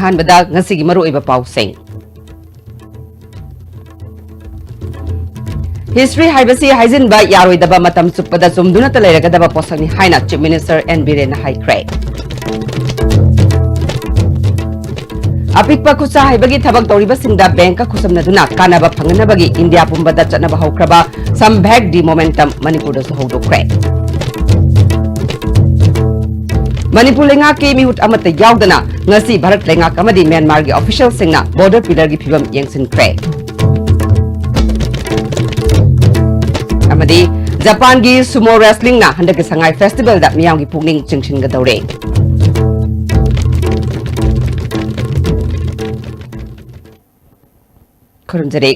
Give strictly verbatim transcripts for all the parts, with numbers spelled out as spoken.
ꯑꯍꯥꯟꯕꯗ ꯉꯁꯤꯒꯤ ꯃꯔꯨꯑꯣꯏꯕ ꯄꯥꯎꯁꯤꯡ꯫ History ꯍꯥꯏꯕꯁꯤ ꯍꯥꯏꯖꯤꯟꯕ ꯌꯥꯔꯣꯏꯗꯕ, ꯃꯇꯝ ꯆꯨꯞꯄꯗ ꯆꯨꯝꯗꯨꯅꯇ ꯂꯩꯔꯒꯗꯕ ꯄꯣꯠꯁꯛꯅꯤ ꯍꯥꯏꯅ Chief Minister N ꯕꯤꯔꯦꯟꯅ ꯍꯥꯏꯈ꯭ꯔꯦ꯫ ꯑꯄꯤꯛꯄ ꯈꯨꯠꯁꯥ ꯍꯩꯕꯒꯤ ꯊꯕꯛ ꯇꯧꯔꯤꯕꯁꯤꯡꯗ bank ꯈꯨꯠꯁꯝꯅꯗꯨꯅ ꯀꯥꯟꯅꯕ ꯐꯪꯅꯅꯕꯒꯤ ꯏꯟꯗꯤꯌꯥ ꯄꯨꯝꯕꯗ ꯆꯠꯅꯕ ꯍꯧꯈ꯭ꯔꯕ Sambhag Day momentum ꯃꯅꯤꯄꯨꯔꯗꯁꯨ ꯍꯧꯗꯣꯛꯈ꯭ꯔꯦ꯫ ꯃꯅꯤꯄꯨꯔ ꯂꯩꯉꯥꯛꯀꯤ ꯃꯤꯍꯨꯠ ꯑꯃꯠꯇ ꯌꯥꯎꯗꯅ ꯉꯁꯤ ꯚꯥꯔꯠ ꯂꯩꯉꯥꯛ ꯑꯃꯗꯤ ꯃ꯭ꯌꯥꯟꯃꯥꯔꯒꯤ officialꯁꯤꯡꯅ border pillarꯒꯤ ꯐꯤꯕꯝ ꯌꯦꯡꯁꯤꯟꯈ꯭ꯔꯦ꯫ ꯑꯃꯗꯤ ꯖꯄꯥꯟꯒꯤ sumo wrestlingꯅ ꯍꯟꯗꯛꯀꯤ ꯁꯉꯥꯏ festivalꯗ ꯃꯤꯌꯥꯝꯒꯤ ꯄꯨꯛꯅꯤꯡ ꯆꯤꯡꯁꯤꯟꯒꯗꯧꯔꯦ꯫ ꯈꯨꯔꯨꯝꯖꯔꯤ꯫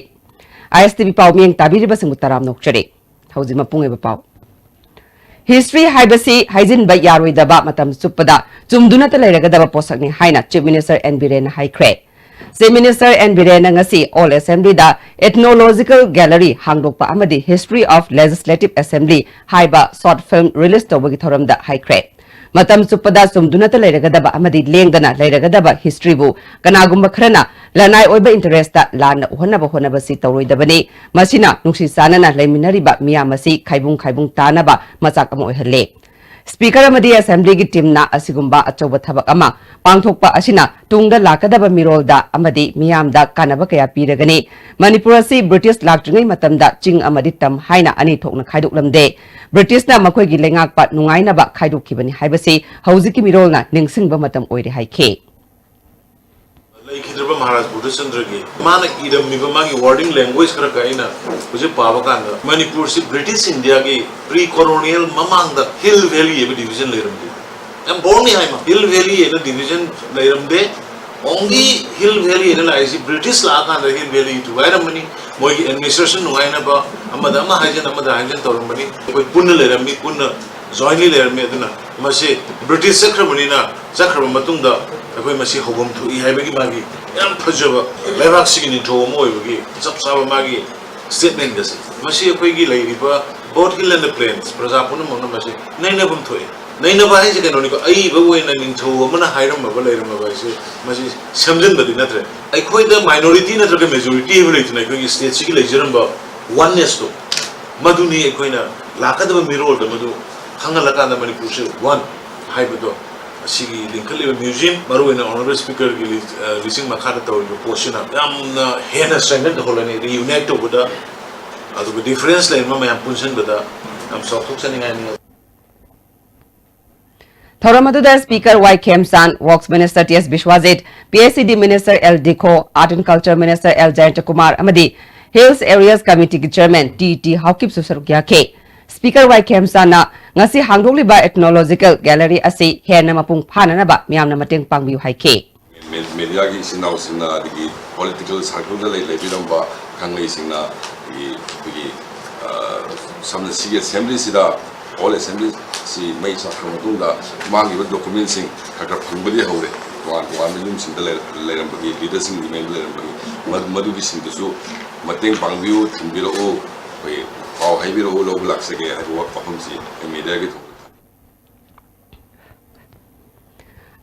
ISTV ꯄꯥꯎ ꯃꯤꯠꯌꯦꯡ ꯇꯥꯕꯤꯔꯤꯕꯁꯤꯡꯕꯨ ꯇꯔꯥꯝꯅ ꯑꯣꯛꯆꯔꯤ꯫ ꯍꯧꯖꯤꯛ ꯃꯄꯨꯡ ꯑꯣꯏꯕ ꯄꯥꯎ꯫ History ꯍꯥꯏꯕꯁꯤ ꯍꯥꯏꯖꯤꯟꯕ ꯌꯥꯔꯣꯏꯗꯕ, ꯃꯇꯝ ꯆꯨꯞꯄꯗ ꯆꯨꯝꯗꯨꯅꯇ ꯂꯩꯔꯒꯗꯕ ꯄꯣꯠꯁꯛꯅꯤ ꯍꯥꯏꯅ Chief Minister N ꯕꯤꯔꯦꯟꯅ ꯍꯥꯏꯈ꯭ꯔꯦ꯫ Chief Minister N ꯕꯤꯔꯦꯟꯅ ꯉꯁꯤ All Assemblyꯗ Ethnological Gallery ꯍꯥꯡꯗꯣꯛꯄ ꯑꯃꯗꯤ History of Legislative Assembly ꯍꯥꯏꯕ short film release ꯇꯧꯕꯒꯤ ꯊꯧꯔꯝꯗ ꯍꯥꯏꯈ꯭ꯔꯦ꯫ ꯃꯇꯝ ꯆꯨꯞꯄꯗ ꯆꯨꯝꯗꯨꯅꯇ ꯂꯩꯔꯒꯗꯕ ꯑꯃꯗꯤ ꯂꯦꯡꯗꯅ ꯂꯩꯔꯒꯗꯕ historyꯕꯨ ꯀꯅꯥꯒꯨꯝꯕ ꯈꯔꯅ ꯂꯅꯥꯏ ꯑꯣꯏꯕ interestꯇ ꯂꯥꯟꯅ ꯎꯍꯟꯅꯕ ꯍꯣꯠꯅꯕꯁꯤ ꯇꯧꯔꯣꯏꯗꯕꯅꯤ꯫ ꯃꯁꯤꯅ ꯅꯨꯡꯁꯤ ꯆꯥꯟꯅꯅ ꯂꯩꯃꯤꯟꯅꯔꯤꯕ ꯃꯤꯌꯥꯝ ꯑꯁꯤ ꯈꯥꯏꯕꯨꯡ ꯈꯥꯏꯕꯨꯡ ꯇꯥꯅꯕ ꯃꯆꯥꯛ ꯑꯃ ꯑꯣꯏꯍꯜꯂꯤ꯫ Speaker ꯑꯃꯗꯤ Assemblyꯒꯤ teamꯅ ꯑꯁꯤꯒꯨꯝꯕ ꯑꯆꯧꯕ ꯊꯕꯛ ꯑꯃ ꯄꯥꯡꯊꯣꯛꯄ ꯑꯁꯤꯅ ꯇꯨꯡꯗ ꯂꯥꯛꯀꯗꯕ ꯃꯤꯔꯣꯜꯗ ꯑꯃꯗꯤ ꯃꯤꯌꯥꯝꯗ ꯀꯥꯟꯅꯕ ꯀꯌꯥ ꯄꯤꯔꯒꯅꯤ꯫ ꯃꯅꯤꯄꯨꯔ ꯑꯁꯤ British ꯂꯥꯛꯇ꯭ꯔꯤꯉꯩ ꯃꯇꯝꯗ ꯆꯤꯡ ꯑꯃꯗꯤ ꯇꯝ ꯍꯥꯏꯅ ꯑꯅꯤ ꯊꯣꯛꯅ ꯈꯥꯏꯗꯣꯛꯂꯝꯗꯦ꯫ Britishꯅ ꯃꯈꯣꯏꯒꯤ ꯂꯩꯉꯥꯛꯄ ꯅꯨꯡꯉꯥꯏꯅꯕ ꯈꯥꯏꯗꯣꯛꯈꯤꯕꯅꯤ ꯍꯥꯏꯕꯁꯤ ꯍꯧꯖꯤꯛꯀꯤ ꯃꯤꯔꯣꯜꯅ ꯅꯤꯡꯁꯤꯡꯕ ꯃꯇꯝ ꯑꯣꯏꯔꯦ ꯍꯥꯏꯈꯤ꯫ ꯂꯩꯈꯤꯗ꯭ꯔꯕ ꯃꯍꯥꯔꯥꯖ ꯕꯨꯙꯆꯟꯗ꯭ꯔꯒꯤ ꯃꯥꯅ ꯏꯔꯝꯃꯤꯕ ꯃꯥꯒꯤ wording language ꯈꯔ ꯈꯔ ꯑꯩꯅ ꯍꯧꯖꯤꯛ ꯄꯥꯕ ꯀꯥꯟꯗ ꯃꯅꯤꯄꯨꯔꯁꯤ British Indiaꯒꯤ pre-colonial ꯃꯃꯥꯡꯗ Hill Valley ꯍꯥꯏꯕ division ꯂꯩꯔꯝꯗꯦ꯫ ꯌꯥꯝ boldly ꯍꯥꯏ ꯃꯥ, Hill Valley ꯍꯥꯏꯅ division ꯂꯩꯔꯝꯗꯦ꯫ Only Hill Valley ꯍꯥꯏꯅ ꯂꯥꯛꯏꯁꯤ British ꯂꯥꯛꯑꯀꯥꯟꯗ Hill Valley ꯊꯨꯒꯥꯏꯔꯝꯕꯅꯤ꯫ ꯃꯣꯏꯒꯤ administration ꯅꯨꯡꯉꯥꯏꯅꯕ ꯑꯃꯗ ꯑꯃ ꯍꯥꯏꯖꯟ ꯑꯃꯗ ꯍꯥꯏꯖꯟ ꯇꯧꯔꯝꯕꯅꯤ꯫ ꯑꯩꯈꯣꯏ ꯄꯨꯟꯅ ꯂꯩꯔꯝꯃꯤ, ꯄꯨꯟꯅ jointly ꯂꯩꯔꯝꯃꯤ꯫ ꯑꯗꯨꯅ ꯃꯁꯤ British ꯆꯠꯈ꯭ꯔꯕꯅꯤꯅ, ꯆꯠꯈ꯭ꯔꯕ ꯃꯇꯨꯡꯗ ꯑꯩꯈꯣꯏ ꯃꯁꯤ ꯍꯧꯐꯝ ꯊꯣꯛꯏ ꯍꯥꯏꯕꯒꯤ ꯃꯥꯒꯤ ꯌꯥꯝ ꯐꯖꯕ ꯂꯩꯕꯥꯛꯁꯤꯒꯤ ꯅꯤꯡꯊꯧ ꯑꯃ ꯑꯣꯏꯕꯒꯤ ꯆꯞ ꯆꯥꯕ ꯃꯥꯒꯤ statement ꯑꯁꯤ꯫ ꯃꯁꯤ ꯑꯩꯈꯣꯏꯒꯤ ꯂꯩꯔꯤꯕ both hill and the plains ꯄ꯭ꯔꯖꯥ ꯄꯨꯝꯅꯃꯛꯅ ꯃꯁꯤ ꯅꯩꯅꯐꯝ ꯊꯣꯛꯏ꯫ ꯅꯩꯅꯕ ꯍꯥꯏꯁꯦ ꯀꯩꯅꯣꯅꯤꯀꯣ, ꯑꯏꯕ ꯑꯣꯏꯅ ꯅꯤꯡꯊꯧ ꯑꯃꯅ ꯍꯥꯏꯔꯝꯃꯕ ꯂꯩꯔꯝꯃꯕ ꯍꯥꯏꯁꯦ ꯃꯁꯤ ꯁꯦꯝꯖꯤꯟꯕꯗꯤ ꯅꯠꯇ꯭ꯔꯦ꯫ ꯑꯩꯈꯣꯏꯗ minority ꯅꯠꯇ꯭ꯔꯒ majority ꯍꯥꯏꯕ ꯂꯩꯇꯅ ꯑꯩꯈꯣꯏꯒꯤ stateꯁꯤꯒꯤ ꯂꯩꯖꯔꯝꯕ onenessꯇꯣ, ꯃꯗꯨꯅꯤ ꯑꯩꯈꯣꯏꯅ ꯂꯥꯛꯀꯗꯕ ꯃꯤꯔꯣꯜꯗ ꯃꯗꯨ ꯈꯪꯍꯜꯂꯀꯥꯟꯗ ꯃꯅꯤꯄꯨꯔꯁꯦ one ꯍꯥꯏꯕꯗꯣ, ꯑꯁꯤꯒꯤ ꯂꯤꯡꯈꯠꯂꯤꯕ museum, ꯃꯔꯨꯑꯣꯏꯅ Honourable Speakerꯒꯤ ꯂꯤ-, ꯑ, ꯂꯤꯆꯤꯡ ꯃꯈꯥꯗ ꯇꯧꯔꯤꯕ ꯄꯣꯠꯁꯤꯅ ꯌꯥꯝꯅ ꯍꯦꯟꯅ strengthen ꯇꯧꯍꯜꯂꯅꯤ, reunite ꯇꯧꯕꯗ, ꯑꯗꯨꯒ difference ꯂꯩꯔꯝꯕ ꯃꯌꯥꯝ ꯄꯨꯟꯁꯤꯟꯕꯗ ꯌꯥꯝ ꯆꯥꯎꯊꯣꯛꯆꯅꯤꯡꯉꯥꯏꯅꯤ꯫ ꯊꯧꯔꯝ ꯑꯗꯨꯗ Speaker Y Khemchand, Works Minister T S Biswajit, P H E D Minister L Dikho, Art and Culture Minister L Jayantakumar ꯑꯃꯗꯤ Hills Areas Committeeꯒꯤ Chairman ꯇꯤ ꯇꯤ ꯍꯥꯎꯀꯤꯞꯁꯨ ꯁꯔꯨꯛ ꯌꯥꯈꯤ꯫ Speaker ꯋꯥꯏ ꯈꯦꯝꯆꯥꯟꯅ ꯉꯁꯤ ꯍꯥꯡꯗꯣꯛꯂꯤꯕ Ethnological Gallery ꯑꯁꯤ ꯍꯦꯟꯅ ꯃꯄꯨꯡ ꯐꯥꯅꯅꯕ ꯃꯤꯌꯥꯝꯅ ꯃꯇꯦꯡ ꯄꯥꯡꯕꯤꯌꯨ ꯍꯥꯏꯈꯤ꯫ ꯃꯦ-, ꯃꯦꯗꯤꯌꯥꯒꯤ ꯏꯆꯤꯟ ꯏꯅꯥꯎꯁꯤꯡꯅ, ꯑꯗꯒꯤ political circleꯗ ꯂꯩ-, ꯂꯩꯕꯤꯔꯝꯕ ꯈꯪꯂꯩꯁꯤꯡꯅ, ꯑꯗꯒꯤ ꯑꯩꯈꯣꯏꯒꯤ, ꯑ, ꯁꯝꯅ ꯁꯤꯒꯤ assemblyꯁꯤꯗ, all assemblyꯁꯤ ꯃꯩ ꯆꯥꯛꯈ꯭ꯔ ꯃꯇꯨꯡꯗ ꯃꯥꯡꯈꯤꯕ documentꯁꯤꯡ ꯈꯔ ꯈꯔ ꯐꯪꯕꯗꯤ ꯍꯧꯔꯦ꯫ ꯇꯣꯉꯥꯟ ꯇꯣꯉꯥꯟꯕ ꯌꯨꯝꯁꯤꯡꯗ ꯂꯩ-, ꯂꯩꯔꯝꯕꯒꯤ, leaderꯁꯤꯡꯒꯤ ꯃꯌꯨꯝꯗ ꯂꯩꯔꯝꯕꯒꯤ, ꯃ-, ꯃꯗꯨꯒꯤꯁꯤꯡꯗꯨꯁꯨ ꯃꯇꯦꯡ ꯄꯥꯡꯕꯤꯌꯨ, ꯊꯤꯟꯕꯤꯔꯛꯎ, ꯑꯩꯈꯣꯏ ꯄꯥꯎ ꯍꯥꯏꯕꯤꯔꯛꯎ, ꯂꯧꯕ ꯂꯥꯛꯆꯒꯦ ꯍꯥꯏꯕ ꯋꯥ-, ꯋꯥꯐꯝꯁꯤ ꯑꯩ ꯃꯦꯗꯤꯌꯥꯒꯤ ꯊꯣꯡꯗ ꯊꯝꯖꯒꯦ꯫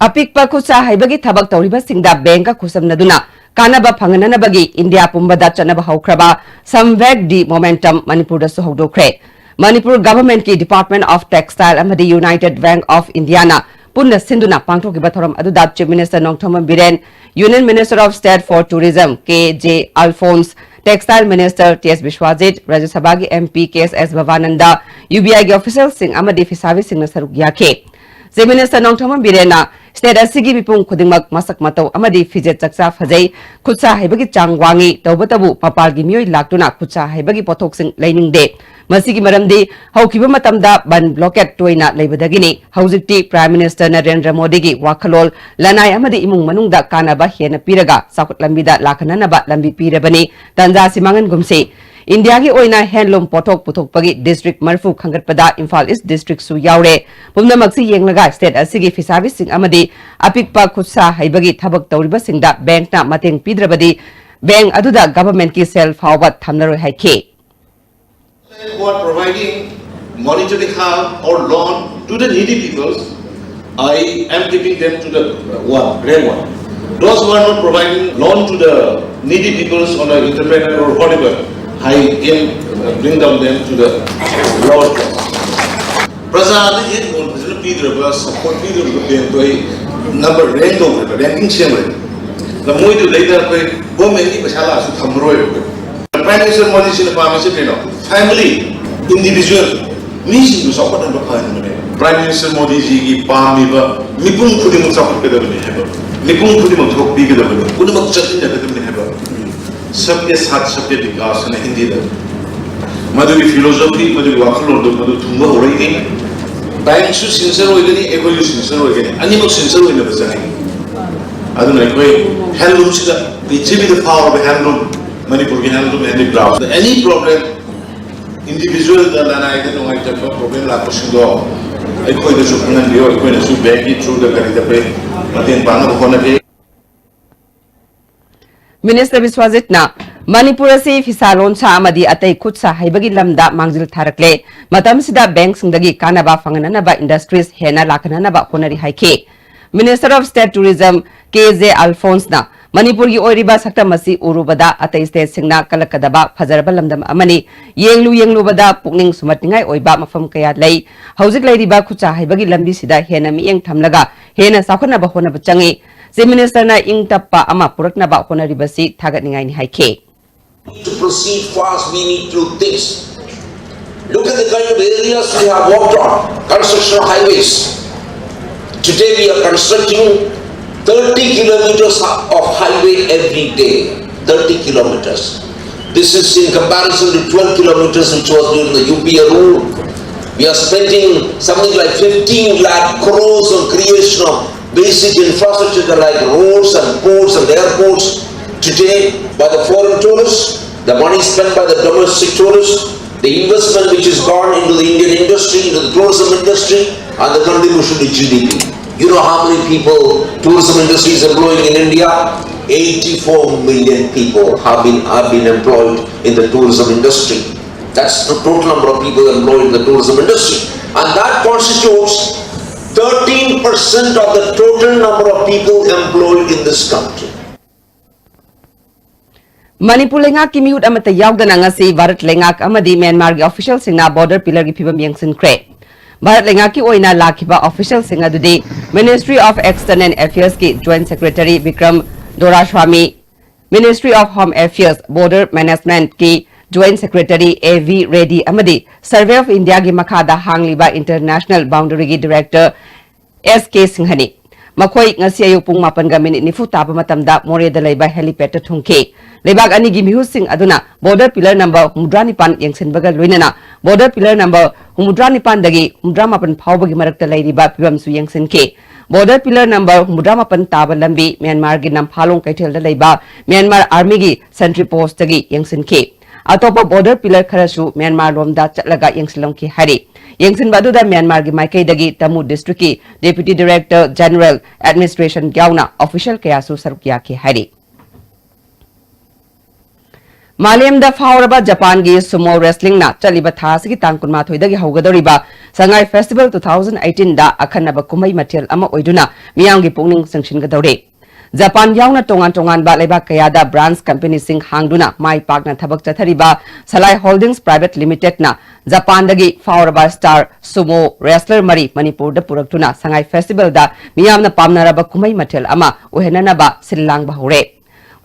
ꯑꯄꯤꯛꯄ ꯈꯨꯠꯁꯥ ꯍꯩꯕꯒꯤ ꯊꯕꯛ ꯇꯧꯔꯤꯕꯁꯤꯡꯗ ꯕꯦꯡꯀ ꯈꯨꯠꯁꯝꯅꯗꯨꯅ ꯀꯥꯟꯅꯕ ꯐꯪꯍꯟꯅꯅꯕꯒꯤ ꯏꯟꯗꯤꯌꯥ ꯄꯨꯝꯕꯗ ꯆꯠꯅꯕ ꯍꯧꯈ꯭ꯔꯕ Samvag the Momentum ꯃꯅꯤꯄꯨꯔꯗꯁꯨ ꯍꯧꯗꯣꯛꯈ꯭ꯔꯦ꯫ ꯃꯅꯤꯄꯨꯔ Governmentꯀꯤ Department of Textile ꯑꯃꯗꯤ United Bank of Indiaꯅ ꯄꯨꯟꯅ ꯁꯤꯟꯗꯨꯅ ꯄꯥꯡꯊꯣꯛꯈꯤꯕ ꯊꯧꯔꯝ ꯑꯗꯨꯗ Chief Minister Nongthombam Biren, Union Minister of State for Tourism K J Alphons, Textile Minister T S Biswajit, Rajya ꯁꯚꯥꯒꯤ M P K S S Bhabananda, U B ꯑꯥꯏꯒꯤ officialꯁꯤꯡ ꯑꯃꯗꯤ ꯐꯤꯁꯥꯕꯤꯁꯤꯡꯅ ꯁꯔꯨꯛ ꯌꯥꯈꯤ꯫ Chief Minister ꯅꯣꯡꯊꯣꯝꯕꯝ ꯕꯤꯔꯦꯟꯅ state ꯑꯁꯤꯒꯤ ꯃꯤꯄꯨꯝ ꯈꯨꯗꯤꯡꯃꯛ ꯃꯁꯛ ꯃꯇꯧ ꯑꯃꯗꯤ ꯐꯤꯖꯦꯠ ꯆꯛꯆꯥ ꯐꯖꯩ, ꯈꯨꯠꯁꯥ ꯍꯩꯕꯒꯤ ꯆꯥꯡ ꯋꯥꯡꯉꯤ, ꯇꯧꯕꯇꯕꯨ ꯃꯄꯥꯜꯒꯤ ꯃꯤꯑꯣꯏ ꯂꯥꯛꯇꯨꯅ ꯈꯨꯠꯁꯥ ꯍꯩꯕꯒꯤ ꯄꯣꯠꯊꯣꯛꯁꯤꯡ ꯂꯩꯅꯤꯡꯗꯦ꯫ ꯃꯁꯤꯒꯤ ꯃꯔꯝꯗꯤ ꯍꯧꯈꯤꯕ ꯃꯇꯝꯗ ꯕꯟ blockade ꯇꯣꯏꯅ ꯂꯩꯕꯗꯒꯤꯅꯤ꯫ ꯍꯧꯖꯤꯛꯇꯤ Prime Minister ꯅꯔꯦꯟꯗ꯭ꯔ ꯃꯣꯗꯤꯒꯤ ꯋꯥꯈꯜꯂꯣꯟ, ꯂꯅꯥꯏ ꯑꯃꯗꯤ ꯏꯃꯨꯡ ꯃꯅꯨꯡꯗ ꯀꯥꯟꯅꯕ ꯍꯦꯟꯅ ꯄꯤꯔꯒ ꯆꯥꯎꯈꯠ ꯂꯝꯕꯤꯗ ꯂꯥꯛꯍꯟꯅꯅꯕ ꯂꯝꯕꯤ ꯄꯤꯔꯕꯅꯤ꯫ ꯇꯥꯟꯖꯥ ꯑꯁꯤ ꯃꯥꯡꯍꯟꯒꯨꯝꯁꯤ꯫ ꯏꯟꯗꯤꯌꯥꯒꯤ ꯑꯣꯏꯅ handloom ꯄꯣꯠꯊꯣꯛ ꯄꯨꯊꯣꯛꯄꯒꯤ district ꯃꯔꯤꯐꯨ ꯈꯟꯒꯠꯄꯗ ꯏꯝꯐꯥꯜ East districtꯁꯨ ꯌꯥꯎꯔꯦ꯫ ꯄꯨꯝꯅꯃꯛꯁꯤ ꯌꯦꯡꯂꯒ state ꯑꯁꯤꯒꯤ ꯐꯤꯁꯥꯕꯤꯁꯤꯡ ꯑꯃꯗꯤ ꯑꯄꯤꯛꯄ ꯈꯨꯠꯁꯥ ꯍꯩꯕꯒꯤ ꯊꯕꯛ ꯇꯧꯔꯤꯕꯁꯤꯡꯗ bankꯅ ꯃꯇꯦꯡ ꯄꯤꯗ꯭ꯔꯕꯗꯤ bank ꯑꯗꯨꯗ governmentꯀꯤ ꯁꯦꯜ ꯐꯥꯎꯕ ꯊꯝꯂꯔꯣꯏ ꯍꯥꯏꯈꯤ꯫ Who are providing monetary help or loan To the needy peoples, I am giving them to the, uh, one, rank one. Those who are not providing loan to the needy peoples on the entrepreneur or whatever, I can, uh, bring down them to the lower class. ꯄ꯭ꯔꯖꯥꯗ ꯌꯦꯟ ꯃꯣꯟ ꯐꯖꯅ ꯄꯤꯗ꯭ꯔꯕ, support ꯄꯤꯗ꯭ꯔꯕ ꯕꯦꯡꯛꯇꯣ ꯑꯩ number rank ꯇꯧꯈ꯭ꯔꯦꯕ, ranking ꯁꯦꯝꯈ꯭ꯔꯦ꯫ ꯑꯗ ꯃꯣꯏꯗꯨꯗꯩꯗ ꯑꯩꯈꯣꯏ ꯒꯣꯔꯃꯦꯟꯒꯤ ꯄꯩꯁꯥ ꯂꯥꯛꯑꯁꯨ ꯊꯝꯃꯔꯣꯏꯕ꯫ Prime Minister Modi ꯁꯤꯅ ꯄꯥꯝꯃꯤꯁꯦ ꯀꯩꯅꯣ? Family, individual, ꯃꯤꯁꯤꯡꯗꯨ ꯆꯥꯎꯈꯠꯍꯟꯕ ꯐꯍꯟꯕꯅꯦ꯫ Prime Minister ꯃꯣꯗꯤꯖꯤꯒꯤ ꯄꯥꯝꯃꯤꯕ ꯃꯤꯄꯨꯝ ꯈꯨꯗꯤꯡꯃꯛ ꯆꯥꯎꯈꯠꯀꯗꯕꯅꯤ ꯍꯥꯏꯕ, ꯃꯤꯄꯨꯝ ꯈꯨꯗꯤꯡꯃꯛ ꯊꯕꯛ ꯄꯤꯒꯗꯕꯅꯤ, ꯄꯨꯝꯅꯃꯛ ꯆꯠꯃꯤꯟꯅꯒꯗꯕꯅꯤ ꯍꯥꯏꯕ꯫ ꯁꯕꯀꯦ ꯁꯥꯊ ꯁꯕꯀꯦ ꯕꯤꯀꯥꯁ ꯍꯥꯏꯅ ꯍꯤꯟꯗꯤꯗ꯫ ꯃꯗꯨꯒꯤ philosophy, ꯃꯗꯨꯒꯤ ꯋꯥꯈꯜꯂꯣꯟꯗꯨ ꯃꯗꯨ ꯊꯨꯡꯕ ꯍꯧꯔꯛꯏꯅꯤ꯫ ꯕꯦꯡꯛꯁꯨ sincere ꯑꯣꯏꯒꯅꯤ, ꯑꯩꯈꯣꯏꯁꯨ sincere ꯑꯣꯏꯒꯅꯤ, ꯑꯅꯤꯃꯛ sincere ꯑꯣꯏꯅꯕ ꯆꯪꯉꯤ꯫ ꯑꯗꯨꯅ ꯑꯩꯈꯣꯏ handloomꯁꯤꯗ, ꯄ꯭ꯔꯤꯊꯤꯕꯤꯗ ꯐꯥꯎꯔꯕ handloom, ꯃꯅꯤꯄꯨꯔꯒꯤ handloom handicraft, any problem, individualꯗ ꯂꯅꯥꯏꯗ ꯅꯨꯡꯉꯥꯏꯇꯕ problem ꯂꯥꯛꯄꯁꯤꯡꯗꯣ ꯑꯩꯈꯣꯏꯗꯁꯨ ꯈꯪꯍꯟꯕꯤꯌꯨ, ꯑꯩꯈꯣꯏꯅꯁꯨ ꯕꯦꯡꯛꯀꯤ throughꯗ ꯀꯔꯤꯗ ꯑꯩꯈꯣꯏ ꯃꯇꯦꯡ ꯄꯥꯡꯅꯕ ꯍꯣꯠꯅꯒꯦ꯫ ꯃꯤꯅꯤꯁꯇꯔ ꯕꯤꯁ꯭ꯋꯥꯖꯤꯠꯅ ꯃꯅꯤꯄꯨꯔ ꯑꯁꯤ ꯐꯤꯁꯥ ꯂꯣꯟꯁꯥ ꯑꯃꯗꯤ ꯑꯇꯩ ꯈꯨꯠꯁꯥ ꯍꯩꯕꯒꯤ ꯂꯝꯗ ꯃꯥꯡꯖꯤꯜ ꯊꯥꯔꯛꯂꯦ꯫ ꯃꯇꯝꯁꯤꯗ ꯕꯦꯡꯛꯁꯤꯡꯗꯒꯤ ꯀꯥꯟꯅꯕ ꯐꯪꯍꯟꯅꯅꯕ industries ꯍꯦꯟꯅ ꯂꯥꯛꯍꯟꯅꯅꯕ ꯍꯣꯠꯅꯔꯤ ꯍꯥꯏꯈꯤ꯫ Minister of State Tourism K J ꯑꯜꯐꯣꯟꯁꯅ ꯃꯅꯤꯄꯨꯔꯒꯤ ꯑꯣꯏꯔꯤꯕ ꯁꯛꯇꯝ ꯑꯁꯤ ꯎꯔꯨꯕꯗ ꯑꯇꯩ stateꯁꯤꯡꯅ ꯀꯜꯂꯛꯀꯗꯕ ꯐꯖꯔꯕ ꯂꯝꯗꯝ ꯑꯃꯅꯤ꯫ ꯌꯦꯡꯂꯨ ꯌꯦꯡꯂꯨꯕꯗ ꯄꯨꯛꯅꯤꯡ ꯁꯨꯝꯍꯠꯅꯤꯡꯉꯥꯏ ꯑꯣꯏꯕ ꯃꯐꯝ ꯀꯌꯥ ꯂꯩ꯫ ꯍꯧꯖꯤꯛ ꯂꯩꯔꯤꯕ ꯈꯨꯠꯁꯥ ꯍꯩꯕꯒꯤ ꯂꯝꯕꯤꯁꯤꯗ ꯍꯦꯟꯅ ꯃꯤꯠꯌꯦꯡ ꯊꯝꯂꯒ ꯍꯦꯟꯅ ꯆꯥꯎꯈꯠꯅꯕ ꯍꯣꯠꯅꯕ ꯆꯪꯏ꯫ Chief Ministerꯅ ꯏꯪ ꯇꯞꯄ ꯑꯃ ꯄꯨꯔꯛꯅꯕ ꯍꯣꯠꯅꯔꯤꯕꯁꯤ ꯊꯥꯒꯠꯅꯤꯡꯉꯥꯏꯅꯤ ꯍꯥꯏꯈꯤ꯫ To proceed fast, we need to think. Look at the kind of areas we have worked on, construction of highways. Today we are constructing thirty kilometers of highway every day. Thirty kilometers. This is in comparison to twelve kilometers which was during the U P A rule. We are spending something like fifteen lakh crores on creation of basic infrastructure like roads and ports and airports. Today, by the foreign tourists, the money spent by the domestic tourists, the investment which has gone into the Indian industry, into the tourism industry, and the contribution to G D P. You know how many people tourism industry is employing in India? Eighty-four million people have been, have been employed in the tourism industry. That's the total number of people employed in the tourism industry. And that constitutes thirteen percent of the total number of people employed in this country. Manipur ꯂꯩꯉꯥꯛꯀꯤ ꯃꯤꯍꯨꯠ ꯑꯃꯠꯇ ꯌꯥꯎꯗꯅ ꯉꯁꯤ ꯚꯥꯔꯠ ꯂꯩꯉꯥꯛ ꯑꯃꯗꯤ ꯃ꯭ꯌꯥꯟꯃꯥꯔꯒꯤ ꯑꯣꯐꯤꯁꯤꯌꯦꯜꯁꯤꯡꯅ border ꯄꯤꯂꯔꯒꯤ ꯐꯤꯕꯝ ꯌꯦꯡꯁꯤꯟꯈ꯭ꯔꯦ꯫ ꯚꯥꯔꯠ ꯂꯩꯉꯥꯛꯀꯤ ꯑꯣꯏꯅ ꯂꯥꯛꯈꯤꯕ ꯑꯣꯐꯤꯁꯤꯌꯦꯜꯁꯤꯡ ꯑꯗꯨꯗꯤ Ministry of External Affairsꯀꯤ Joint Secretary Bikram ꯗꯣꯔꯥꯁ꯭ꯋꯥꯃꯤ, Ministry of Home Affairs Border Managementꯀꯤ Joint Secretary A V Reddy ꯑꯃꯗꯤ Survey of Indiaꯒꯤ ꯃꯈꯥꯗ ꯍꯥꯡꯂꯤꯕ International Boundaryꯒꯤ Director S K ꯁꯤꯡꯍꯅꯤ꯫ ꯃꯈꯣꯏ ꯉꯁꯤ ꯑꯌꯨꯛ ꯄꯨꯡ ꯃꯥꯄꯟꯒ ꯃꯤꯅꯤꯠ ꯅꯤꯐꯨ ꯇꯥꯕ ꯃꯇꯝꯗ ꯃꯣꯔꯦꯗ ꯂꯩꯕ helipad ꯊꯨꯡꯈꯤ꯫ ꯂꯩꯕꯥꯛ ꯑꯅꯤꯒꯤ ꯃꯤꯍꯨꯠꯁꯤꯡ ꯑꯗꯨꯅ ꯕꯣꯔꯗꯔ ꯄꯤꯂꯔ ꯅꯝꯕꯔ ꯍꯨꯝꯐꯨꯇꯔꯥꯅꯤꯄꯥꯟ ꯌꯦꯡꯁꯤꯟꯕꯒ ꯂꯣꯏꯅꯅ ꯕꯣꯔꯗꯔ ꯄꯤꯂꯔ ꯅꯝꯕꯔ ꯍꯨꯝꯐꯨꯇꯔꯥꯅꯤꯄꯥꯟꯗꯒꯤ ꯍꯨꯝꯐꯨꯇꯔꯥꯃꯥꯄꯟ ꯐꯥꯎꯕꯒꯤ ꯃꯔꯛꯇ ꯂꯩꯔꯤꯕ ꯐꯤꯕꯝꯁꯨ ꯌꯦꯡꯁꯤꯟꯈꯤ꯫ ꯕꯣꯔꯗꯔ ꯄꯤꯂꯔ ꯅꯝꯕꯔ ꯍꯨꯝꯐꯨꯇꯔꯥꯃꯥꯄꯟ ꯇꯥꯕ ꯂꯝꯕꯤ ꯃ꯭ꯌꯥꯟꯃꯥꯔꯒꯤ ꯅꯝꯐꯥꯂꯣꯡ ꯀꯩꯊꯦꯜꯗ ꯂꯩꯕ ꯃ꯭ꯌꯥꯟꯃꯥꯔ ꯑꯥꯔꯃꯤꯒꯤ ꯁꯦꯟꯇ꯭ꯔꯤ ꯄꯣꯁꯇꯒꯤ ꯌꯦꯡꯁꯤꯟꯈꯤ꯫ ꯑꯇꯣꯞꯄ ꯕꯣꯔꯗꯔ ꯄꯤꯂꯔ ꯈꯔꯁꯨ ꯃ꯭ꯌꯥꯟꯃꯥꯔ ꯂꯣꯝꯗ ꯆꯠꯂꯒ ꯌꯦꯡꯁꯤꯜꯂꯝꯈꯤ ꯍꯥꯏꯔꯤ꯫ ꯌꯦꯡꯁꯤꯟꯕ ꯑꯗꯨꯗ ꯃ꯭ꯌꯥꯟꯃꯥꯔꯒꯤ ꯃꯥꯏꯀꯩꯗꯒꯤ ꯇꯃꯨ ꯗꯤꯁꯇ꯭ꯔꯤꯛꯀꯤ Deputy Director General Administration ꯌꯥꯎꯅ ꯑꯣꯐꯤꯁꯤꯌꯦꯜ ꯀꯌꯥꯁꯨ ꯁꯔꯨꯛ ꯌꯥꯈꯤ ꯍꯥꯏꯔꯤ꯫ ꯃꯥꯂꯦꯝꯗ ꯐꯥꯎꯔꯕ ꯖꯄꯥꯟꯒꯤ sumo wrestlingꯅ ꯆꯠꯂꯤꯕ ꯊꯥ ꯑꯁꯤꯒꯤ ꯇꯥꯡ ꯀꯨꯟꯃꯥꯊꯣꯏꯗꯒꯤ ꯍꯧꯒꯗꯧꯔꯤꯕ ꯁꯉꯥꯏ Festival two thousand eighteenꯗ ꯑꯈꯟꯅꯕ ꯀꯨꯝꯍꯩ ꯃꯊꯦꯜ ꯑꯃ ꯑꯣꯏꯗꯨꯅ ꯃꯤꯌꯥꯝꯒꯤ ꯄꯨꯛꯅꯤꯡ ꯆꯤꯡꯁꯤꯟꯒꯗꯧꯔꯤ꯫ ꯖꯄꯥꯟ ꯌꯥꯎꯅ ꯇꯣꯉꯥꯟ ꯇꯣꯉꯥꯟꯕ ꯂꯩꯕꯥꯛ ꯀꯌꯥꯗ branch companyꯁꯤꯡ ꯍꯥꯡꯗꯨꯅ ꯃꯥꯏ ꯄꯥꯛꯅ ꯊꯕꯛ ꯆꯠꯊꯔꯤꯕ ꯁꯂꯥꯏ Holdings Private Limitedꯅ ꯖꯄꯥꯟꯗꯒꯤ ꯐꯥꯎꯔꯕ star sumo wrestler ꯃꯔꯤ ꯃꯅꯤꯄꯨꯔꯗ ꯄꯨꯔꯛꯇꯨꯅ ꯁꯉꯥꯏ Festivalꯗ ꯃꯤꯌꯥꯝꯅ ꯄꯥꯝꯅꯔꯕ ꯀꯨꯝꯍꯩ ꯃꯊꯦꯜ ꯑꯃ ꯑꯣꯏꯍꯟꯅꯅꯕ ꯁꯤꯜ ꯂꯥꯡꯕ ꯍꯧꯔꯦ꯫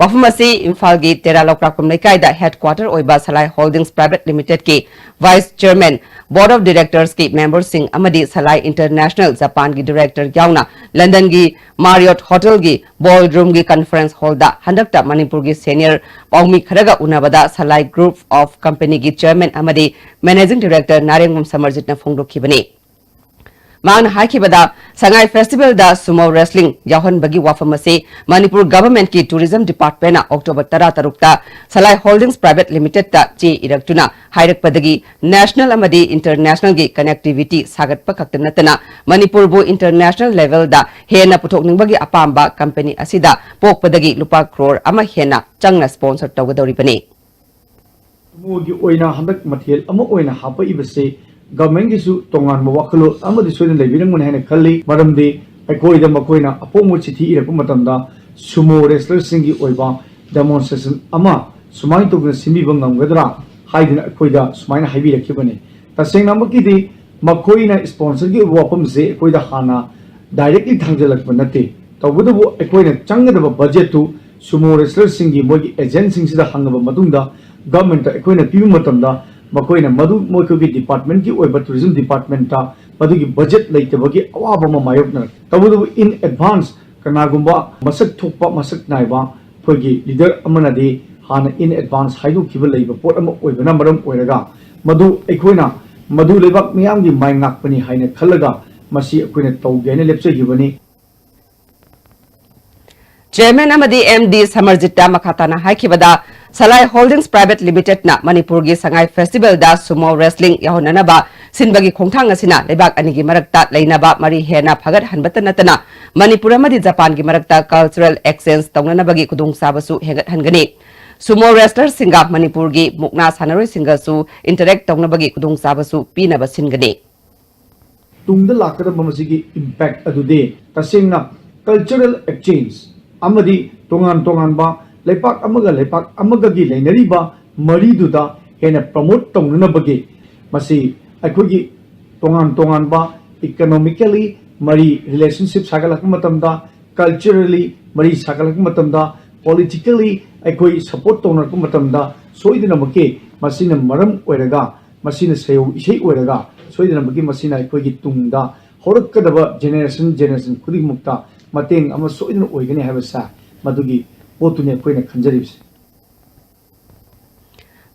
ꯋꯥꯐꯝ ꯑꯁꯤ ꯏꯝꯐꯥꯜꯒꯤ ꯇꯦꯔꯥ ꯂꯧꯀ꯭ꯔꯥꯛꯄꯝ ꯂꯩꯀꯥꯏꯗ headquarter ꯑꯣꯏꯕ ꯁꯂꯥꯏ Holdings Private Limitedꯀꯤ Vice Chairman, Board of Directorsꯀꯤ memberꯁꯤꯡ ꯑꯃꯗꯤ ꯁꯂꯥꯏ International ꯖꯄꯥꯟꯒꯤ director ꯌꯥꯎꯅ ꯂꯟꯗꯟꯒꯤ Marriott Hotelꯒꯤ ballroomꯒꯤ conference hallꯗ ꯍꯟꯗꯛꯇ ꯃꯅꯤꯄꯨꯔꯒꯤ senior ꯄꯥꯎꯃꯤ ꯈꯔꯒ ꯎꯅꯕꯗ ꯁꯂꯥꯏ Group of Companyꯒꯤ chairman ꯑꯃꯗꯤ managing director ꯅꯥꯔꯦꯡꯕꯝ ꯁꯃꯔꯖꯤꯠꯅ ꯐꯣꯡꯗꯣꯛꯈꯤꯕꯅꯤ꯫ ꯃꯍꯥꯛꯅ ꯍꯥꯏꯈꯤꯕꯗ, ꯁꯉꯥꯏ Festivalꯗ sumo wrestling ꯌꯥꯎꯍꯟꯕꯒꯤ ꯋꯥꯐꯝ ꯑꯁꯤ ꯃꯅꯤꯄꯨꯔ governmentꯀꯤ tourism departmentꯅ October ꯇꯔꯥꯇꯔꯨꯛꯇ ꯁꯂꯥꯏ Holdings Private Limitedꯇ ꯆꯦ ꯏꯔꯛꯇꯨꯅ ꯍꯥꯏꯔꯛꯄꯗꯒꯤ national ꯑꯃꯗꯤ internationalꯒꯤ connectivity ꯁꯥꯒꯠꯄ ꯈꯛꯇ ꯅꯠꯇꯅ ꯃꯅꯤꯄꯨꯔꯕꯨ international levelꯗ ꯍꯦꯟꯅ ꯄꯨꯊꯣꯛꯅꯤꯡꯕꯒꯤ ꯑꯄꯥꯝꯕ company ꯑꯁꯤꯗ ꯄꯣꯛꯄꯗꯒꯤ ꯂꯨꯄꯥ crore ꯑꯃ ꯍꯦꯟꯅ ꯆꯪꯅ sponsor ꯇꯧꯒꯗꯧꯔꯤꯕꯅꯤ꯫ ꯁꯨꯃꯣꯒꯤ ꯑꯣꯏꯅ ꯍꯟꯗꯛ ꯃꯊꯦꯜ ꯑꯃ ꯑꯣꯏꯅ ꯍꯥꯞꯄꯛꯏꯕꯁꯦ ꯒꯚꯔꯟꯃꯦꯟꯒꯤꯁꯨ ꯇꯣꯉꯥꯟꯕ ꯋꯥꯈꯜꯂꯣꯟ ꯑꯃꯗꯤ ꯁꯣꯏꯗꯅ ꯂꯩꯕꯤꯔꯝꯒꯅꯤ ꯍꯥꯏꯅ ꯈꯜꯂꯤ꯫ ꯃꯔꯝꯗꯤ ꯑꯩꯈꯣꯏꯗ ꯃꯈꯣꯏꯅ ꯑꯐꯣꯡꯕ ꯆꯤꯊꯤ ꯏꯔꯛꯄ ꯃꯇꯝꯗ sumo wrestlerꯁꯤꯡꯒꯤ ꯑꯣꯏꯕ demonstration ꯑꯃ ꯁꯨꯃꯥꯏꯅ ꯇꯧꯗꯅ ꯁꯤꯟꯕꯤꯕ ꯉꯝꯒꯗ꯭ꯔꯥ ꯍꯥꯏꯗꯨꯅ ꯑꯩꯈꯣꯏꯗ ꯁꯨꯃꯥꯏꯅ ꯍꯥꯏꯕꯤꯔꯛꯈꯤꯕꯅꯤ꯫ ꯇꯁꯦꯡꯅꯃꯛꯀꯤꯗꯤ ꯃꯈꯣꯏꯅ sponsorꯒꯤ ꯑꯣꯏꯕ ꯋꯥꯐꯝꯁꯦ ꯑꯩꯈꯣꯏꯗ ꯍꯥꯟꯅ directly ꯊꯥꯡꯖꯜꯂꯛꯄ ꯅꯠꯇꯦ꯫ ꯇꯧꯕꯇꯕꯨ ꯑꯩꯈꯣꯏꯅ ꯆꯪꯒꯗꯕ budgetꯇꯨ sumo wrestlerꯁꯤꯡꯒꯤ ꯃꯣꯏꯒꯤ agentꯁꯤꯡꯁꯤꯗ ꯍꯪꯉꯕ ꯃꯇꯨꯡꯗ governmentꯇ ꯑꯩꯈꯣꯏꯅ ꯄꯤꯕ ꯃꯇꯝꯗ ꯃꯈꯣꯏꯅ ꯃꯗꯨ ꯃꯈꯣꯏꯒꯤ departmentꯀꯤ ꯑꯣꯏꯕ tourism departmentꯇ ꯃꯗꯨꯒꯤ budget ꯂꯩꯇꯕꯒꯤ ꯑꯋꯥꯕ ꯑꯃ ꯃꯥꯌꯣꯛꯅꯔꯛ꯫ ꯇꯧꯕꯇꯕꯨ in advance ꯀꯅꯥꯒꯨꯝꯕ ꯃꯁꯛ ꯊꯣꯛꯄ, ꯃꯁꯛ ꯅꯥꯏꯕ ꯑꯩꯈꯣꯏꯒꯤ leader ꯑꯃꯅꯗꯤ ꯍꯥꯟꯅ in advance ꯍꯥꯏꯗꯣꯛꯈꯤꯕ ꯂꯩꯕ ꯄꯣꯠ ꯑꯃ ꯑꯣꯏꯕꯅ ꯃꯔꯝ ꯑꯣꯏꯔꯒ ꯃꯗꯨ ꯑꯩꯈꯣꯏꯅ ꯃꯗꯨ ꯂꯩꯕꯥꯛ ꯃꯤꯌꯥꯝꯒꯤ ꯃꯥꯏ ꯉꯥꯛꯄꯅꯤ ꯍꯥꯏꯅ ꯈꯜꯂꯒ ꯃꯁꯤ ꯑꯩꯈꯣꯏꯅ ꯇꯧꯒꯦ ꯍꯥꯏꯅ ꯂꯦꯞꯆꯈꯤꯕꯅꯤ꯫ ꯆꯦꯌꯔꯃꯦꯟ ꯑꯃꯗꯤ ꯑꯦꯝ ꯗꯤ ꯁꯃꯔꯖꯤꯠꯇ ꯃꯈꯥ ꯇꯥꯅ ꯍꯥꯏꯈꯤꯕꯗ, ꯁꯂꯥꯏ ꯍꯣꯜꯗꯤꯡꯁ ꯄ꯭ꯔꯥꯏꯚꯦꯠ ꯂꯤꯃꯤꯇꯦꯗꯅ ꯃꯅꯤꯄꯨꯔꯒꯤ ꯁꯉꯥꯏ ꯐꯦꯁꯇꯤꯚꯦꯜꯗ sumo wrestling ꯌꯥꯎꯍꯟꯅꯅꯕ ꯁꯤꯟꯕꯒꯤ ꯈꯣꯡꯊꯥꯡ ꯑꯁꯤꯅ ꯂꯩꯕꯥꯛ ꯑꯅꯤꯒꯤ ꯃꯔꯛꯇ ꯂꯩꯅꯕ ꯃꯔꯤ ꯍꯦꯟꯅ ꯐꯒꯠꯍꯟꯕꯇ ꯅꯠꯇꯅ ꯃꯅꯤꯄꯨꯔ ꯑꯃꯗꯤ ꯖꯄꯥꯟꯒꯤ ꯃꯔꯛꯇ cultural exchange ꯇꯧꯅꯅꯕꯒꯤ ꯈꯨꯗꯣꯡꯆꯥꯕꯁꯨ ꯍꯦꯟꯒꯠꯍꯟꯒꯅꯤ꯫ Sumo wrestlerꯁꯤꯡꯒ ꯃꯅꯤꯄꯨꯔꯒꯤ ꯃꯨꯛꯅꯥ ꯁꯥꯟꯅꯔꯣꯏꯁꯤꯡꯒꯁꯨ interact ꯇꯧꯅꯕꯒꯤ ꯈꯨꯗꯣꯡꯆꯥꯕꯁꯨ ꯄꯤꯅꯕ ꯁꯤꯟꯒꯅꯤ꯫ ꯇꯨꯡꯗ ꯂꯥꯛꯀꯗꯕ ꯃꯁꯤꯒꯤ impact ꯑꯗꯨꯗꯤ ꯇꯁꯦꯡꯅ cultural exchange ꯑꯃꯗꯤ ꯇꯣꯉꯥꯟ ꯇꯣꯉꯥꯟꯕ ꯂꯩꯄꯥꯛ ꯑꯃꯒ ꯂꯩꯄꯥꯛ ꯑꯃꯒꯒꯤ ꯂꯩꯅꯔꯤꯕ ꯃꯔꯤꯗꯨꯗ ꯍꯦꯟꯅ promote ꯇꯧꯅꯅꯕꯒꯤ ꯃꯁꯤ ꯑꯩꯈꯣꯏꯒꯤ ꯇꯣꯉꯥꯟ ꯇꯣꯉꯥꯟꯕ economically ꯃꯔꯤ relationship ꯁꯥꯒꯠꯂꯛꯄ ꯃꯇꯝꯗ, culturally ꯃꯔꯤ ꯁꯥꯒꯠꯂꯛꯄ ꯃꯇꯝꯗ, politically ꯑꯩꯈꯣꯏ support ꯇꯧꯅꯔꯛꯄ ꯃꯇꯝꯗ ꯁꯣꯏꯗꯅꯃꯛꯀꯤ ꯃꯁꯤꯅ ꯃꯔꯝ ꯑꯣꯏꯔꯒ ꯃꯁꯤꯅ ꯁꯩꯌꯧ ꯏꯁꯩ ꯑꯣꯏꯔꯒ ꯁꯣꯏꯗꯅꯃꯛꯀꯤ ꯃꯁꯤꯅ ꯑꯩꯈꯣꯏꯒꯤ ꯇꯨꯡꯗ ꯍꯧꯔꯛꯀꯗꯕ generation generation ꯈꯨꯗꯤꯡꯃꯛꯇ ꯃꯇꯦꯡ ꯑꯃ ꯁꯣꯏꯗꯅ ꯑꯣꯏꯒꯅꯤ ꯍꯥꯏꯕꯁꯦ ꯃꯗꯨꯒꯤ ꯄꯣꯠꯇꯨꯅꯤ ꯑꯩꯈꯣꯏꯅ ꯈꯟꯖꯔꯤꯕꯁꯦ꯫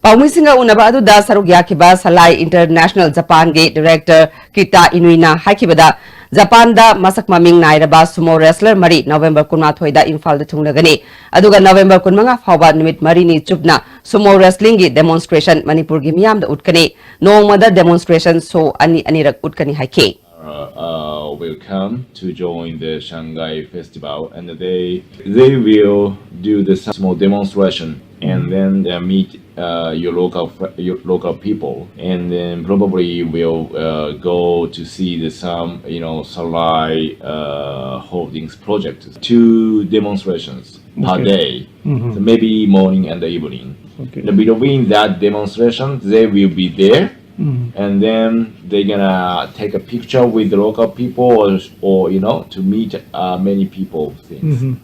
ꯄꯥꯎꯃꯤꯁꯤꯡꯒ ꯎꯅꯕ ꯑꯗꯨꯗ ꯁꯔꯨꯛ ꯌꯥꯈꯤꯕ ꯁꯂꯥꯏ ꯏꯟꯇꯔꯅꯦꯁꯅꯦꯜ ꯖꯄꯥꯟꯒꯤ ꯗꯤꯔꯦꯛꯇꯔ ꯀꯤꯇꯥ ꯏꯅꯨꯏꯅ ꯍꯥꯏꯈꯤꯕꯗ, ꯖꯄꯥꯟꯗ ꯃꯁꯛ ꯃꯃꯤꯡ ꯅꯥꯏꯔꯕ sumo wrestler ꯃꯔꯤ ꯅꯕꯦꯝꯕꯔ ꯀꯨꯟꯃꯥꯊꯣꯏꯗ ꯏꯝꯐꯥꯜꯗ ꯊꯨꯡꯂꯒꯅꯤ꯫ ꯑꯗꯨꯒ ꯅꯕꯦꯝꯕꯔ ꯀꯨꯟꯃꯉꯥ ꯐꯥꯎꯕ ꯅꯨꯃꯤꯠ ꯃꯔꯤꯅꯤ ꯆꯨꯞꯅ sumo wrestlingꯒꯤ demonstration ꯃꯅꯤꯄꯨꯔꯒꯤ ꯃꯤꯌꯥꯝꯗ ꯎꯠꯀꯅꯤ꯫ ꯅꯣꯡꯃꯗ demonstration show ꯑꯅꯤ ꯑꯅꯤꯔꯛ ꯎꯠꯀꯅꯤ ꯍꯥꯏꯈꯤ꯫ uh, will come to join the Shanghai Festival, and they they will do the small demonstration, and then they meet uh, your local fr- your local people, and then probably we'll uh, go to see the some you know Salai uh, Holdings project, two demonstrations per Okay. day, Mhm. so maybe morning and the evening. Okay. The, between that demonstration, they will be there, Mhm. and then they're gonna take a picture with the local people, or, or you know, to meet uh, many people. Things. Mhm.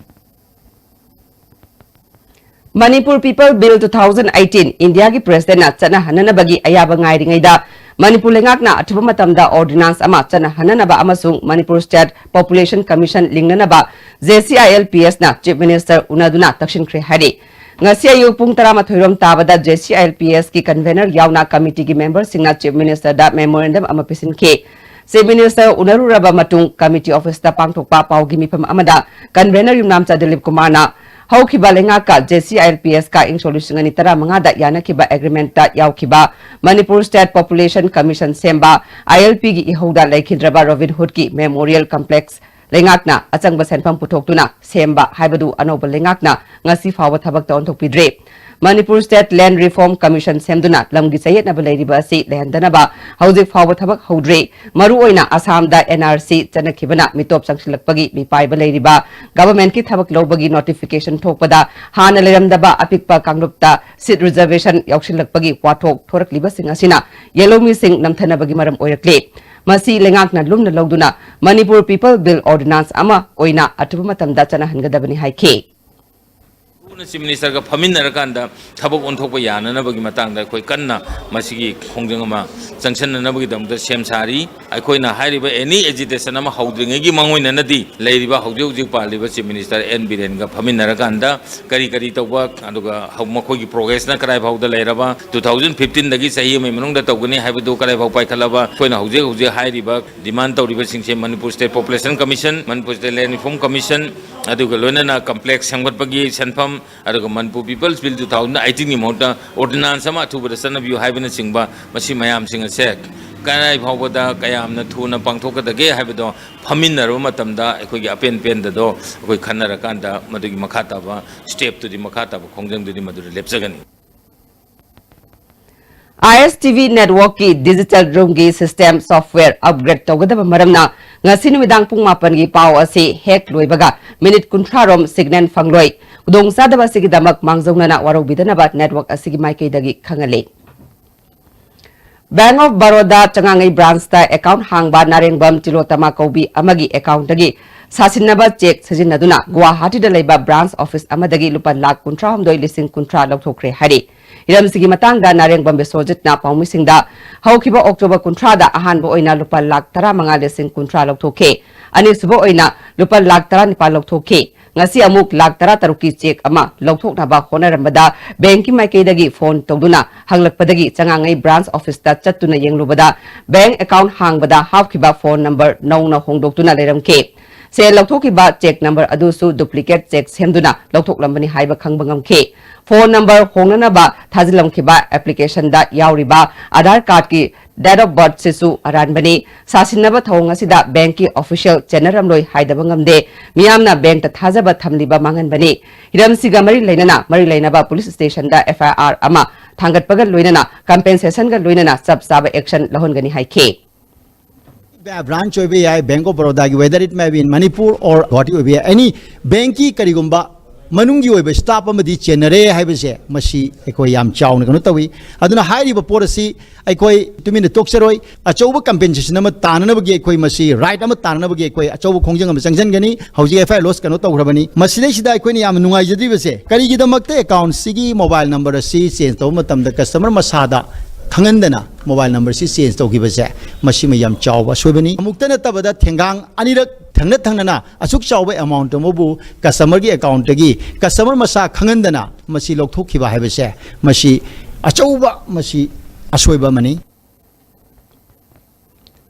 Manipur People Bill two thousand eighteen India ꯒꯤ President ꯅ ꯆꯠꯅꯍꯟꯅꯅꯕꯒꯤ ꯑꯌꯥꯕ ꯉꯥꯏꯔꯤꯉꯩꯗ, ꯃꯅꯤꯄꯨꯔ ꯂꯩꯉꯥꯛꯅ ꯑꯊꯨꯕ ꯃꯇꯝꯗ ordinance ꯑꯃ ꯆꯠꯅꯍꯟꯅꯅꯕ ꯑꯃꯁꯨꯡ Manipur State Population Commission ꯂꯤꯡꯅꯅꯕ J C I L P S ꯅ Chief Minister ꯎꯅꯗꯨꯅ ꯇꯛꯁꯤꯟꯈ꯭ꯔꯦ ꯍꯥꯏꯔꯤ꯫ ꯉꯁꯤ ꯑꯌꯨꯛ ꯄꯨꯡ ꯇꯔꯥꯃꯥꯊꯣꯏ ꯔꯣꯝ ꯇꯥꯕꯗ J C I L P S ꯀꯤ convener ꯌꯥꯎꯅ committee ꯒꯤ member ꯁꯤꯡꯅ Chief Minister ꯗ memorandum ꯑꯃ ꯄꯤꯁꯤꯟꯈꯤ꯫ Chief Minister ꯎꯅꯔꯨꯔꯕ ꯃꯇꯨꯡ committee office ꯇ ꯄꯥꯡꯊꯣꯛꯄ ꯄꯥꯎꯒꯤ ꯃꯤꯐꯝ ꯑꯃꯗ convener ꯌꯨꯝꯅꯥꯝꯆꯥ ꯗꯤꯂꯤꯞ ꯀꯨꯃꯥꯔꯅ ꯍꯧꯈꯤꯕ ꯂꯩꯉꯥꯛꯀ J C I L P S ꯀ ꯏꯪ ꯁꯣꯛ ꯂꯤꯁꯤꯡ ꯑꯅꯤ ꯇꯔꯥꯃꯉꯥꯗ ꯌꯥꯅꯈꯤꯕ agreement ꯇ ꯌꯥꯎꯈꯤꯕ Manipur State Population Commission ꯁꯦꯝꯕ I L P ꯒꯤ ꯏꯍꯧꯗ ꯂꯩꯈꯤꯗ꯭ꯔꯕ Robin Hood ꯀꯤ Memorial Complex ꯂꯩꯉꯥꯛꯅ ꯑꯆꯪꯕ ꯁꯦꯟꯐꯝ ꯄꯨꯊꯣꯛꯇꯨꯅ ꯁꯦꯝꯕ ꯍꯥꯏꯕꯗꯨ ꯑꯅꯧꯕ ꯂꯩꯉꯥꯛꯅ ꯉꯁꯤ ꯐꯥꯎꯕ ꯊꯕꯛꯇ ꯑꯣꯟꯊꯣꯛꯄꯤꯗ꯭ꯔꯤ꯫ Manipur State Land Reform Commission ꯁꯦꯝꯗꯨꯅ ꯂꯝꯒꯤ ꯆꯌꯦꯠꯅꯕ ꯂꯩꯔꯤꯕ ꯑꯁꯤ ꯂꯩꯍꯟꯗꯅꯕ ꯍꯧꯖꯤꯛ ꯐꯥꯎꯕ ꯊꯕꯛ ꯍꯧꯗ꯭ꯔꯤ꯫ ꯃꯔꯨꯑꯣꯏꯅ ꯑꯁꯥꯝꯗ N R C ꯆꯠꯅꯈꯤꯕꯅ ꯃꯤꯇꯣꯞ ꯆꯪꯁꯤꯜꯂꯛꯄꯒꯤ ꯃꯤꯄꯥꯏꯕ ꯂꯩꯔꯤꯕ, government ꯀꯤ ꯊꯕꯛ ꯂꯧꯕꯒꯤ notification ꯊꯣꯛꯄꯗ ꯍꯥꯟꯅ ꯂꯩꯔꯝꯗꯕ ꯑꯄꯤꯛꯄ ꯀꯥꯡꯂꯨꯞꯇ seat reservation ꯌꯥꯎꯁꯤꯜꯂꯛꯄꯒꯤ ꯋꯥꯊꯣꯛ ꯊꯣꯔꯛꯂꯤꯕꯁꯤꯡ ꯑꯁꯤꯅ ꯌꯦꯜꯍꯧꯃꯤꯁꯤꯡ ꯅꯝꯊꯅꯕꯒꯤ ꯃꯔꯝ ꯑꯣꯏꯔꯛꯂꯤ꯫ ꯃꯁꯤ ꯂꯩꯉꯥꯛꯅ ꯂꯨꯝꯅ ꯂꯧꯗꯨꯅ Manipur People Bill ordinance ꯑꯃ ꯑꯣꯏꯅ ꯑꯊꯨꯕ ꯃꯇꯝꯗ ꯆꯠꯅꯍꯟꯒꯗꯕꯅꯤ ꯍꯥꯏꯈꯤ꯫ ꯊꯨꯅ Chief Minister ꯒ ꯐꯝꯃꯤꯟꯅꯔꯀꯥꯟꯗ ꯊꯕꯛ ꯑꯣꯟꯊꯣꯛꯄ ꯌꯥꯅꯅꯕꯒꯤ ꯃꯇꯥꯡꯗ ꯑꯩꯈꯣꯏ ꯀꯟꯅ ꯃꯁꯤꯒꯤ ꯈꯣꯡꯖꯪ ꯑꯃ ꯆꯪꯁꯤꯟꯅꯅꯕꯒꯤꯗꯃꯛꯇ ꯁꯦꯝ ꯁꯥꯔꯤ꯫ ꯑꯩꯈꯣꯏꯅ ꯍꯥꯏꯔꯤꯕ any agitation ꯑꯃ ꯍꯧꯗ꯭ꯔꯤꯉꯩꯒꯤ ꯃꯥꯡꯑꯣꯏꯅꯅꯗꯤ ꯂꯩꯔꯤꯕ ꯍꯧꯖꯤꯛ ꯍꯧꯖꯤꯛ ꯄꯥꯜꯂꯤꯕ Chief Minister N ꯕꯤꯔꯦꯟꯒ ꯐꯝꯃꯤꯟꯅꯔꯀꯥꯟꯗ ꯀꯔꯤ ꯀꯔꯤ ꯇꯧꯕ, ꯑꯗꯨꯒ ꯍꯧ- ꯃꯈꯣꯏꯒꯤ progress ꯅ ꯀꯗꯥꯏ ꯐꯥꯎꯗ ꯂꯩꯔꯕ, two thousand fifteen ꯗꯒꯤ ꯆꯍꯤ ꯑꯃꯒꯤ ꯃꯅꯨꯡꯗ ꯇꯧꯒꯅꯤ ꯍꯥꯏꯕꯗꯨ ꯀꯗꯥꯏ ꯐꯥꯎ ꯄꯥꯏꯈꯠꯂꯕ, ꯑꯩꯈꯣꯏꯅ ꯍꯧꯖꯤꯛ ꯍꯧꯖꯤꯛ ꯍꯥꯏꯔꯤꯕ demand ꯇꯧꯔꯤꯕꯁꯤꯡꯁꯦ Manipur State Population Commission, Manipur State Land Reform Commission, ꯑꯗꯨꯒ ꯂꯣꯏꯅꯅ complex ꯁꯦꯝꯒꯠꯄꯒꯤ ꯁꯦꯟꯐꯝ, ꯑꯗꯨꯒ Manipur People's Bill two thousand eighteen ꯒꯤ ꯃꯍꯨꯠꯇ ordinance ꯑꯃ ꯑꯊꯨꯕꯗ ꯆꯠꯅꯕꯤꯌꯨ ꯍꯥꯏꯕꯅꯆꯤꯡꯕ, ꯃꯁꯤ ꯃꯌꯥꯝꯁꯤꯡ ꯑꯁꯦ ꯀꯗꯥꯏ ꯐꯥꯎꯕꯗ ꯀꯌꯥꯝꯅ ꯊꯨꯅ ꯄꯥꯡꯊꯣꯛꯀꯗꯒꯦ ꯍꯥꯏꯕꯗꯣ ꯐꯝꯃꯤꯟꯅꯔꯕ ꯃꯇꯝꯗ ꯑꯩꯈꯣꯏꯒꯤ ꯑꯄꯦꯟ ꯄꯦꯟꯗꯗꯣ ꯑꯩꯈꯣꯏ ꯈꯟꯅꯔꯀꯥꯟꯗ ꯃꯗꯨꯒꯤ ꯃꯈꯥ ꯇꯥꯕ step ꯇꯨꯗꯤ, ꯃꯈꯥ ꯇꯥꯕ ꯈꯣꯡꯖꯪꯗꯨꯗꯤ ꯃꯗꯨꯗ ꯂꯦꯞꯆꯒꯅꯤ꯫ ISTV network ꯀꯤ digital room ꯒꯤ system software upgrade ꯇꯧꯒꯗꯕ ꯃꯔꯝꯅ ꯉꯁꯤ ꯅꯨꯃꯤꯗꯥꯡ ꯄꯨꯡ ꯃꯥꯄꯟꯒꯤ ꯄꯥꯎ ꯑꯁꯤ ꯍꯦꯛ ꯂꯣꯏꯕꯒ minute ꯀꯨꯟꯊ꯭ꯔꯥ ꯔꯣꯝ signal ꯐꯪꯂꯣꯏ꯫ ꯈꯨꯗꯣꯡꯆꯥꯗꯕ ꯑꯁꯤꯒꯤꯗꯃꯛ ꯃꯥꯡꯖꯧꯅꯅ ꯋꯥꯔꯧꯕꯤꯗꯅꯕ network ꯑꯁꯤꯒꯤ ꯃꯥꯏꯀꯩꯗꯒꯤ ꯈꯪꯍꯜꯂꯤ꯫ Bank of Baroda ꯆꯉꯥꯉꯩ branch ꯇ account ꯍꯥꯡꯕ ꯅꯥꯔꯦꯡꯕꯝ ꯇꯤꯂꯣꯇꯃꯥ ꯀꯧꯕꯤ ꯑꯃꯒꯤ account ꯇꯒꯤ ꯁꯥꯁꯤꯟꯅꯕ cheque ꯁꯤꯖꯤꯟꯅꯗꯨꯅ ꯒꯨꯋꯥꯍꯥꯇꯤꯗ ꯂꯩꯕ branch office ꯑꯃꯗꯒꯤ ꯂꯨꯄꯥ ꯂꯥꯈ ꯀꯨꯟꯊ꯭ꯔꯥ ꯍꯨꯝꯗꯣꯏ ꯂꯤꯁꯤꯡ ꯀꯨꯟꯊ꯭ꯔꯥ ꯂꯧꯊꯣꯛꯈ꯭ꯔꯦ ꯍꯥꯏꯔꯤ꯫ ꯍꯤꯔꯝꯁꯤꯒꯤ ꯃꯇꯥꯡꯗ ꯅꯥꯔꯦꯡꯕꯝ ꯕꯤꯁ꯭ꯋꯖꯤꯠꯅ ꯄꯥꯎꯃꯤꯁꯤꯡꯗ ꯍꯧꯈꯤꯕ October ꯀꯨꯟꯊ꯭ꯔꯥꯗ ꯑꯍꯥꯟꯕ ꯑꯣꯏꯅ ꯂꯨꯄꯥ ꯂꯥꯈ ꯇꯔꯥꯃꯉꯥ ꯂꯤꯁꯤꯡ ꯀꯨꯟꯊ꯭ꯔꯥ ꯂꯧꯊꯣꯛꯈꯤ꯫ ꯑꯅꯤꯁꯨꯕ ꯑꯣꯏꯅ ꯂꯨꯄꯥ ꯂꯥꯈ ꯇꯔꯥꯅꯤꯄꯥꯜ ꯂꯧꯊꯣꯛꯈꯤ꯫ ꯉꯁꯤ ꯑꯃꯨꯛ ꯂꯥꯈ ꯇꯔꯥ ꯇꯔꯨꯛꯀꯤ cheque ꯑꯃ ꯂꯧꯊꯣꯛꯅꯕ ꯍꯣꯠꯅꯔꯝꯕꯗ bank ꯀꯤ ꯃꯥꯏꯀꯩꯗꯒꯤ phone ꯇꯧꯗꯨꯅ ꯍꯪꯂꯛꯄꯗꯒꯤ ꯆꯉꯥꯉꯩ branch office ꯇ ꯆꯠꯇꯨꯅ ꯌꯦꯡꯂꯨꯕꯗ bank account ꯍꯥꯡꯕꯗ ꯍꯥꯞꯈꯤꯕ phone number ꯅꯧꯅ ꯍꯣꯡꯗꯣꯛꯇꯨꯅ ꯂꯩꯔꯝꯈꯤ꯫ ꯁꯦꯜ ꯂꯧꯊꯣꯛꯈꯤꯕ cheque number ꯑꯗꯨꯁꯨ duplicate cheque ꯁꯦꯝꯗꯨꯅ ꯂꯧꯊꯣꯛꯂꯝꯕꯅꯤ ꯍꯥꯏꯕ ꯈꯪꯕ ꯉꯝꯈꯤ꯫ Phone number ꯍꯣꯡꯅꯅꯕ ꯊꯥꯖꯤꯜꯂꯝꯈꯤꯕ application ꯗ ꯌꯥꯎꯔꯤꯕ Aadhaar card ꯀꯤ date of birth ꯁꯤꯁꯨ ꯑꯔꯥꯟꯕꯅꯤ꯫ ꯁꯥꯁꯤꯟꯅꯕ ꯊꯧꯑꯣꯡ ꯑꯁꯤꯗ bank ꯀꯤ official ꯆꯦꯟꯅꯔꯝꯂꯣꯏ ꯍꯥꯏꯗꯕ ꯉꯝꯗꯦ꯫ ꯃꯤꯌꯥꯝꯅ bank ꯇ ꯊꯥꯖꯕ ꯊꯝꯂꯤꯕ ꯃꯥꯡꯍꯟꯕꯅꯤ꯫ ꯍꯤꯔꯝꯁꯤꯒ ꯃꯔꯤ ꯂꯩꯅꯅ ꯃꯔꯤ ꯂꯩꯅꯕ police station ꯗ FIR ꯑꯃ ꯊꯥꯡꯒꯠꯄꯒ ꯂꯣꯏꯅꯅ compensation ꯒ ꯂꯣꯏꯅꯅ ꯆꯞ ꯆꯥꯕ action ꯂꯧꯍꯟꯒꯅꯤ ꯍꯥꯏꯈꯤ꯫ Branch ꯑꯣꯏꯕ ꯌꯥꯏ, Bank of Baroda ꯒꯤ, whether it may be in Manipur or Guwahati ꯑꯣꯏꯕ ꯌꯥꯏ, any bank ꯀꯤ ꯀꯔꯤꯒꯨꯝꯕ ꯃꯅꯨꯡꯒꯤ ꯑꯣꯏꯕ staff ꯑꯃꯗꯤ ꯆꯦꯟꯅꯔꯦ ꯍꯥꯏꯕꯁꯦ ꯃꯁꯤ ꯑꯩꯈꯣꯏ ꯌꯥꯝ ꯆꯥꯎꯅ ꯀꯩꯅꯣ ꯇꯧꯏ꯫ ꯑꯗꯨꯅ ꯍꯥꯏꯔꯤꯕ ꯄꯣꯠ ꯑꯁꯤ ꯑꯩꯈꯣꯏ ꯇꯨꯃꯤꯟꯅ ꯇꯣꯛꯆꯔꯣꯏ꯫ ꯑꯆꯧꯕ compensation ꯑꯃ ꯇꯥꯅꯅꯕꯒꯤ ꯑꯩꯈꯣꯏ ꯃꯁꯤ right ꯑꯃ ꯇꯥꯅꯅꯕꯒꯤ ꯑꯩꯈꯣꯏ ꯑꯆꯧꯕ ꯈꯣꯡꯖꯪ ꯑꯃ ꯆꯪꯁꯤꯟꯒꯅꯤ꯫ ꯍꯧꯖꯤꯛ FIR lodge ꯀꯩꯅꯣ ꯇꯧꯈ꯭ꯔꯕꯅꯤ꯫ ꯃꯁꯤꯗꯩꯁꯤꯗ ꯑꯩꯈꯣꯏꯅ ꯌꯥꯝꯅ ꯅꯨꯡꯉꯥꯏꯖꯗ꯭ꯔꯤꯕꯁꯦ, ꯀꯔꯤꯒꯤꯗꯃꯛꯇ account ꯁꯤꯒꯤ mobile number ꯑꯁꯤ change ꯇꯧꯕ ꯃꯇꯝꯗ customer ꯃꯁꯥꯗ ꯈꯪꯍꯟꯗꯅ mobile number ꯁꯤ change ꯇꯧꯈꯤꯕꯁꯦ, ꯃꯁꯤꯃ ꯌꯥꯝ ꯆꯥꯎꯕ ꯑꯁꯣꯏꯕꯅꯤ꯫ ꯑꯃꯨꯛꯇ ꯅꯠꯇꯕꯗ ꯊꯦꯡꯒꯥꯡ ꯑꯅꯤꯔꯛ ꯊꯪꯅ ꯊꯪꯅꯅ ꯑꯁꯨꯛ ꯆꯥꯎꯕ amount ꯑꯃꯕꯨ customer ꯒꯤ account ꯇꯒꯤ customer ꯃꯁꯥ ꯈꯪꯍꯟꯗꯅ ꯃꯁꯤ ꯂꯧꯊꯣꯛꯈꯤꯕ ꯍꯥꯏꯕꯁꯦ, ꯃꯁꯤ ꯑꯆꯧꯕ, ꯃꯁꯤ ꯑꯁꯣꯏꯕ ꯑꯃꯅꯤ꯫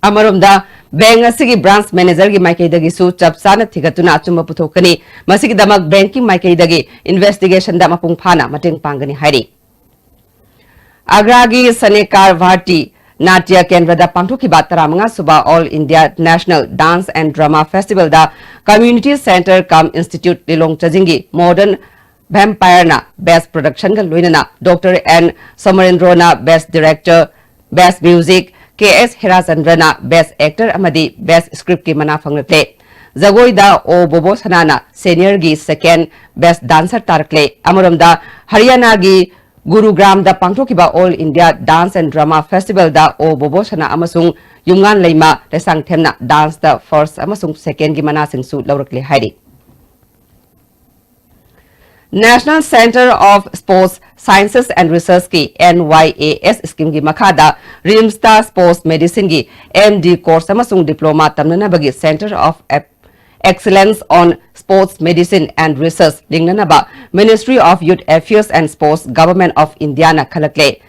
ꯑꯃꯔꯣꯝꯗ, bank ꯑꯁꯤꯒꯤ branch manager ꯒꯤ ꯃꯥꯏꯀꯩꯗꯒꯤꯁꯨ ꯆꯞ ꯆꯥꯅ ꯊꯤꯒꯠꯇꯨꯅ ꯑꯆꯨꯝꯕ ꯄꯨꯊꯣꯛꯀꯅꯤ꯫ ꯃꯁꯤꯒꯤꯗꯃꯛ bank ꯀꯤ ꯃꯥꯏꯀꯩꯗꯒꯤ investigation ꯗ ꯃꯄꯨꯡ ꯐꯥꯅ ꯃꯇꯦꯡ ꯄꯥꯡꯒꯅꯤ ꯍꯥꯏꯔꯤ꯫ ꯑꯒ꯭ꯔꯥꯒꯤ ꯁꯅꯦꯀꯥꯔ ꯚꯥꯔꯇꯤ ꯅꯥꯇ꯭ꯌ ꯀꯦꯟꯗ꯭ꯔꯗ ꯄꯥꯡꯊꯣꯛꯈꯤꯕ ꯇꯔꯥꯃꯉꯥ ꯁꯨꯕ All India National Dance and Drama Festival the Community Centre cum Institute Lilong ꯆꯥꯖꯤꯡꯒꯤ modern Vampireꯅ Best Productionꯒ ꯂꯣꯏꯅꯅ, Doctor N Somarendrona Best Director, Best Music, K S Herachandrana Best Actor ꯑꯃꯗꯤ Best Scriptꯀꯤ ꯃꯅꯥ ꯐꯪꯂꯛꯂꯦ꯫ ꯖꯒꯣꯏꯗ ꯑꯣ ꯕꯣꯕꯣ ꯁꯅꯥꯅ Seniorꯒꯤ Second Best Dancer ꯇꯥꯔꯛꯂꯦ꯫ ꯑꯃꯔꯣꯝꯗ ꯍꯔꯤꯌꯥꯅꯥꯒꯤ ꯒꯨꯔꯨꯒ꯭ꯔꯥꯝꯗ ꯄꯥꯡꯊꯣꯛꯈꯤꯕ All India Dance and Drama Festivalꯗ ꯑꯣ ꯕꯣꯕꯣ ꯁꯅꯥ ꯑꯃꯁꯨꯡ ꯌꯨꯝꯉꯥꯟ ꯂꯩꯃ ꯂꯩꯁꯥꯡꯊꯦꯝꯅ Danceꯇ First ꯑꯃꯁꯨꯡ Secondꯒꯤ ꯃꯅꯥꯁꯤꯡꯁꯨ ꯂꯧꯔꯛꯂꯦ ꯍꯥꯏꯔꯤ꯫ National Centre of Sports Sciences and Researchꯀꯤ N Y A S schemeꯒꯤ ꯃꯈꯥꯗ RIMSꯇ Sports Medicineꯒꯤ M D course ꯑꯃꯁꯨꯡ Diploma ꯇꯝꯅꯅꯕꯒꯤ Centre of Ep- Excellence on Sports Medicine and Research ꯂꯤꯡꯅꯅꯕ Ministry of Youth Affairs and Sports, Government of Indiaꯅ ꯈꯜꯂꯛꯂꯦ꯫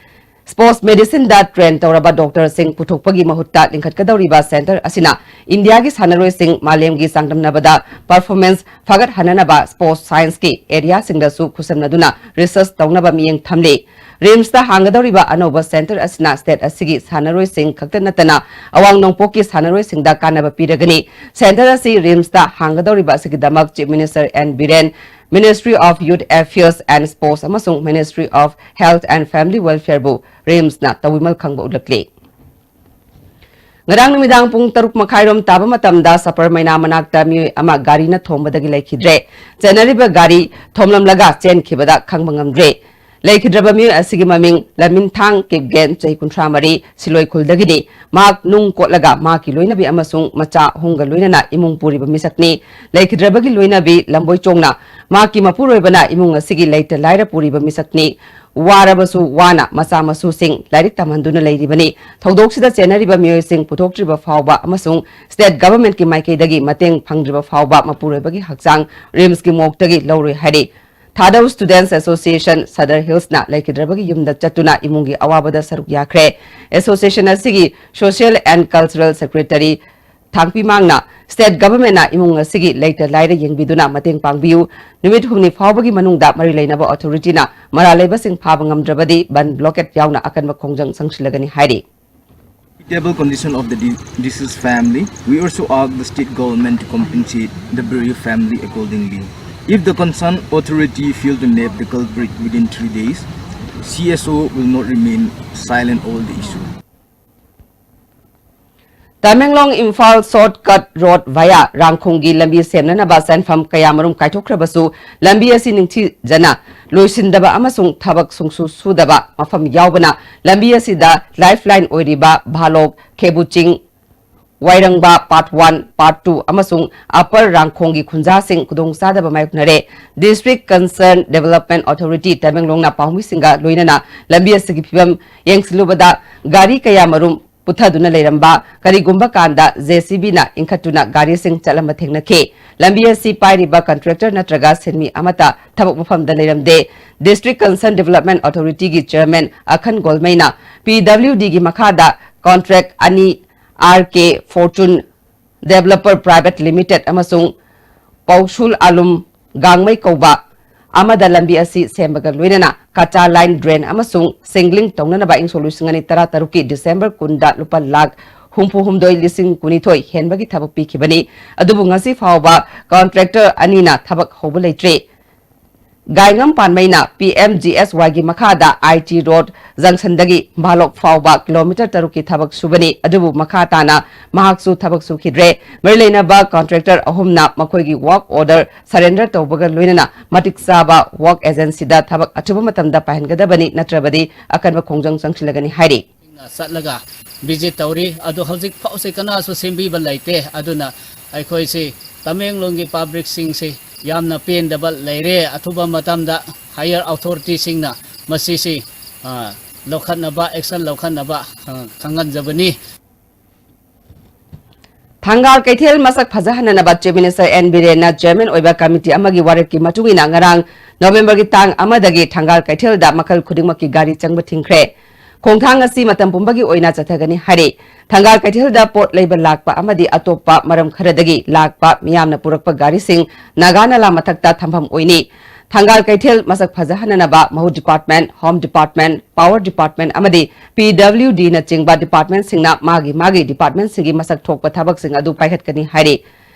Sports Medicineꯗ train ꯇꯧꯔꯕ doctorꯁꯤꯡ ꯄꯨꯊꯣꯛꯄꯒꯤ ꯃꯍꯨꯠꯇ ꯂꯤꯡꯈꯠꯀꯗꯧꯔꯤꯕ centre ꯑꯁꯤꯅ ꯏꯟꯗꯤꯌꯥꯒꯤ ꯁꯥꯟꯅꯔꯣꯏꯁꯤꯡ ꯃꯥꯂꯦꯝꯒꯤ ꯆꯥꯡꯗꯝꯅꯕꯗ performance ꯐꯒꯠꯍꯟꯅꯅꯕ sports scienceꯀꯤ areaꯁꯤꯡꯗꯁꯨ ꯈꯨꯠꯁꯝꯅꯗꯨꯅ research ꯇꯧꯅꯕ ꯃꯤꯠꯌꯦꯡ ꯊꯝꯂꯤ꯫ RIMSꯇ ꯍꯥꯡꯒꯗꯧꯔꯤꯕ ꯑꯅꯧꯕ centre ꯑꯁꯤꯅ state ꯑꯁꯤꯒꯤ ꯁꯥꯟꯅꯔꯣꯏꯁꯤꯡ ꯈꯛꯇ ꯅꯠꯇꯅ ꯑꯋꯥꯡ ꯅꯣꯡꯄꯣꯛꯀꯤ ꯁꯥꯟꯅꯔꯣꯏꯁꯤꯡꯗ ꯀꯥꯟꯅꯕ ꯄꯤꯔꯒꯅꯤ꯫ Centre ꯑꯁꯤ RIMSꯇ ꯍꯥꯡꯒꯗꯧꯔꯤꯕ ꯑꯁꯤꯒꯤꯗꯃꯛ Chief Minister N Biren, Ministry of Youth Affairs and Sports ꯑꯃꯁꯨꯡ Ministry of Health and Family Welfareꯕꯨ RIMSꯅ ꯇꯧꯕꯤꯃꯜ ꯈꯪꯕ ꯎꯠꯂꯛꯂꯤ꯫ ꯉꯔꯥꯡ ꯅꯨꯃꯤꯗꯥꯡ ꯄꯨꯡ ꯇꯔꯨꯛ ꯃꯈꯥꯏꯔꯣꯝ ꯇꯥꯕ ꯃꯇꯝꯗ ꯁꯄꯔ ꯃꯩꯅꯥ ꯃꯅꯥꯛꯇ ꯃꯤꯑꯣꯏ ꯑꯃ ꯒꯥꯔꯤꯅ ꯊꯣꯝꯕꯗꯒꯤ ꯂꯩꯈꯤꯗ꯭ꯔꯦ꯫ ꯆꯦꯟꯅꯔꯤꯕ ꯒꯥꯔꯤ ꯊꯣꯝꯂꯝꯂꯒ ꯆꯦꯟꯈꯤꯕꯗ ꯈꯪꯕ ꯉꯝꯗ꯭ꯔꯦ꯫ ꯂꯩꯈꯤꯗ꯭ꯔꯕ ꯃꯤꯑꯣꯏ ꯑꯁꯤꯒꯤ ꯃꯃꯤꯡ ꯂꯃꯤꯟꯊꯥꯡ ꯀꯤꯞꯒꯦꯟ, ꯆꯍꯤ ꯀꯨꯟꯊ꯭ꯔꯥ ꯃꯔꯤ, ꯁꯤꯂꯣꯏ ꯈꯨꯜꯗꯒꯤꯅꯤ꯫ ꯃꯍꯥꯛ ꯅꯨꯡ ꯀꯣꯠꯂꯒ ꯃꯍꯥꯛꯀꯤ ꯂꯣꯏꯅꯕꯤ ꯑꯃꯁꯨꯡ ꯃꯆꯥ ꯑꯍꯨꯝꯒ ꯂꯣꯏꯅꯅ ꯏꯃꯨꯡ ꯄꯨꯔꯤꯕ ꯃꯤꯁꯛꯅꯤ꯫ ꯂꯩꯈꯤꯗ꯭ꯔꯕꯒꯤ ꯂꯣꯏꯅꯕꯤ ꯂꯝꯕꯣꯏ ꯆꯣꯡꯅ ꯃꯍꯥꯛꯀꯤ ꯃꯄꯨꯔꯣꯏꯕꯅ ꯏꯃꯨꯡ ꯑꯁꯤꯒꯤ ꯂꯩꯇ ꯂꯥꯏꯔ ꯄꯨꯔꯤꯕ ꯃꯤꯁꯛꯅꯤ꯫ ꯋꯥꯔꯕꯁꯨ ꯋꯥꯅ ꯃꯆꯥ ꯃꯁꯨꯁꯤꯡ ꯂꯥꯏꯔꯤꯛ ꯇꯝꯍꯟꯗꯨꯅ ꯂꯩꯔꯤꯕꯅꯤ꯫ ꯊꯧꯗꯣꯛꯁꯤꯗ ꯆꯦꯟꯅꯔꯤꯕ ꯃꯤꯑꯣꯏꯁꯤꯡ ꯄꯨꯊꯣꯛꯇ꯭ꯔꯤꯕ ꯐꯥꯎꯕ ꯑꯃꯁꯨꯡ state governmentꯀꯤ ꯃꯥꯏꯀꯩꯗꯒꯤ ꯃꯇꯦꯡ ꯐꯪꯗ꯭ꯔꯤꯕ ꯐꯥꯎꯕ ꯃꯄꯨꯔꯣꯏꯕꯒꯤ ꯍꯛꯆꯥꯡ RIMSꯀꯤ morgueꯇꯒꯤ ꯂꯧꯔꯣꯏ ꯍꯥꯏꯔꯤ꯫ Thadou Students Association Sadar Hillsꯅ ꯂꯩꯈꯤꯗ꯭ꯔꯕꯒꯤ ꯌꯨꯝꯗ ꯆꯠꯇꯨꯅ ꯏꯃꯨꯡꯒꯤ ꯑꯋꯥꯕꯗ ꯁꯔꯨꯛ ꯌꯥꯈ꯭ꯔꯦ꯫ Association ꯑꯁꯤꯒꯤ Social and Cultural Secretary ꯊꯥꯡꯄꯤꯃꯥꯡꯅ state governmentꯅ ꯏꯃꯨꯡ ꯑꯁꯤꯒꯤ ꯂꯩꯇ ꯂꯥꯏꯔ ꯌꯦꯡꯕꯤꯗꯨꯅ ꯃꯇꯦꯡ ꯄꯥꯡꯕꯤꯌꯨ꯫ ꯅꯨꯃꯤꯠ ꯍꯨꯝꯅꯤ ꯐꯥꯎꯕꯒꯤ ꯃꯅꯨꯡꯗ ꯃꯔꯤ ꯂꯩꯅꯕ authorityꯅ ꯃꯔꯥꯜ ꯂꯩꯕꯁꯤꯡ ꯐꯥꯕ ꯉꯝꯗ꯭ꯔꯕꯗꯤ ꯕꯟ blockade ꯌꯥꯎꯅ ꯑꯀꯟꯕ ꯈꯣꯡꯖꯪ ꯆꯪꯁꯤꯜꯂꯒꯅꯤ ꯍꯥꯏꯔꯤ꯫ Pitiable condition of the de- deceased family. We also ask the state government to compensate the bereaved family accordingly. If the concerned authority fail to nab the culprit within three days, C S O will not remain silent over the issue. Tamenglong Imphal short cut road via ꯔꯥꯡꯈꯣꯡꯒꯤ ꯂꯝꯕꯤ ꯁꯦꯝꯅꯅꯕ ꯁꯦꯟꯐꯝ ꯀꯌꯥꯃꯔꯨꯝ ꯀꯥꯏꯊꯣꯛꯈ꯭ꯔꯕꯁꯨ, ꯂꯝꯕꯤ ꯑꯁꯤ ꯅꯤꯡꯊꯤꯖꯅ ꯂꯣꯏꯁꯤꯟꯗꯕ ꯑꯃꯁꯨꯡ ꯊꯕꯛ ꯁꯨꯡꯁꯨ ꯁꯨꯗꯕ ꯃꯐꯝ ꯌꯥꯎꯕꯅ, ꯂꯝꯕꯤ ꯑꯁꯤꯗ lifeline ꯑꯣꯏꯔꯤꯕ ꯚꯥꯂꯣꯛ, ꯈꯦꯕꯨꯆꯤꯡ, ꯋꯥꯏꯔꯪꯕ Part One, Part Two ꯑꯃꯁꯨꯡ Upper ꯔꯥꯡꯈꯣꯡꯒꯤ ꯈꯨꯟꯖꯥꯁꯤꯡ ꯈꯨꯗꯣꯡꯆꯥꯗꯕ ꯃꯥꯌꯣꯛꯅꯔꯦ꯫ District Concerned Development Authority ꯇꯃꯦꯡꯂꯣꯡꯅ ꯄꯥꯎꯃꯤꯁꯤꯡꯒ ꯂꯣꯏꯅꯅ ꯂꯝꯕꯤ ꯑꯁꯤꯒꯤ ꯐꯤꯕꯝ ꯌꯦꯡꯁꯤꯜꯂꯨꯕꯗ, ꯒꯥꯔꯤ ꯀꯌꯥ ꯃꯔꯨꯝ ꯄꯨꯊꯗꯨꯅ ꯂꯩꯔꯝꯕ, ꯀꯔꯤꯒꯨꯝꯕ ꯀꯥꯟꯗ J C Bꯅ ꯏꯟꯈꯠꯇꯨꯅ ꯒꯥꯔꯤꯁꯤꯡ ꯆꯠꯂꯝꯕ ꯊꯦꯡꯅꯈꯤ꯫ ꯂꯝꯕꯤ ꯑꯁꯤ ꯄꯥꯏꯔꯤꯕ contractor ꯅꯠꯇ꯭ꯔꯒ ꯁꯤꯟꯃꯤ ꯑꯃꯠꯇ ꯊꯕꯛ ꯃꯐꯝꯗ ꯂꯩꯔꯝꯗꯦ꯫ District Concerned Development Authorityꯒꯤ chairman ꯑꯈꯟ ꯒꯣꯜꯃꯩꯅ P W Dꯒꯤ ꯃꯈꯥꯗ contract ꯑꯅꯤ, R K Fortune Developer Private Limited ꯑꯃꯁꯨꯡ ꯄꯧꯁꯨꯜ ꯑꯂꯨꯝ ꯒꯥꯡꯃꯩ ꯀꯧꯕ ꯑꯃꯗ ꯂꯝꯕꯤ ꯑꯁꯤ ꯁꯦꯝꯕꯒ ꯂꯣꯏꯅꯅ ꯀꯆꯥ line drain ꯑꯃꯁꯨꯡ ꯁꯦꯡꯂꯤꯡ ꯇꯧꯅꯅꯕ ꯏꯪ ꯁꯣꯛ ꯂꯤꯁꯤꯡ ꯑꯅꯤ ꯇꯔꯥ ꯇꯔꯨꯛꯀꯤ December ꯀꯨꯟꯗ ꯂꯨꯄꯥ ꯂꯥꯈ ꯍꯨꯝꯐꯨ ꯍꯨꯝꯗꯣꯏ ꯂꯤꯁꯤꯡ ꯀꯨꯟꯅꯤꯊꯣꯏ ꯍꯦꯟꯕꯒꯤ ꯊꯕꯛ ꯄꯤꯈꯤꯕꯅꯤ꯫ ꯑꯗꯨꯕꯨ ꯉꯁꯤ ꯐꯥꯎꯕ contractor ꯑꯅꯤꯅ ꯊꯕꯛ ꯍꯧꯕ ꯂꯩꯇ꯭ꯔꯤ꯫ ꯒꯥꯏꯉꯝ ꯄꯥꯟꯃꯩꯅ P M G S Yꯒꯤ ꯃꯈꯥꯗ I T Road junctionꯗꯒꯤ ꯚꯥꯂꯣꯛ ꯐꯥꯎꯕ kilometre ꯇꯔꯨꯛꯀꯤ ꯊꯕꯛ ꯁꯨꯕꯅꯤ, ꯑꯗꯨꯕꯨ ꯃꯈꯥ ꯇꯥꯅ ꯃꯍꯥꯛꯁꯨ ꯊꯕꯛ ꯁꯨꯈꯤꯗ꯭ꯔꯦ꯫ ꯃꯔꯤ ꯂꯩꯅꯕ contractor ꯑꯍꯨꯝꯅ ꯃꯈꯣꯏꯒꯤ work order surrender ꯇꯧꯕꯒ ꯂꯣꯏꯅꯅ ꯃꯇꯤꯛ ꯆꯥꯕ work agencyꯗ ꯊꯕꯛ ꯑꯊꯨꯕ ꯃꯇꯝꯗ ꯄꯥꯏꯍꯟꯒꯗꯕꯅꯤ, ꯅꯠꯇ꯭ꯔꯕꯗꯤ ꯑꯀꯟꯕ ꯈꯣꯡꯖꯪ ꯆꯪꯁꯤꯜꯂꯒꯅꯤ ꯍꯥꯏꯔꯤ꯫ ꯆꯠꯂꯒ visit ꯇꯧꯔꯤ꯫ ꯑꯗꯨ ꯍꯧꯖꯤꯛ ꯐꯥꯎꯁꯦ ꯀꯅꯥꯁꯨ ꯁꯦꯝꯕꯤꯕ ꯂꯩꯇꯦ꯫ ꯑꯗꯨꯅ ꯑꯩꯈꯣꯏꯁꯤ ꯇꯃꯦꯡꯂꯣꯡꯒꯤ publicꯁꯤꯡꯁꯤ ꯌꯥꯝꯅ ꯄꯦꯟꯗꯕ ꯂꯩꯔꯦ꯫ ꯑꯊꯨꯕ ꯃꯇꯝꯗ higher authorityꯁꯤꯡꯅ ꯃꯁꯤꯁꯤ, ꯑ, ꯂꯧꯈꯠꯅꯕ, action ꯂꯧꯈꯠꯅꯕ, ꯑ, ꯈꯪꯍꯟꯖꯕꯅꯤ꯫ ꯊꯪꯒꯥꯜ ꯀꯩꯊꯦꯜ ꯃꯁꯛ ꯐꯖꯍꯟꯅꯅꯕ Chief Minister N Birenꯅ chairman ꯑꯣꯏꯕ committee ꯑꯃꯒꯤ ꯋꯥꯔꯦꯞꯀꯤ ꯃꯇꯨꯡ ꯏꯟꯅ ꯉꯔꯥꯡ Novemberꯒꯤ ꯇꯥꯡ ꯑꯃꯗꯒꯤ ꯊꯪꯒꯥꯜ ꯀꯩꯊꯦꯜꯗ ꯃꯈꯜ ꯈꯨꯗꯤꯡꯃꯛꯀꯤ ꯒꯥꯔꯤ ꯆꯪꯕ ꯊꯤꯡꯈ꯭ꯔꯦ꯫ ꯈꯣꯡꯊꯥꯡ ꯑꯁꯤ ꯃꯇꯝ ꯄꯨꯝꯕꯒꯤ ꯑꯣꯏꯅ ꯆꯠꯊꯒꯅꯤ ꯍꯥꯏꯔꯤ꯫ ꯊꯪꯒꯥꯜ ꯀꯩꯊꯦꯜꯗ ꯄꯣꯠ ꯂꯩꯕ ꯂꯥꯛꯄ ꯑꯃꯗꯤ ꯑꯇꯣꯞꯄ ꯃꯔꯝ ꯈꯔꯗꯒꯤ ꯂꯥꯛꯄ ꯃꯤꯌꯥꯝꯅ ꯄꯨꯔꯛꯄ ꯒꯥꯔꯤꯁꯤꯡ ꯅꯥꯒꯥ ꯅꯂꯥ ꯃꯊꯛꯇ ꯊꯝꯐꯝ ꯑꯣꯏꯅꯤ꯫ ꯊꯪꯒꯥꯜ ꯀꯩꯊꯦꯜ ꯃꯁꯛ ꯐꯖꯍꯟꯅꯅꯕ ꯃꯍꯨꯠ department, home department, power department ꯑꯃꯗꯤ P W Dꯅꯆꯤꯡꯕ departmentꯁꯤꯡꯅ ꯃꯥꯒꯤ ꯃꯥꯒꯤ departmentꯁꯤꯡꯒꯤ ꯃꯁꯛ ꯊꯣꯛꯄ ꯊꯕꯛꯁꯤꯡ ꯑꯗꯨ ꯄꯥꯏꯈꯠꯀꯅꯤ ꯍꯥꯏꯔꯤ꯫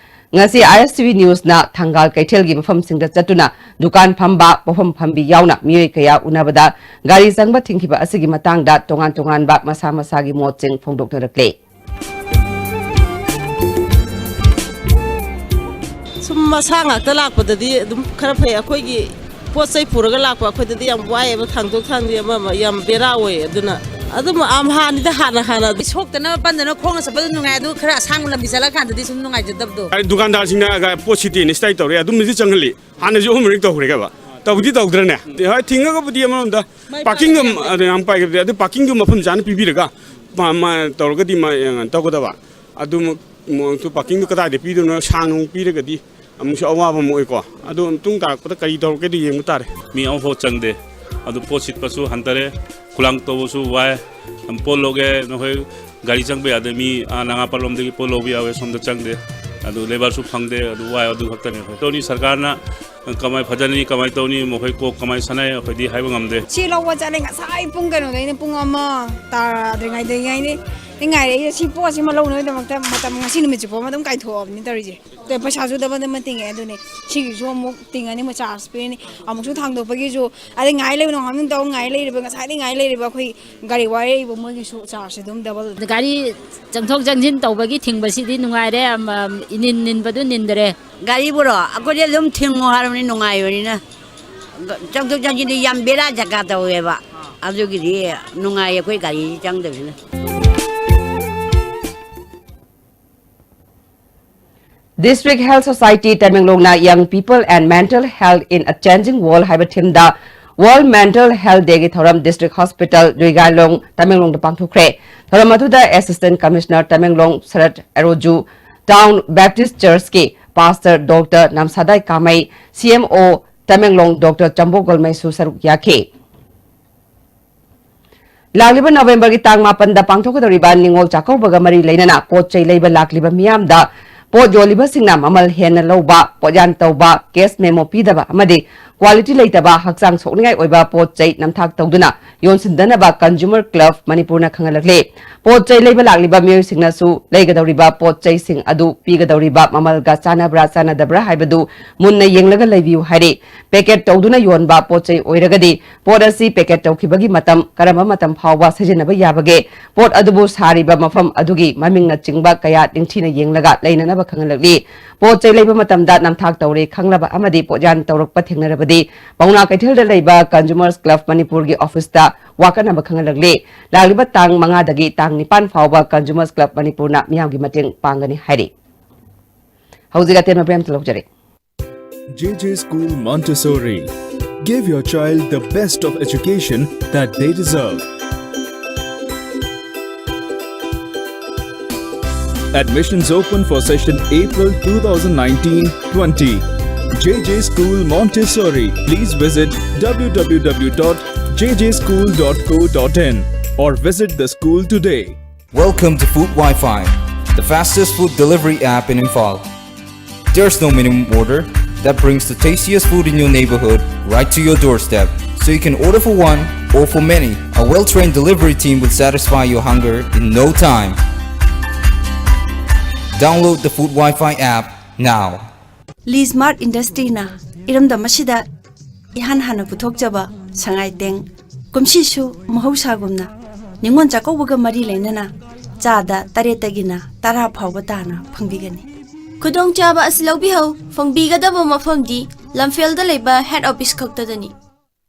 ꯉꯁꯤ ꯑꯥꯏ ꯑꯦꯁ ꯇꯤ ꯚꯤ ꯅ꯭ꯌꯨꯁꯅ ꯊꯪꯒꯥꯜ ꯀꯩꯊꯦꯜꯒꯤ ꯃꯐꯝꯁꯤꯡꯗ ꯆꯠꯇꯨꯅ ꯗꯨꯀꯥꯟ ꯐꯝꯕ, ꯄꯣꯠꯐꯝ ꯐꯝꯕꯤ ꯌꯥꯎꯅ ꯃꯤꯑꯣꯏ ꯀꯌꯥ ꯎꯅꯕꯗ ꯒꯥꯔꯤ ꯆꯪꯕ ꯊꯤꯡꯈꯤꯕ ꯑꯁꯤꯒꯤ ꯃꯇꯥꯡꯗ ꯇꯣꯉꯥꯟ ꯇꯣꯉꯥꯟꯕ ꯃꯁꯥ ꯃꯁꯥꯒꯤ ꯃꯣꯠꯁꯤꯡ ꯐꯣꯡꯗꯣꯛꯅꯔꯛꯂꯦ꯫ ꯁꯨꯝ ꯃꯁꯥ ꯉꯥꯛꯇ ꯂꯥꯛꯄꯗꯗꯤ ꯑꯗꯨꯝ ꯈꯔ ꯐꯩ꯫ ꯑꯩꯈꯣꯏꯒꯤ ꯄꯣꯠ ꯆꯩ ꯄꯨꯔꯒ ꯂꯥꯛꯄ ꯑꯩꯈꯣꯏꯗꯗꯤ ꯌꯥꯝ ꯋꯥꯏꯑꯦꯕ, ꯊꯥꯡꯗꯣꯛ ꯊꯥꯡꯖꯤꯟ ꯑꯃ ꯑꯃ ꯌꯥꯝ ꯕꯦꯔꯥ ꯑꯣꯏꯌꯦ꯫ ꯑꯗꯨꯅ ꯑꯗꯨꯝ ꯑꯝꯍꯥꯅꯤꯗ ꯍꯥꯟꯅ ꯍꯥꯟꯅ ꯑꯗꯨ ꯁꯣꯛꯇꯅꯕ ꯄꯟꯗꯅ ꯈꯣꯡꯅ ꯆꯠꯄꯗ ꯅꯨꯡꯉꯥꯏ, ꯑꯗꯨ ꯈꯔ ꯑꯁꯥꯡꯕ ꯂꯝꯕꯤ ꯆꯠꯂꯀꯥꯟꯗꯗꯤ ꯁꯨꯝ ꯅꯨꯡꯉꯥꯏꯖꯗꯕꯗꯣ꯫ ꯑꯩ ꯗꯨꯀꯥꯟꯗꯥꯔꯁꯤꯡꯅ ꯄꯣꯠ ꯁꯤꯠꯇꯦꯅ ꯁꯤꯇꯥꯏ ꯇꯧꯔꯦ, ꯑꯗꯨꯝꯕꯗꯤ ꯆꯪꯍꯜꯂꯤ꯫ ꯍꯥꯟꯅꯁꯨ ꯑꯍꯨꯝ ꯃꯔꯤ ꯇꯧꯈ꯭ꯔꯦꯒꯕ꯫ ꯇꯧꯗꯤ ꯇꯧꯗ꯭ꯔꯅꯦ꯫ ꯍꯣꯏ, ꯊꯤꯡꯉꯒꯕꯨꯗꯤ ꯑꯃꯔꯣꯝꯗ ꯄꯥꯔꯀꯤꯡꯗꯣ, ꯑꯗꯨ ꯌꯥꯝ ꯄꯥꯏꯒꯗ꯭ꯔꯦ꯫ ꯑꯗꯨ ꯄꯥꯔꯀꯤꯡꯗꯣ ꯃꯐꯝ ꯆꯥꯅ ꯄꯤꯕꯤꯔꯒ ꯃ-, ꯃ-, ꯇꯧꯔꯒꯗꯤ ꯃ-, ꯇꯧꯒꯗꯕ꯫ ꯑꯗꯨ ꯃ-, ꯃ-, ꯄꯥꯔꯀꯤꯡꯗꯣ ꯀꯗꯥꯏꯗ ꯄꯤꯗꯣꯏꯅꯣ? ꯁꯥꯡꯅ ꯑꯃꯨꯛ ꯄꯤꯔꯒꯗꯤ ꯑꯃꯨꯛꯁꯨ ꯑꯋꯥꯕ ꯑꯃ ꯑꯣꯏꯀꯣ꯫ ꯑꯗꯨ ꯃꯇꯨꯡ ꯇꯥꯔꯛꯄꯗ ꯀꯔꯤ ꯇꯧꯔꯛꯀꯦꯗꯣ ꯌꯦꯡꯕ ꯇꯥꯔꯦ꯫ ꯃꯤ ꯑꯃꯐꯥꯎ ꯆꯪꯗꯦ꯫ ꯑꯗꯨ ꯄꯣꯠ ꯁꯤꯠꯄꯁꯨ ꯍꯟꯊꯔꯦ, ꯈꯨꯂꯥꯡ ꯇꯧꯕꯁꯨ ꯋꯥꯏ꯫ ꯄꯣꯠ ꯂꯧꯒꯦ ꯅꯈꯣꯏ ꯒꯥꯔꯤ ꯆꯪꯕ ꯌꯥꯗꯦ, ꯃꯤ ꯑꯥ ꯅꯉꯥꯄꯥꯠꯂꯣꯝꯗꯒꯤ ꯄꯣꯠ ꯂꯧꯕ ꯌꯥꯎꯋꯦ, ꯁꯣꯝꯗ ꯆꯪꯗꯦ꯫ ꯑꯗꯨ ꯂꯦꯕꯔꯁꯨ ꯐꯪꯗꯦ, ꯑꯗꯨ ꯋꯥꯏ꯫ ꯑꯗꯨ ꯈꯛꯇꯅꯤ ꯑꯩꯈꯣꯏ ꯇꯧꯅꯤ꯫ ꯁꯔꯀꯥꯔꯅ ꯀꯃꯥꯏ ꯐꯖꯅꯤ, ꯀꯃꯥꯏ ꯇꯧꯅꯤ, ꯃꯈꯣꯏ ꯀꯣꯛ ꯀꯃꯥꯏ ꯁꯥꯟꯅꯩ, ꯑꯩꯈꯣꯏꯗꯤ ꯍꯥꯏꯕ ꯉꯝꯗꯦ꯫ ꯁꯤ ꯂꯧꯕ ꯆꯠꯂꯦ ꯉꯁꯥꯏ ꯄꯨꯡ ꯀꯩꯅꯣꯗꯩꯅ ꯄꯨꯡ ꯑꯃ ꯇꯥꯗ꯭ꯔꯤꯉꯩꯗꯒꯤ ꯉꯥꯏꯔꯦ꯫ ꯁꯤ ꯄꯣꯠꯁꯤꯃ ꯂꯧꯅꯕꯒꯤꯗꯃꯛꯇ ꯃꯇꯝ ꯉꯁꯤ ꯅꯨꯃꯤꯠ ꯆꯨꯞꯄ ꯑꯃ ꯑꯗꯨꯝ ꯀꯥꯏꯊꯣꯛꯑꯕꯅꯤ ꯇꯧꯔꯤꯁꯦ꯫ ꯑꯗꯩ ꯄꯩꯁꯥꯁꯨ ꯗꯕꯜ ꯗꯕꯜ ꯇꯤꯡꯉꯦ꯫ ꯑꯗꯨꯅꯦ ꯁꯤꯒꯤꯁꯨ ꯑꯃꯨꯛ ꯇꯤꯡꯉꯅꯤ, ꯑꯃꯨꯛ ꯆꯥꯔꯖ ꯄꯤꯔꯅꯤ, ꯑꯃꯨꯛꯁꯨ ꯊꯥꯡꯗꯣꯛꯄꯒꯤꯁꯨ꯫ ꯑꯗꯩ ꯉꯥꯏ ꯂꯩꯕ, ꯅꯣꯡꯉꯥꯟꯕ ꯅꯨꯃꯤꯠ ꯇꯧ ꯉꯥꯏ ꯂꯩꯔꯤꯕ, ꯉꯁꯥꯏꯗꯩ ꯉꯥꯏ ꯂꯩꯔꯤꯕ ꯑꯩꯈꯣꯏ ꯒꯥꯔꯤ ꯋꯥꯏꯔꯛꯏꯕ ꯃꯣꯏꯒꯤꯁꯨ ꯆꯥꯔꯖ ꯑꯗꯨꯝ ꯗꯕꯜ꯫ ꯒꯥꯔꯤ ꯆꯪꯊꯣꯛ ꯆꯪꯁꯤꯟ ꯇꯧꯕꯒꯤ ꯊꯤꯡꯕꯁꯤꯗꯤ ꯅꯨꯡꯉꯥꯏꯔꯦ꯫ ꯑꯃ, ꯏꯅꯤꯟ ꯅꯤꯟꯕꯗꯨ ꯅꯤꯟꯗꯔꯦ꯫ ꯒꯥꯔꯤꯕꯨꯔꯣ? ꯑꯩꯈꯣꯏꯗꯤ ꯑꯗꯨꯝ ꯊꯤꯡꯉꯣ ꯍꯥꯏꯔꯕꯅꯤ, ꯅꯨꯡꯉꯥꯏꯕꯅꯤꯅ꯫ ꯆꯪꯊꯣꯛ ꯆꯪꯁꯤꯟꯗꯤ ꯌꯥꯝ ꯕꯦꯔꯥ ꯖꯒꯥ ꯇꯧꯋꯦꯕ꯫ ꯑꯗꯨꯒꯤꯗꯤ ꯅꯨꯡꯉꯥꯏ ꯑꯩꯈꯣꯏ ꯒꯥꯔꯤ ꯆꯪꯗꯕꯅꯤꯅ꯫ District Health Society ꯇꯃꯦꯡꯂꯣꯡꯅ Young People and Mental Health in a Changing World ꯍꯥꯏꯕ ꯊꯤꯝꯗ World Mental Health Dayꯒꯤ ꯊꯧꯔꯝ District Hospital ꯔꯨꯏꯒꯥꯏꯂꯣꯡ ꯇꯃꯦꯡꯂꯣꯡꯗ ꯄꯥꯡꯊꯣꯛꯈ꯭ꯔꯦ꯫ ꯊꯧꯔꯝ ꯑꯗꯨꯗ Assistant Commissioner ꯇꯃꯦꯡꯂꯣꯡ ꯁꯔꯠ ꯑꯦꯔꯣꯖꯨ, Town Baptist Churchꯀꯤ Pastor Doctor ꯅꯝꯁꯥꯗꯥꯏ ꯀꯥꯃꯩ, ꯁꯤ ꯑꯦꯝ ꯑꯣ ꯇꯃꯦꯡꯂꯣꯡ Doctor ꯆꯝꯕꯣ ꯒꯣꯜꯃꯩꯁꯨ ꯁꯔꯨꯛ ꯌꯥꯈꯤ꯫ ꯂꯥꯛꯂꯤꯕ ꯅꯕꯦꯝꯕꯔꯒꯤ ꯇꯥꯡ ꯃꯥꯄꯟꯗ ꯄꯥꯡꯊꯣꯛꯀꯗꯧꯔꯤꯕ ꯅꯤꯉꯣꯜ ꯆꯥꯛꯀꯧꯕꯒ ꯃꯔꯤ ꯂꯩꯅꯅ ꯄꯣꯠ ꯆꯩ ꯂꯩꯕ ꯂꯥꯛꯂꯤꯕ ꯃꯤꯌꯥꯝꯗ ꯄꯣꯠ ꯌꯣꯜꯂꯤꯕꯁꯤꯡꯅ ꯃꯃꯜ ꯍꯦꯟꯅ ꯂꯧꯕ, ꯄꯣꯠꯌꯥꯟ ꯇꯧꯕ, cash memo ꯄꯤꯗꯕ ꯑꯃꯗꯤ quality ꯂꯩꯇꯕ, ꯍꯛꯆꯥꯡ ꯁꯣꯛꯅꯤꯡꯉꯥꯏ ꯑꯣꯏꯕ ꯄꯣꯠ ꯆꯩ ꯅꯝꯊꯥꯛ ꯇꯧꯗꯨꯅ ꯌꯣꯟꯁꯤꯟꯗꯅꯕ Consumer Club ꯃꯅꯤꯄꯨꯔꯅ ꯈꯪꯍꯜꯂꯛꯂꯤ꯫ ꯄꯣꯠ ꯆꯩ ꯂꯩꯕ ꯂꯥꯛꯂꯤꯕ ꯃꯤꯑꯣꯏꯁꯤꯡꯅꯁꯨ ꯂꯩꯒꯗꯧꯔꯤꯕ ꯄꯣꯠ ꯆꯩꯁꯤꯡ ꯑꯗꯨ ꯄꯤꯒꯗꯧꯔꯤꯕ ꯃꯃꯜꯒ ꯆꯥꯟꯅꯕ꯭ꯔꯥ ꯆꯥꯟꯅꯗꯕ꯭ꯔꯥ ꯍꯥꯏꯕꯗꯨ ꯃꯨꯟꯅ ꯌꯦꯡꯂꯒ ꯂꯩꯕꯤꯌꯨ ꯍꯥꯏꯔꯤ꯫ Packet ꯇꯧꯗꯨꯅ ꯌꯣꯟꯕ ꯄꯣꯠ ꯆꯩ ꯑꯣꯏꯔꯒꯗꯤ ꯄꯣꯠ ꯑꯁꯤ packet ꯇꯧꯈꯤꯕꯒꯤ ꯃꯇꯝ, ꯀꯔꯝꯕ ꯃꯇꯝ ꯐꯥꯎꯕ ꯁꯤꯖꯤꯟꯅꯕ ꯌꯥꯕꯒꯦ, ꯄꯣꯠ ꯑꯗꯨꯕꯨ ꯁꯥꯔꯤꯕ ꯃꯐꯝ ꯑꯗꯨꯒꯤ ꯃꯃꯤꯡꯅꯆꯤꯡꯕ ꯀꯌꯥ ꯅꯤꯡꯊꯤꯅ ꯌꯦꯡꯂꯒ ꯂꯩꯅꯅꯕ ꯈꯪꯍꯜꯂꯛꯂꯤ꯫ ꯄꯣꯠ ꯆꯩ ꯂꯩꯕ ꯃꯇꯝꯗ ꯅꯝꯊꯥꯛ ꯇꯧꯔꯦ ꯈꯪꯂꯕ ꯑꯃꯗꯤ ꯄꯣꯠꯌꯥꯟ ꯇꯧꯔꯛꯄ ꯊꯦꯡꯅꯔꯕꯗꯤ ꯄꯥꯎꯅꯥ ꯀꯩꯊꯦꯜꯗ ꯂꯩꯕ Consumers Club ꯃꯅꯤꯄꯨꯔꯒꯤ office ꯇ ꯋꯥꯀꯠꯅꯕ ꯈꯪꯍꯜꯂꯛꯂꯤ꯫ ꯂꯥꯛꯂꯤꯕ ꯇꯥꯡ ꯃꯉꯥꯗꯒꯤ ꯇꯥꯡ ꯅꯤꯄꯥꯟ ꯐꯥꯎꯕ Consumers Club ꯃꯅꯤꯄꯨꯔꯅ ꯃꯤꯌꯥꯝꯒꯤ ꯃꯇꯦꯡ ꯄꯥꯡꯒꯅꯤ ꯍꯥꯏꯔꯤ꯫ ꯍꯧꯖꯤꯛ ꯑꯇꯦꯟꯕ ꯕ꯭ꯔꯦꯛ ꯑꯃꯇ ꯂꯧꯖꯔꯤ꯫ J J School Montessori. Give your child the best of education that they deserve. Admissions open for session April two thousand nineteen twenty. J J School Montessori. Please visit w w w dot j j school dot co dot in or visit the school today. Welcome to Food Wi-Fi, the fastest food delivery app in Imphal. There's no minimum order that brings the tastiest food in your neighborhood right to your doorstep, so you can order for one or for many. A well-trained delivery team will satisfy your hunger in no time. Download the Food Wi-Fi app now. Lee Smart Industryꯅ ꯏꯔꯝꯗꯝ ꯑꯁꯤꯗ ꯏꯍꯥꯟ ꯍꯥꯟꯅ ꯄꯨꯊꯣꯛꯆꯕ ꯁꯉꯥꯏ ꯇꯦꯡ ꯀꯨꯝꯁꯤꯁꯨ ꯃꯍꯧꯁꯥꯒꯨꯝꯅ ꯅꯤꯉꯣꯜ ꯆꯥꯛꯀꯧꯕꯒ ꯃꯔꯤ ꯂꯩꯅꯅ ꯆꯥꯗ ꯇꯔꯦꯠꯇꯒꯤꯅ ꯇꯔꯥ ꯐꯥꯎꯕ ꯇꯥꯅ ꯐꯪꯕꯤꯒꯅꯤ꯫ ꯈꯨꯗꯣꯡꯆꯥꯕ ꯑꯁꯤ ꯂꯧꯕꯤꯍꯧ꯫ ꯐꯪꯕꯤꯒꯗꯕ ꯃꯐꯝꯗꯤ ꯂꯝꯐꯦꯜꯗ ꯂꯩꯕ head office ꯈꯛꯇꯗꯅꯤ꯫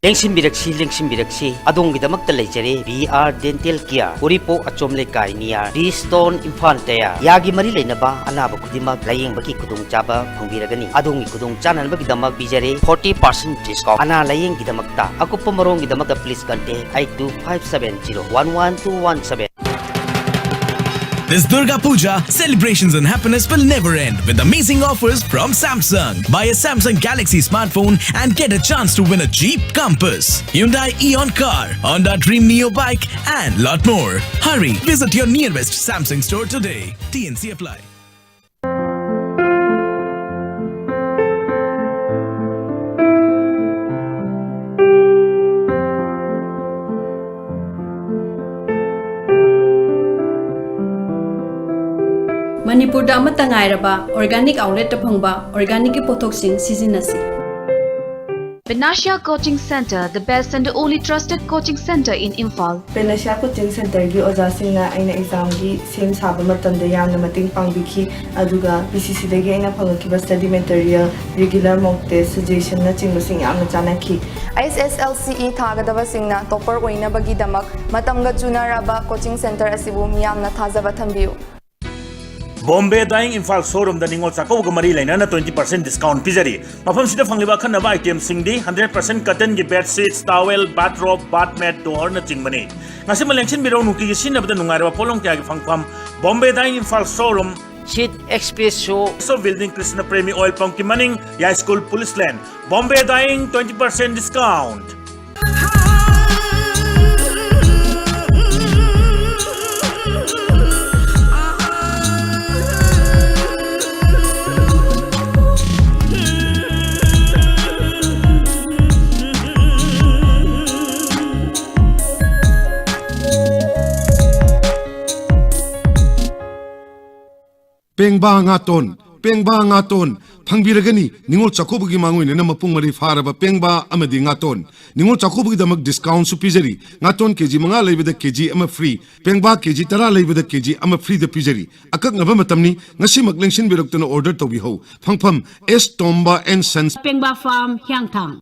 ꯂꯦꯡꯁꯤꯟꯕꯤꯔꯛꯁꯤ, ꯂꯦꯡꯁꯤꯟꯕꯤꯔꯛꯁꯤ, ꯑꯗꯣꯝꯒꯤꯗꯃꯛꯇ ꯂꯩꯖꯔꯦ ꯕꯤ ꯑꯥꯔ Dental Care, ꯎꯔꯤꯄꯣꯛ ꯑꯆꯣꯝ ꯂꯩꯀꯥꯏ near D Stone, ꯏꯝꯐꯥꯜ ꯇꯌꯥ꯫ ꯌꯥꯒꯤ ꯃꯔꯤ ꯂꯩꯅꯕ ꯑꯅꯥꯕ ꯈꯨꯗꯤꯡꯃꯛ ꯂꯥꯌꯦꯡꯕꯒꯤ ꯈꯨꯗꯣꯡꯆꯥꯕ ꯐꯪꯕꯤꯔꯒꯅꯤ꯫ ꯑꯗꯣꯝꯒꯤ ꯈꯨꯗꯣꯡ ꯆꯥꯅꯅꯕꯒꯤꯗꯃꯛ ꯄꯤꯖꯔꯦ forty percent discount꯫ ꯑꯅꯥ ꯂꯥꯌꯦꯡꯒꯤꯗꯃꯛꯇ ꯑꯀꯨꯞꯄ ꯃꯔꯣꯜꯒꯤꯗꯃꯛꯇ please contact eight two five seven zero one one two one seven꯫ This Durga Puja, celebrations and happiness will never end with amazing offers from Samsung. Buy a Samsung Galaxy smartphone and get a chance to win a Jeep Compass, Hyundai Eon car, Honda Dream Neo bike, and lot more. Hurry, visit your nearest Samsung store today. T N C apply. ꯃꯅꯤꯄꯨꯔꯗ ꯑꯃꯠꯇ ꯉꯥꯏꯔꯕ organic outletꯇ ꯐꯪꯕ organicꯀꯤ ꯄꯣꯠꯊꯣꯛꯁꯤꯡ ꯁꯤꯖꯤꯟꯅꯁꯤ꯫ Panacea Coaching Center, the best and only trusted coaching center in Imphal. Panacea Coaching Centerꯒꯤ ꯑꯣꯖꯥꯁꯤꯡꯅ ꯑꯩꯅ examꯒꯤ ꯁꯦꯝ ꯁꯥꯕ ꯃꯇꯝꯗ ꯌꯥꯝꯅ ꯃꯇꯦꯡ ꯄꯥꯡꯕꯤꯈꯤ, ꯑꯗꯨꯒ P C Cꯗꯒꯤ ꯑꯩꯅ ꯐꯪꯂꯛꯈꯤꯕ study material, regular mock test, suggestionꯅꯆꯤꯡꯕꯁꯤꯡ ꯌꯥꯝꯅ ꯆꯥꯟꯅꯈꯤ꯫ H S L C E ꯊꯥꯒꯗꯕꯁꯤꯡꯅ topper ꯑꯣꯏꯅꯕꯒꯤꯗꯃꯛ ꯃꯇꯝꯒ ꯆꯨꯅꯔꯕ coaching center ꯑꯁꯤꯕꯨ ꯃꯤꯌꯥꯝꯅ ꯊꯥꯖꯕ ꯊꯝꯕꯤꯌꯨ꯫ Bombay Dyeing Imphal showroomꯗ ꯅꯤꯉꯣꯜ ꯆꯥꯛꯀꯧꯕꯒ ꯃꯔꯤ ꯂꯩꯅꯅ twenty percent discount ꯄꯤꯖꯔꯤ꯫ ꯃꯐꯝꯁꯤꯗ ꯐꯪꯂꯤꯕ ꯑꯈꯟꯅꯕ itemꯁꯤꯡꯗꯤ hundred percent cottonꯒꯤ bed sheets, towel, bathrobe, bath mat, ꯗꯣꯍꯔꯅꯆꯤꯡꯕꯅꯤ꯫ ꯉꯁꯤꯃꯛ ꯂꯦꯡꯁꯤꯟꯕꯤꯔꯣ, ꯅꯨꯡꯇꯤꯒꯤ ꯁꯤꯖꯤꯟꯅꯕꯗ ꯅꯨꯡꯉꯥꯏꯔꯕ ꯄꯣꯠꯂꯝ ꯀꯌꯥꯒꯤ ꯐꯪꯐꯝ Bombay Dyeing Imphal showroom꯫ Sheet Express Show꯫ So Building, Krishna Premi Oil Pumpꯀꯤ ꯃꯅꯤꯡ, ꯌꯥꯏꯁ꯭ꯀꯨꯜ police line꯫ Bombay Dyeing, twenty percent discount꯫ ꯄꯦꯡꯕꯥ ꯉꯥꯇꯣꯟ, ꯄꯦꯡꯕꯥ ꯉꯥꯇꯣꯟ ꯐꯪꯕꯤꯔꯒꯅꯤ꯫ ꯅꯤꯉꯣꯜ ꯆꯥꯛꯀꯧꯕꯒꯤ ꯃꯥꯡꯑꯣꯏꯅꯅ ꯃꯄꯨꯡ ꯃꯔꯩ ꯐꯥꯔꯕ ꯄꯦꯡꯕꯥ ꯑꯃꯗꯤ ꯉꯥꯇꯣꯟ꯫ ꯅꯤꯉꯣꯜ ꯆꯥꯛꯀꯧꯕꯒꯤꯗꯃꯛ discountꯁꯨ ꯄꯤꯖꯔꯤ꯫ ꯉꯥꯇꯣꯟ K G ꯃꯉꯥ ꯂꯩꯕꯗ K G ꯑꯃ free, ꯄꯦꯡꯕꯥ K G ꯇꯔꯥ ꯂꯩꯕꯗ K G ꯑꯃ freeꯗ ꯄꯤꯖꯔꯤ꯫ ꯑꯀꯛꯅꯕ ꯃꯇꯝꯅꯤ, ꯉꯁꯤꯃꯛ ꯂꯦꯡꯁꯤꯟꯕꯤꯔꯛꯇꯨꯅ order ꯇꯧꯕꯤꯍꯧ꯫ ꯐꯪꯐꯝ S Tomba and Sons꯫ ꯄꯦꯡꯕꯥ Farm, ꯍꯤꯌꯥꯡꯊꯥꯡ꯫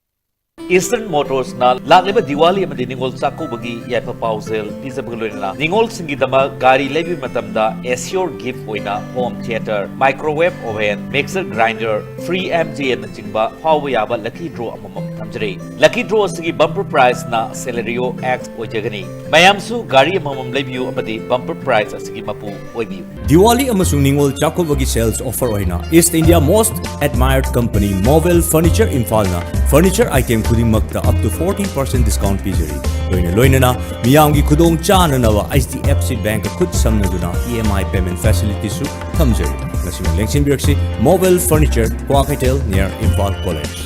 Eastern Motorsꯅ ꯂꯥꯛꯂꯤꯕ ꯗꯤꯋꯥꯂꯤ ꯑꯃꯗꯤ ꯅꯤꯉꯣꯜ ꯆꯥꯛꯀꯧꯕꯒꯤ ꯌꯥꯏꯐ ꯄꯥꯎꯖꯦꯜ ꯄꯤꯖꯕꯒ ꯂꯣꯏꯅꯅ ꯅꯤꯉꯣꯜꯁꯤꯡꯒꯤꯗꯃꯛ ꯒꯥꯔꯤ ꯂꯩꯕꯒꯤ ꯃꯇꯝꯗ assured gift ꯑꯣꯏꯅ home theatre, microwave oven, mixer grinder, free M J Mꯅꯆꯤꯡꯕ ꯐꯥꯎꯕ ꯌꯥꯕ lucky draw ꯑꯃꯃꯝ ꯊꯝꯖꯔꯤ꯫ Lucky draw ꯑꯁꯤꯒꯤ bumper prizeꯅ Celerio X ꯑꯣꯏꯖꯒꯅꯤ꯫ ꯃꯌꯥꯝꯁꯨ ꯒꯥꯔꯤ ꯑꯃꯃꯝ ꯂꯩꯕꯤꯌꯨ ꯑꯃꯗꯤ bumper prize ꯑꯁꯤꯒꯤ ꯃꯄꯨ ꯑꯣꯏꯕꯤꯌꯨ꯫ ꯗꯤꯋꯥꯂꯤ ꯑꯃꯁꯨꯡ ꯅꯤꯉꯣꯜ ꯆꯥꯛꯀꯧꯕꯒꯤ sales offer ꯑꯣꯏꯅ East India most admired company Movel Furniture ꯏꯝꯐꯥꯜꯅ furniture item ꯈꯨꯗꯤꯡꯃꯛꯇ up to forty percent discount ꯄꯤꯖꯔꯤ꯫ ꯂꯣꯏꯅ ꯂꯣꯏꯅꯅ ꯃꯤꯌꯥꯝꯒꯤ ꯈꯨꯗꯣꯡ ꯆꯥꯅꯅꯕ H D F C Bankꯀ ꯈꯨꯠ ꯁꯝꯅꯗꯨꯅ E M I payment facilityꯁꯨ ꯊꯝꯖꯔꯤ꯫ ꯉꯁꯤꯃꯛ ꯂꯦꯡꯁꯤꯟꯕꯤꯔꯛꯁꯤ, Movel Furniture, Kwakeithel, near Imphal College꯫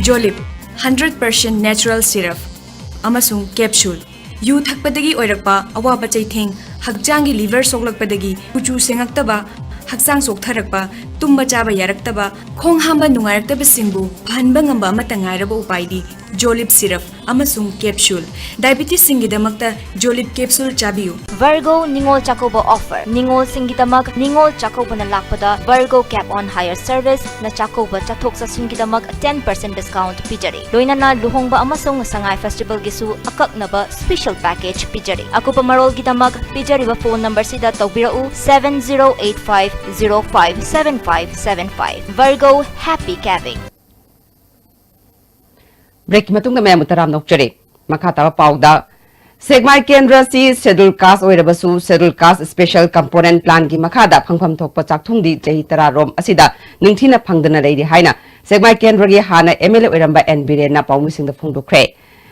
Jolib, hundred percent natural syrup ꯑꯃꯁꯨꯡ capsule꯫ ꯌꯨ ꯊꯛꯄꯗꯒꯤ ꯑꯣꯏꯔꯛꯄ ꯑꯋꯥꯕ ꯆꯩꯊꯦꯡ, ꯍꯛꯆꯥꯡꯒꯤ ꯂꯤꯚꯔ ꯁꯣꯛꯂꯛꯄꯗꯒꯤ ꯀꯨꯆꯨ ꯁꯦꯡꯉꯛꯇꯕ, ꯍꯛꯆꯥꯡ ꯆꯣꯛꯊꯔꯛꯄ, ꯇꯨꯝꯕ ꯆꯥꯕ ꯌꯥꯔꯛꯇꯕ, ꯈꯣꯡ ꯍꯥꯝꯕ ꯅꯨꯡꯉꯥꯏꯔꯛꯇꯕꯁꯤꯡꯕꯨ ꯐꯍꯟꯕ ꯉꯝꯕ ꯑꯃꯠꯇ ꯉꯥꯏꯔꯕ ꯎꯄꯥꯏꯗꯤ ꯖꯣꯂꯤꯞ ꯁꯤꯔꯞ ꯑꯃꯁꯨꯡ capsule. ꯗꯥꯏꯕꯤꯇꯤꯁꯁꯤꯡꯒꯤꯗꯃꯛꯇ ꯖꯣꯂꯤꯞ capsule ꯆꯥꯕꯤꯌꯨ꯫ ꯚꯔꯒꯣ Ningol Chakkouba offer. ꯅꯤꯉꯣꯜꯁꯤꯡꯒꯤꯗꯃꯛ ꯅꯤꯉꯣꯜ ꯆꯥꯛꯀꯧꯕꯅ ꯂꯥꯛꯄꯗ ꯚꯔꯒꯣ ꯀꯦꯞ ꯑꯣꯟ ꯍꯥꯏꯌꯔ ꯁꯔꯚꯤꯁꯅ ꯆꯥꯛꯀꯧꯕ ꯆꯠꯊꯣꯛ ꯆꯠꯁꯤꯟꯒꯤꯗꯃꯛ ten percent discount ꯄꯤꯖꯔꯤ꯫ ꯂꯣꯏꯅꯅ ꯂꯨꯍꯣꯡꯕ ꯑꯃꯁꯨꯡ ꯁꯉꯥꯏ ꯐꯦꯁꯇꯤꯚꯦꯜꯒꯤꯁꯨ ꯑꯀꯛꯅꯕ special package ꯄꯤꯖꯔꯤ꯫ ꯑꯀꯨꯞꯄ ꯃꯔꯣꯜꯒꯤꯗꯃꯛ ꯄꯤꯖꯔꯤꯕ ꯐꯣꯟ ꯅꯝꯕꯔꯁꯤꯗ ꯇꯧꯕꯤꯔꯛꯎ, seven zero eight five zero five seven five seven five꯫ Virgo, happy cabin꯫ ꯕ꯭ꯔꯦꯛꯀꯤ ꯃꯇꯨꯡꯗ ꯃꯌꯥꯝꯕꯨ ꯇꯔꯥꯝꯅ ꯑꯣꯛꯆꯔꯤ꯫ ꯃꯈꯥ ꯇꯥꯕ ꯄꯥꯎꯗ, ꯁꯦꯛꯃꯥꯏ ꯀꯦꯟꯗ꯭ꯔ ꯑꯁꯤ ꯁꯦꯗꯨꯜ ꯀꯥꯁ ꯑꯣꯏꯔꯕꯁꯨ ꯁꯦꯗꯨꯜ ꯀꯥꯁ ꯁ꯭ꯄꯦꯁꯦꯜ ꯀꯝꯄꯣꯅꯦꯟꯠ ꯄ꯭ꯂꯥꯟꯒꯤ ꯃꯈꯥꯗ ꯐꯪꯐꯝ ꯊꯣꯛꯄ ꯆꯥꯛꯊꯨꯡꯗꯤ ꯆꯍꯤ ꯇꯔꯥ ꯔꯣꯝ ꯑꯁꯤꯗ ꯅꯤꯡꯊꯤꯅ ꯐꯪꯗꯅ ꯂꯩꯔꯤ ꯍꯥꯏꯅ ꯁꯦꯛꯃꯥꯏ ꯀꯦꯟꯗ꯭ꯔꯒꯤ ꯍꯥꯟꯅ ꯑꯦꯝ ꯑꯦꯜ ꯑꯦ ꯑꯣꯏꯔꯝꯕ ꯑꯦꯟ ꯕꯤꯔꯦꯟꯅ ꯄꯥꯎꯃꯤꯁꯤꯡꯗ ꯐꯣꯡꯗꯣꯛꯈ꯭ꯔꯦ꯫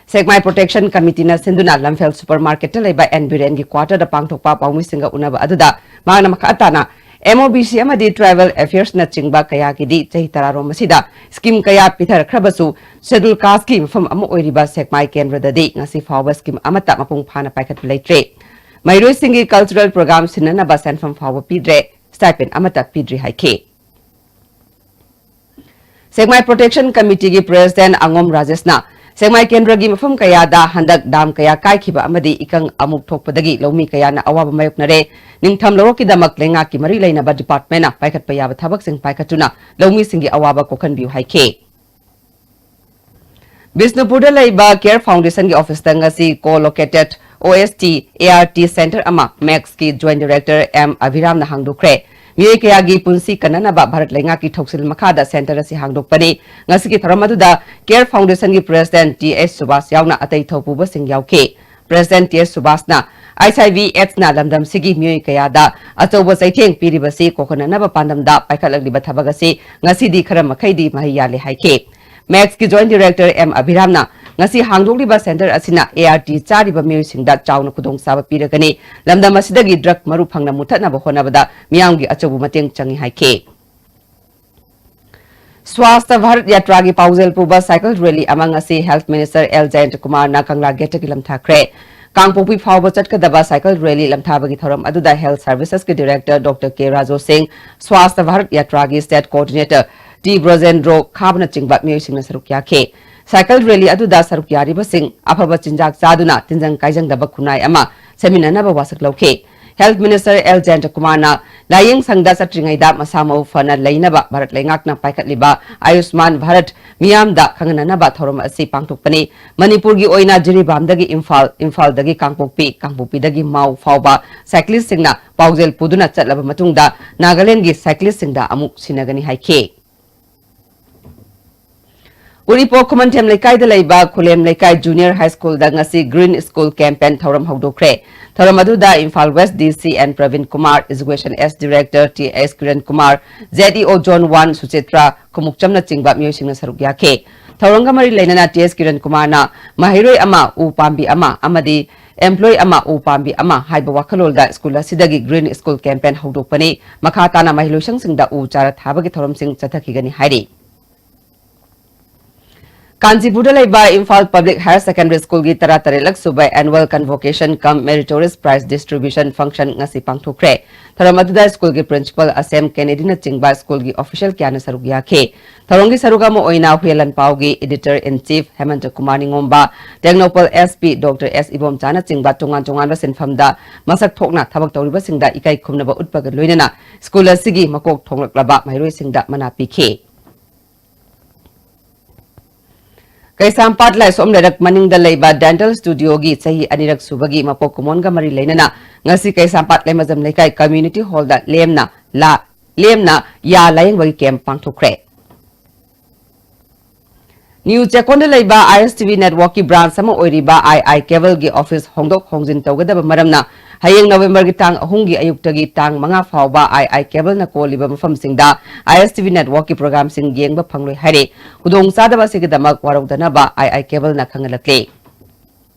ꯁꯦꯛꯃꯥꯏ ꯄ꯭ꯔꯣꯇꯦꯛꯁꯟ ꯀꯃꯤꯇꯤꯅ ꯁꯤꯟꯗꯨꯅ ꯂꯝꯐꯦꯜ ꯁꯨꯄꯔ ꯃꯥꯔꯀꯦꯠꯇ ꯂꯩꯕ ꯑꯦꯟ ꯕꯤꯔꯦꯟꯒꯤ ꯀ꯭ꯋꯥꯇꯔꯗ ꯄꯥꯡꯊꯣꯛꯄ ꯄꯥꯎꯃꯤꯁꯤꯡꯒ ꯎꯅꯕ ꯑꯗꯨꯗ ꯃꯍꯥꯛꯅ ꯃꯈꯥ ꯇꯥꯅ ꯑꯦꯝ ꯑꯣ ꯕꯤ ꯁꯤ ꯑꯃꯗꯤ ꯇ꯭ꯔꯥꯏꯕꯦꯜ ꯑꯦꯐꯤꯌꯔꯁꯅꯆꯤꯡꯕ ꯀꯌꯥꯒꯤꯗꯤ ꯆꯍꯤ ꯇꯔꯥ ꯔꯣꯝ ꯑꯁꯤꯗ ꯁ꯭ꯀꯤꯝ ꯀꯌꯥ ꯄꯤꯊꯔꯛꯈ꯭ꯔꯕꯁꯨ ꯁꯦꯗꯨꯜ ꯀꯥꯁꯀꯤ ꯃꯐꯝ ꯑꯃ ꯑꯣꯏꯔꯤꯕ ꯁꯦꯛꯃꯥꯏ ꯀꯦꯟꯗ꯭ꯔꯗꯗꯤ ꯉꯁꯤ ꯐꯥꯎꯕ ꯁ꯭ꯀꯤꯝ ꯑꯃꯠꯇ ꯃꯄꯨꯡ ꯐꯥꯅ ꯄꯥꯏꯈꯠꯄ ꯂꯩꯇ꯭ꯔꯦ꯫ ꯃꯍꯩꯔꯣꯏꯁꯤꯡꯒꯤ ꯀꯜꯆꯔꯦꯜ ꯄ꯭ꯔꯣꯒ꯭ꯔꯥꯝ ꯁꯤꯟꯅꯅꯕ ꯁꯦꯟꯐꯝ ꯐꯥꯎꯕ ꯄꯤꯗ꯭ꯔꯦ, ꯁ꯭ꯇꯥꯏꯄꯦꯟ ꯑꯃꯠꯇ ꯄꯤꯗ꯭ꯔꯤ ꯍꯥꯏꯈꯤ꯫ ꯁꯦꯛꯃꯥꯏ ꯄ꯭ꯔꯣꯇꯦꯛꯁꯟ ꯀꯃꯤꯇꯤꯒꯤ ꯄ꯭ꯔꯦꯁꯤꯗꯦꯟꯠ ꯑꯉꯣꯝ ꯔꯥꯖꯦꯁꯅ ꯁꯦꯛꯃꯥꯏ ꯀꯦꯟꯗ꯭ꯔꯒꯤ ꯃꯐꯝ ꯀꯌꯥꯗ ꯍꯟꯗꯛ ꯗꯥꯝ ꯀꯌꯥ ꯀꯥꯏꯈꯤꯕ ꯑꯃꯗꯤ ꯏꯀꯪ ꯑꯃꯨꯛ ꯊꯣꯛꯄꯗꯒꯤ ꯂꯧꯃꯤ ꯀꯌꯥꯅ ꯑꯋꯥꯕ ꯃꯥꯌꯣꯛꯅꯔꯦ꯫ ꯅꯤꯡꯊꯝ ꯂꯧꯔꯣꯛꯀꯤꯗꯃꯛ ꯂꯩꯉꯥꯛꯀꯤ ꯃꯔꯤ ꯂꯩꯅꯕ ꯗꯤꯄꯥꯔꯠꯃꯦꯟꯠꯅ ꯄꯥꯏꯈꯠꯄ ꯌꯥꯕ ꯊꯕꯛꯁꯤꯡ ꯄꯥꯏꯈꯠꯇꯨꯅ ꯂꯧꯃꯤꯁꯤꯡꯒꯤ ꯑꯋꯥꯕ ꯀꯣꯛꯍꯟꯕꯤꯌꯨ ꯍꯥꯏꯈꯤ꯫ ꯕꯤꯁꯅꯨꯄꯨꯔꯗ ꯂꯩꯕ ꯀꯦꯌꯔ ꯐꯥꯎꯟꯗꯦꯁꯟꯒꯤ ꯑꯣꯐꯤꯁꯇ ꯉꯁꯤ ꯀꯣ located O S T A R T centre ꯑꯃ ꯃꯦꯛꯁꯀꯤ ꯖꯣꯏꯟꯠ ꯗꯥꯏꯔꯦꯛꯇꯔ ꯑꯦꯝ ꯑꯚꯤꯔꯥꯝꯅ ꯍꯥꯡꯗꯣꯛꯈ꯭ꯔꯦ꯫ ꯃꯤꯑꯣꯏ ꯀꯌꯥꯒꯤ ꯄꯨꯟꯁꯤ ꯀꯟꯅꯅꯕ ꯚꯥꯔꯠ ꯂꯩꯉꯥꯛꯀꯤ ꯊꯧꯁꯤꯜ ꯃꯈꯥꯗ ꯁꯦꯟꯇꯔ ꯑꯁꯤ ꯍꯥꯡꯗꯣꯛꯄꯅꯤ꯫ ꯉꯁꯤꯒꯤ ꯊꯧꯔꯝ ꯑꯗꯨꯗ ꯀꯦꯌꯔ ꯐꯥꯎꯟꯗꯦꯁꯟꯒꯤ ꯄ꯭ꯔꯦꯁꯤꯗꯦꯟꯠ ꯇꯤ ꯑꯩꯆ ꯁꯨꯕꯥꯁ ꯌꯥꯎꯅ ꯑꯇꯩ ꯊꯧꯄꯨꯕꯁꯤꯡ ꯌꯥꯎꯈꯤ꯫ ꯄ꯭ꯔꯦꯁꯤꯗꯦꯟꯠ ꯇꯤ ꯑꯩꯆ ꯁꯨꯕꯥꯁꯅ ꯑꯩꯆ ꯑꯥꯏ ꯚꯤ ꯑꯦꯗꯁꯅ ꯂꯝꯗꯝꯁꯤꯒꯤ ꯃꯤꯑꯣꯏ ꯀꯌꯥꯗ ꯑꯆꯧꯕ ꯆꯩꯊꯦꯡ ꯄꯤꯔꯤꯕꯁꯤ ꯀꯣꯛꯍꯟꯅꯅꯕ ꯄꯥꯟꯗꯝꯗ ꯄꯥꯏꯈꯠꯂꯛꯂꯤꯕ ꯊꯕꯛ ꯑꯁꯤ ꯉꯁꯤꯗꯤ ꯈꯔ ꯃꯈꯩꯗꯤ ꯃꯍꯩ ꯌꯥꯜꯂꯦ ꯍꯥꯏꯈꯤ꯫ ꯃꯦꯛꯁꯀꯤ ꯖꯣꯏꯟꯠ ꯗꯥꯏꯔꯦꯛꯇꯔ ꯑꯦꯝ ꯑꯚꯤꯔꯥꯝꯅ ꯉꯁꯤ ꯍꯥꯡꯗꯣꯛꯂꯤꯕ ꯁꯦꯟꯇꯔ ꯑꯁꯤꯅ ꯑꯦ ꯑꯥꯔ ꯇꯤ ꯆꯥꯔꯤꯕ ꯃꯤꯑꯣꯏꯁꯤꯡꯗ ꯆꯥꯎꯅ ꯈꯨꯗꯣꯡꯆꯥꯕ ꯄꯤꯔꯒꯅꯤ꯫ ꯂꯝꯗꯝ ꯑꯁꯤꯗꯒꯤ ꯗ꯭ꯔꯒ ꯃꯔꯨ ꯐꯪꯅ ꯃꯨꯠꯊꯠꯅꯕ ꯍꯣꯠꯅꯕꯗ ꯃꯤꯌꯥꯝꯒꯤ ꯑꯆꯧꯕ ꯃꯇꯦꯡ ꯆꯪꯏ ꯍꯥꯏꯈꯤ꯫ ꯁ꯭ꯋꯥꯁꯊ ꯚꯥꯔꯠ ꯌꯥꯇ꯭ꯔꯥꯒꯤ ꯄꯥꯎꯖꯦꯜ ꯄꯨꯕ ꯁꯥꯏꯀꯜ ꯔꯦꯂꯤ ꯑꯃ ꯉꯁꯤ ꯍꯦꯜꯊ ꯃꯤꯅꯤꯁꯇꯔ ꯑꯦꯜ ꯖꯌꯟꯇ ꯀꯨꯃꯥꯔꯅ ꯀꯪꯂꯥ ꯒꯦꯠꯇꯒꯤ ꯂꯝꯊꯥꯈ꯭ꯔꯦ꯫ ꯀꯥꯡꯄꯣꯛꯄꯤ ꯐꯥꯎꯕ ꯆꯠꯀꯗꯕ ꯁꯥꯏꯀꯜ ꯔꯦꯂꯤ ꯂꯝꯊꯥꯕꯒꯤ ꯊꯧꯔꯝ ꯑꯗꯨꯗ Health Services ꯀꯤ Director Doctor K ꯔꯥꯖꯣ ꯁꯤꯡ, Swasthya Bharat Yatra ꯒꯤ State Coordinator ꯇꯤ ꯕ꯭ꯔꯖꯦꯟꯗ꯭ꯔꯣ ꯈꯥꯕꯅꯆꯤꯡꯕ ꯃꯤꯑꯣꯏꯁꯤꯡꯅ ꯁꯔꯨꯛ ꯌꯥꯈꯤ꯫ ꯁꯥꯏꯀꯜ ꯔꯦꯂꯤ ꯑꯗꯨꯗ ꯁꯔꯨꯛ ꯌꯥꯔꯤꯕꯁꯤꯡ ꯑꯐꯕ ꯆꯤꯟꯖꯥꯛ ꯆꯥꯗꯨꯅ ꯇꯤꯟꯖꯪ ꯀꯥꯏꯖꯪꯗꯕ ꯈꯨꯟꯅꯥꯏ ꯑꯃ ꯁꯦꯝꯃꯤꯟꯅꯅꯕ ꯋꯥꯁꯛ ꯂꯧꯈꯤ꯫ Health Minister ꯑꯦꯜ ꯖꯌꯟꯇ ꯀꯨꯃꯥꯔꯅ ꯂꯥꯏꯌꯦꯡ ꯁꯪꯗ ꯆꯠꯇ꯭ꯔꯤꯉꯩꯗ ꯃꯁꯥ ꯃꯎ ꯐꯅ ꯂꯩꯅꯕ ꯚꯥꯔꯠ ꯂꯩꯉꯥꯛꯅ ꯄꯥꯏꯈꯠꯂꯤꯕ ꯑꯌꯨꯁꯃꯥꯟ ꯚꯥꯔꯠ ꯃꯤꯌꯥꯝꯗ ꯈꯪꯍꯟꯅꯅꯕ ꯊꯧꯔꯝ ꯑꯁꯤ ꯄꯥꯡꯊꯣꯛꯄꯅꯤ꯫ ꯃꯅꯤꯄꯨꯔꯒꯤ ꯑꯣꯏꯅ ꯖꯤꯔꯤꯕꯥꯝꯗꯒꯤ ꯏꯝꯐꯥꯜ, ꯏꯝꯐꯥꯜꯗꯒꯤ ꯀꯥꯡꯄꯣꯛꯄꯤ, ꯀꯥꯡꯄꯣꯛꯄꯤꯗꯒꯤ ꯃꯥꯎ ꯐꯥꯎꯕ ꯁꯥꯏꯀ꯭ꯂꯤꯁꯁꯤꯡꯅ ꯄꯥꯎꯖꯦꯜ ꯄꯨꯗꯨꯅ ꯆꯠꯂꯕ ꯃꯇꯨꯡꯗ ꯅꯥꯒꯥꯂꯦꯟꯗꯒꯤ ꯁꯥꯏꯀ꯭ꯂꯤꯁꯁꯤꯡꯗ ꯑꯃꯨꯛ ꯁꯤꯟꯅꯒꯅꯤ ꯍꯥꯏꯈꯤ꯫ ꯎꯔꯤꯄꯣꯛ ꯈꯨꯃꯟꯊꯦꯝ ꯂꯩꯀꯥꯏꯗ ꯂꯩꯕ ꯈꯨꯂꯦꯝ ꯂꯩꯀꯥꯏ Junior High School ꯗ ꯉꯁꯤ Green School Campaign ꯊꯧꯔꯝ ꯍꯧꯗꯣꯛꯈ꯭ꯔꯦ꯫ ꯊꯧꯔꯝ ꯑꯗꯨꯗ Imphal West D C N Prabin Kumar, Education S Director T S Kiran Kumar, Z E O Zone one Suchitra ꯈꯨꯃꯨꯛꯆꯝꯅꯆꯤꯡꯕ ꯃꯤꯑꯣꯏꯁꯤꯡꯅ ꯁꯔꯨꯛ ꯌꯥꯈꯤ꯫ ꯊꯧꯔꯝꯒ ꯃꯔꯤ ꯂꯩꯅꯅ ꯇꯤ ꯑꯦꯁ ꯀꯤꯔꯟ ꯀꯨꯃꯥꯔꯅ ꯃꯍꯩꯔꯣꯏ ꯑꯃ, ꯎ ꯄꯥꯝꯕꯤ ꯑꯃ ꯑꯃꯗꯤ employee ꯑꯃ, ꯎ ꯄꯥꯝꯕꯤ ꯑꯃ ꯍꯥꯏꯕ ꯋꯥꯈꯜꯂꯣꯟꯗ ꯁ꯭ꯀꯨꯜ ꯑꯁꯤꯗꯒꯤ Green School Campaign ꯍꯧꯗꯣꯛꯄꯅꯤ꯫ ꯃꯈꯥ ꯇꯥꯅ ꯃꯍꯩꯂꯣꯏꯁꯪꯁꯤꯡꯗ ꯎ ꯆꯥꯔꯥ ꯊꯥꯕꯒꯤ ꯊꯧꯔꯝꯁꯤꯡ ꯆꯠꯊꯈꯤꯒꯅꯤ ꯍꯥꯏꯔꯤ꯫ ꯀꯥꯟꯆꯤꯄꯨꯔꯗ ꯂꯩꯕ Imphal Public Higher Secondary School ꯒꯤ ꯇꯔꯥꯇꯔꯦꯠꯂꯛ ꯁꯨꯕ Annual Convocation cum Meritorious Prize Distribution Function ꯉꯁꯤ ꯄꯥꯡꯊꯣꯛꯈ꯭ꯔꯦ꯫ ꯊꯧꯔꯝ ꯑꯗꯨꯗ ꯁ꯭ꯀꯨꯜꯒꯤ Principal ꯑꯁꯦꯝ ꯀꯦꯅꯦꯗꯤꯅꯆꯤꯡꯕ ꯁ꯭ꯀꯨꯜꯒꯤ official ꯀꯌꯥꯅ ꯁꯔꯨꯛ ꯌꯥꯈꯤ꯫ ꯊꯧꯔꯝꯒꯤ ꯁꯔꯨꯛ ꯑꯃ ꯑꯣꯏꯅ Huiyen ꯂꯥꯟꯄꯥꯎꯒꯤ Editor in Chief ꯍꯦꯃꯟꯇ Kumar ꯅꯤꯉꯣꯝꯕ, Tengnoupal S P Doctor S ꯏꯕꯣꯝꯆꯥꯅꯆꯤꯡꯕ ꯇꯣꯉꯥꯟ ꯇꯣꯉꯥꯟꯕ ꯁꯤꯟꯐꯝꯗ ꯃꯁꯛ ꯊꯣꯛꯅ ꯊꯕꯛ ꯇꯧꯔꯤꯕꯁꯤꯡꯗ ꯏꯀꯥꯏ ꯈꯨꯝꯅꯕ ꯎꯠꯄꯒ ꯂꯣꯏꯅꯅ ꯁ꯭ꯀꯨꯜ ꯑꯁꯤꯒꯤ ꯃꯀꯣꯛ ꯊꯣꯡꯂꯛꯂꯕ ꯃꯍꯩꯔꯣꯏꯁꯤꯡꯗ ꯃꯅꯥ ꯄꯤꯈꯤ꯫ ꯀꯩꯁꯥꯝꯄꯥꯠ ꯂꯥꯏꯁꯣꯝ ꯂꯩꯔꯛ ꯃꯅꯤꯡꯗ ꯂꯩꯕ Dental Studio ꯒꯤ ꯆꯍꯤ ꯑꯅꯤꯔꯛ ꯁꯨꯕꯒꯤ ꯃꯄꯣꯛ ꯀꯨꯝꯑꯣꯟꯒ ꯃꯔꯤ ꯂꯩꯅꯅ ꯉꯁꯤ ꯀꯩꯁꯥꯝꯄꯥꯠ ꯂꯩꯃꯖꯝ ꯂꯩꯀꯥꯏ Community Hall ꯗ ꯂꯦꯝꯅ ꯂꯥ-, ꯂꯦꯝꯅ ꯌꯥ ꯂꯥꯌꯦꯡꯕꯒꯤ camp ꯄꯥꯡꯊꯣꯛꯈ꯭ꯔꯦ꯫ ꯅ꯭ꯌꯨ ꯆꯦꯛꯀꯣꯟꯗ ꯂꯩꯕ I S T V Network ꯀꯤ branch ꯑꯃ ꯑꯣꯏꯔꯤꯕ I I Cable ꯒꯤ office ꯍꯣꯡꯗꯣꯛ ꯍꯣꯡꯖꯤꯟ ꯇꯧꯒꯗꯕ ꯃꯔꯝꯅ ꯍꯌꯦꯡ ꯅꯕꯦꯝꯕꯔꯒꯤ ꯇꯥꯡ ꯑꯍꯨꯝꯒꯤ ꯑꯌꯨꯛꯇꯒꯤ ꯇꯥꯡ ꯃꯉꯥ ꯐꯥꯎꯕ I I Cable ꯅ ꯀꯣꯜꯂꯤꯕ ꯃꯐꯝꯁꯤꯡꯗ I S T V Network ꯀꯤ program ꯁꯤꯡ ꯌꯦꯡꯕ ꯐꯪꯂꯣꯏ ꯍꯥꯏꯔꯤ꯫ ꯈꯨꯗꯣꯡꯆꯥꯗꯕ ꯑꯁꯤꯒꯤꯗꯃꯛ ꯋꯥꯔꯧꯗꯅꯕ I I Cable ꯅ ꯈꯪꯍꯜꯂꯛꯂꯤ꯫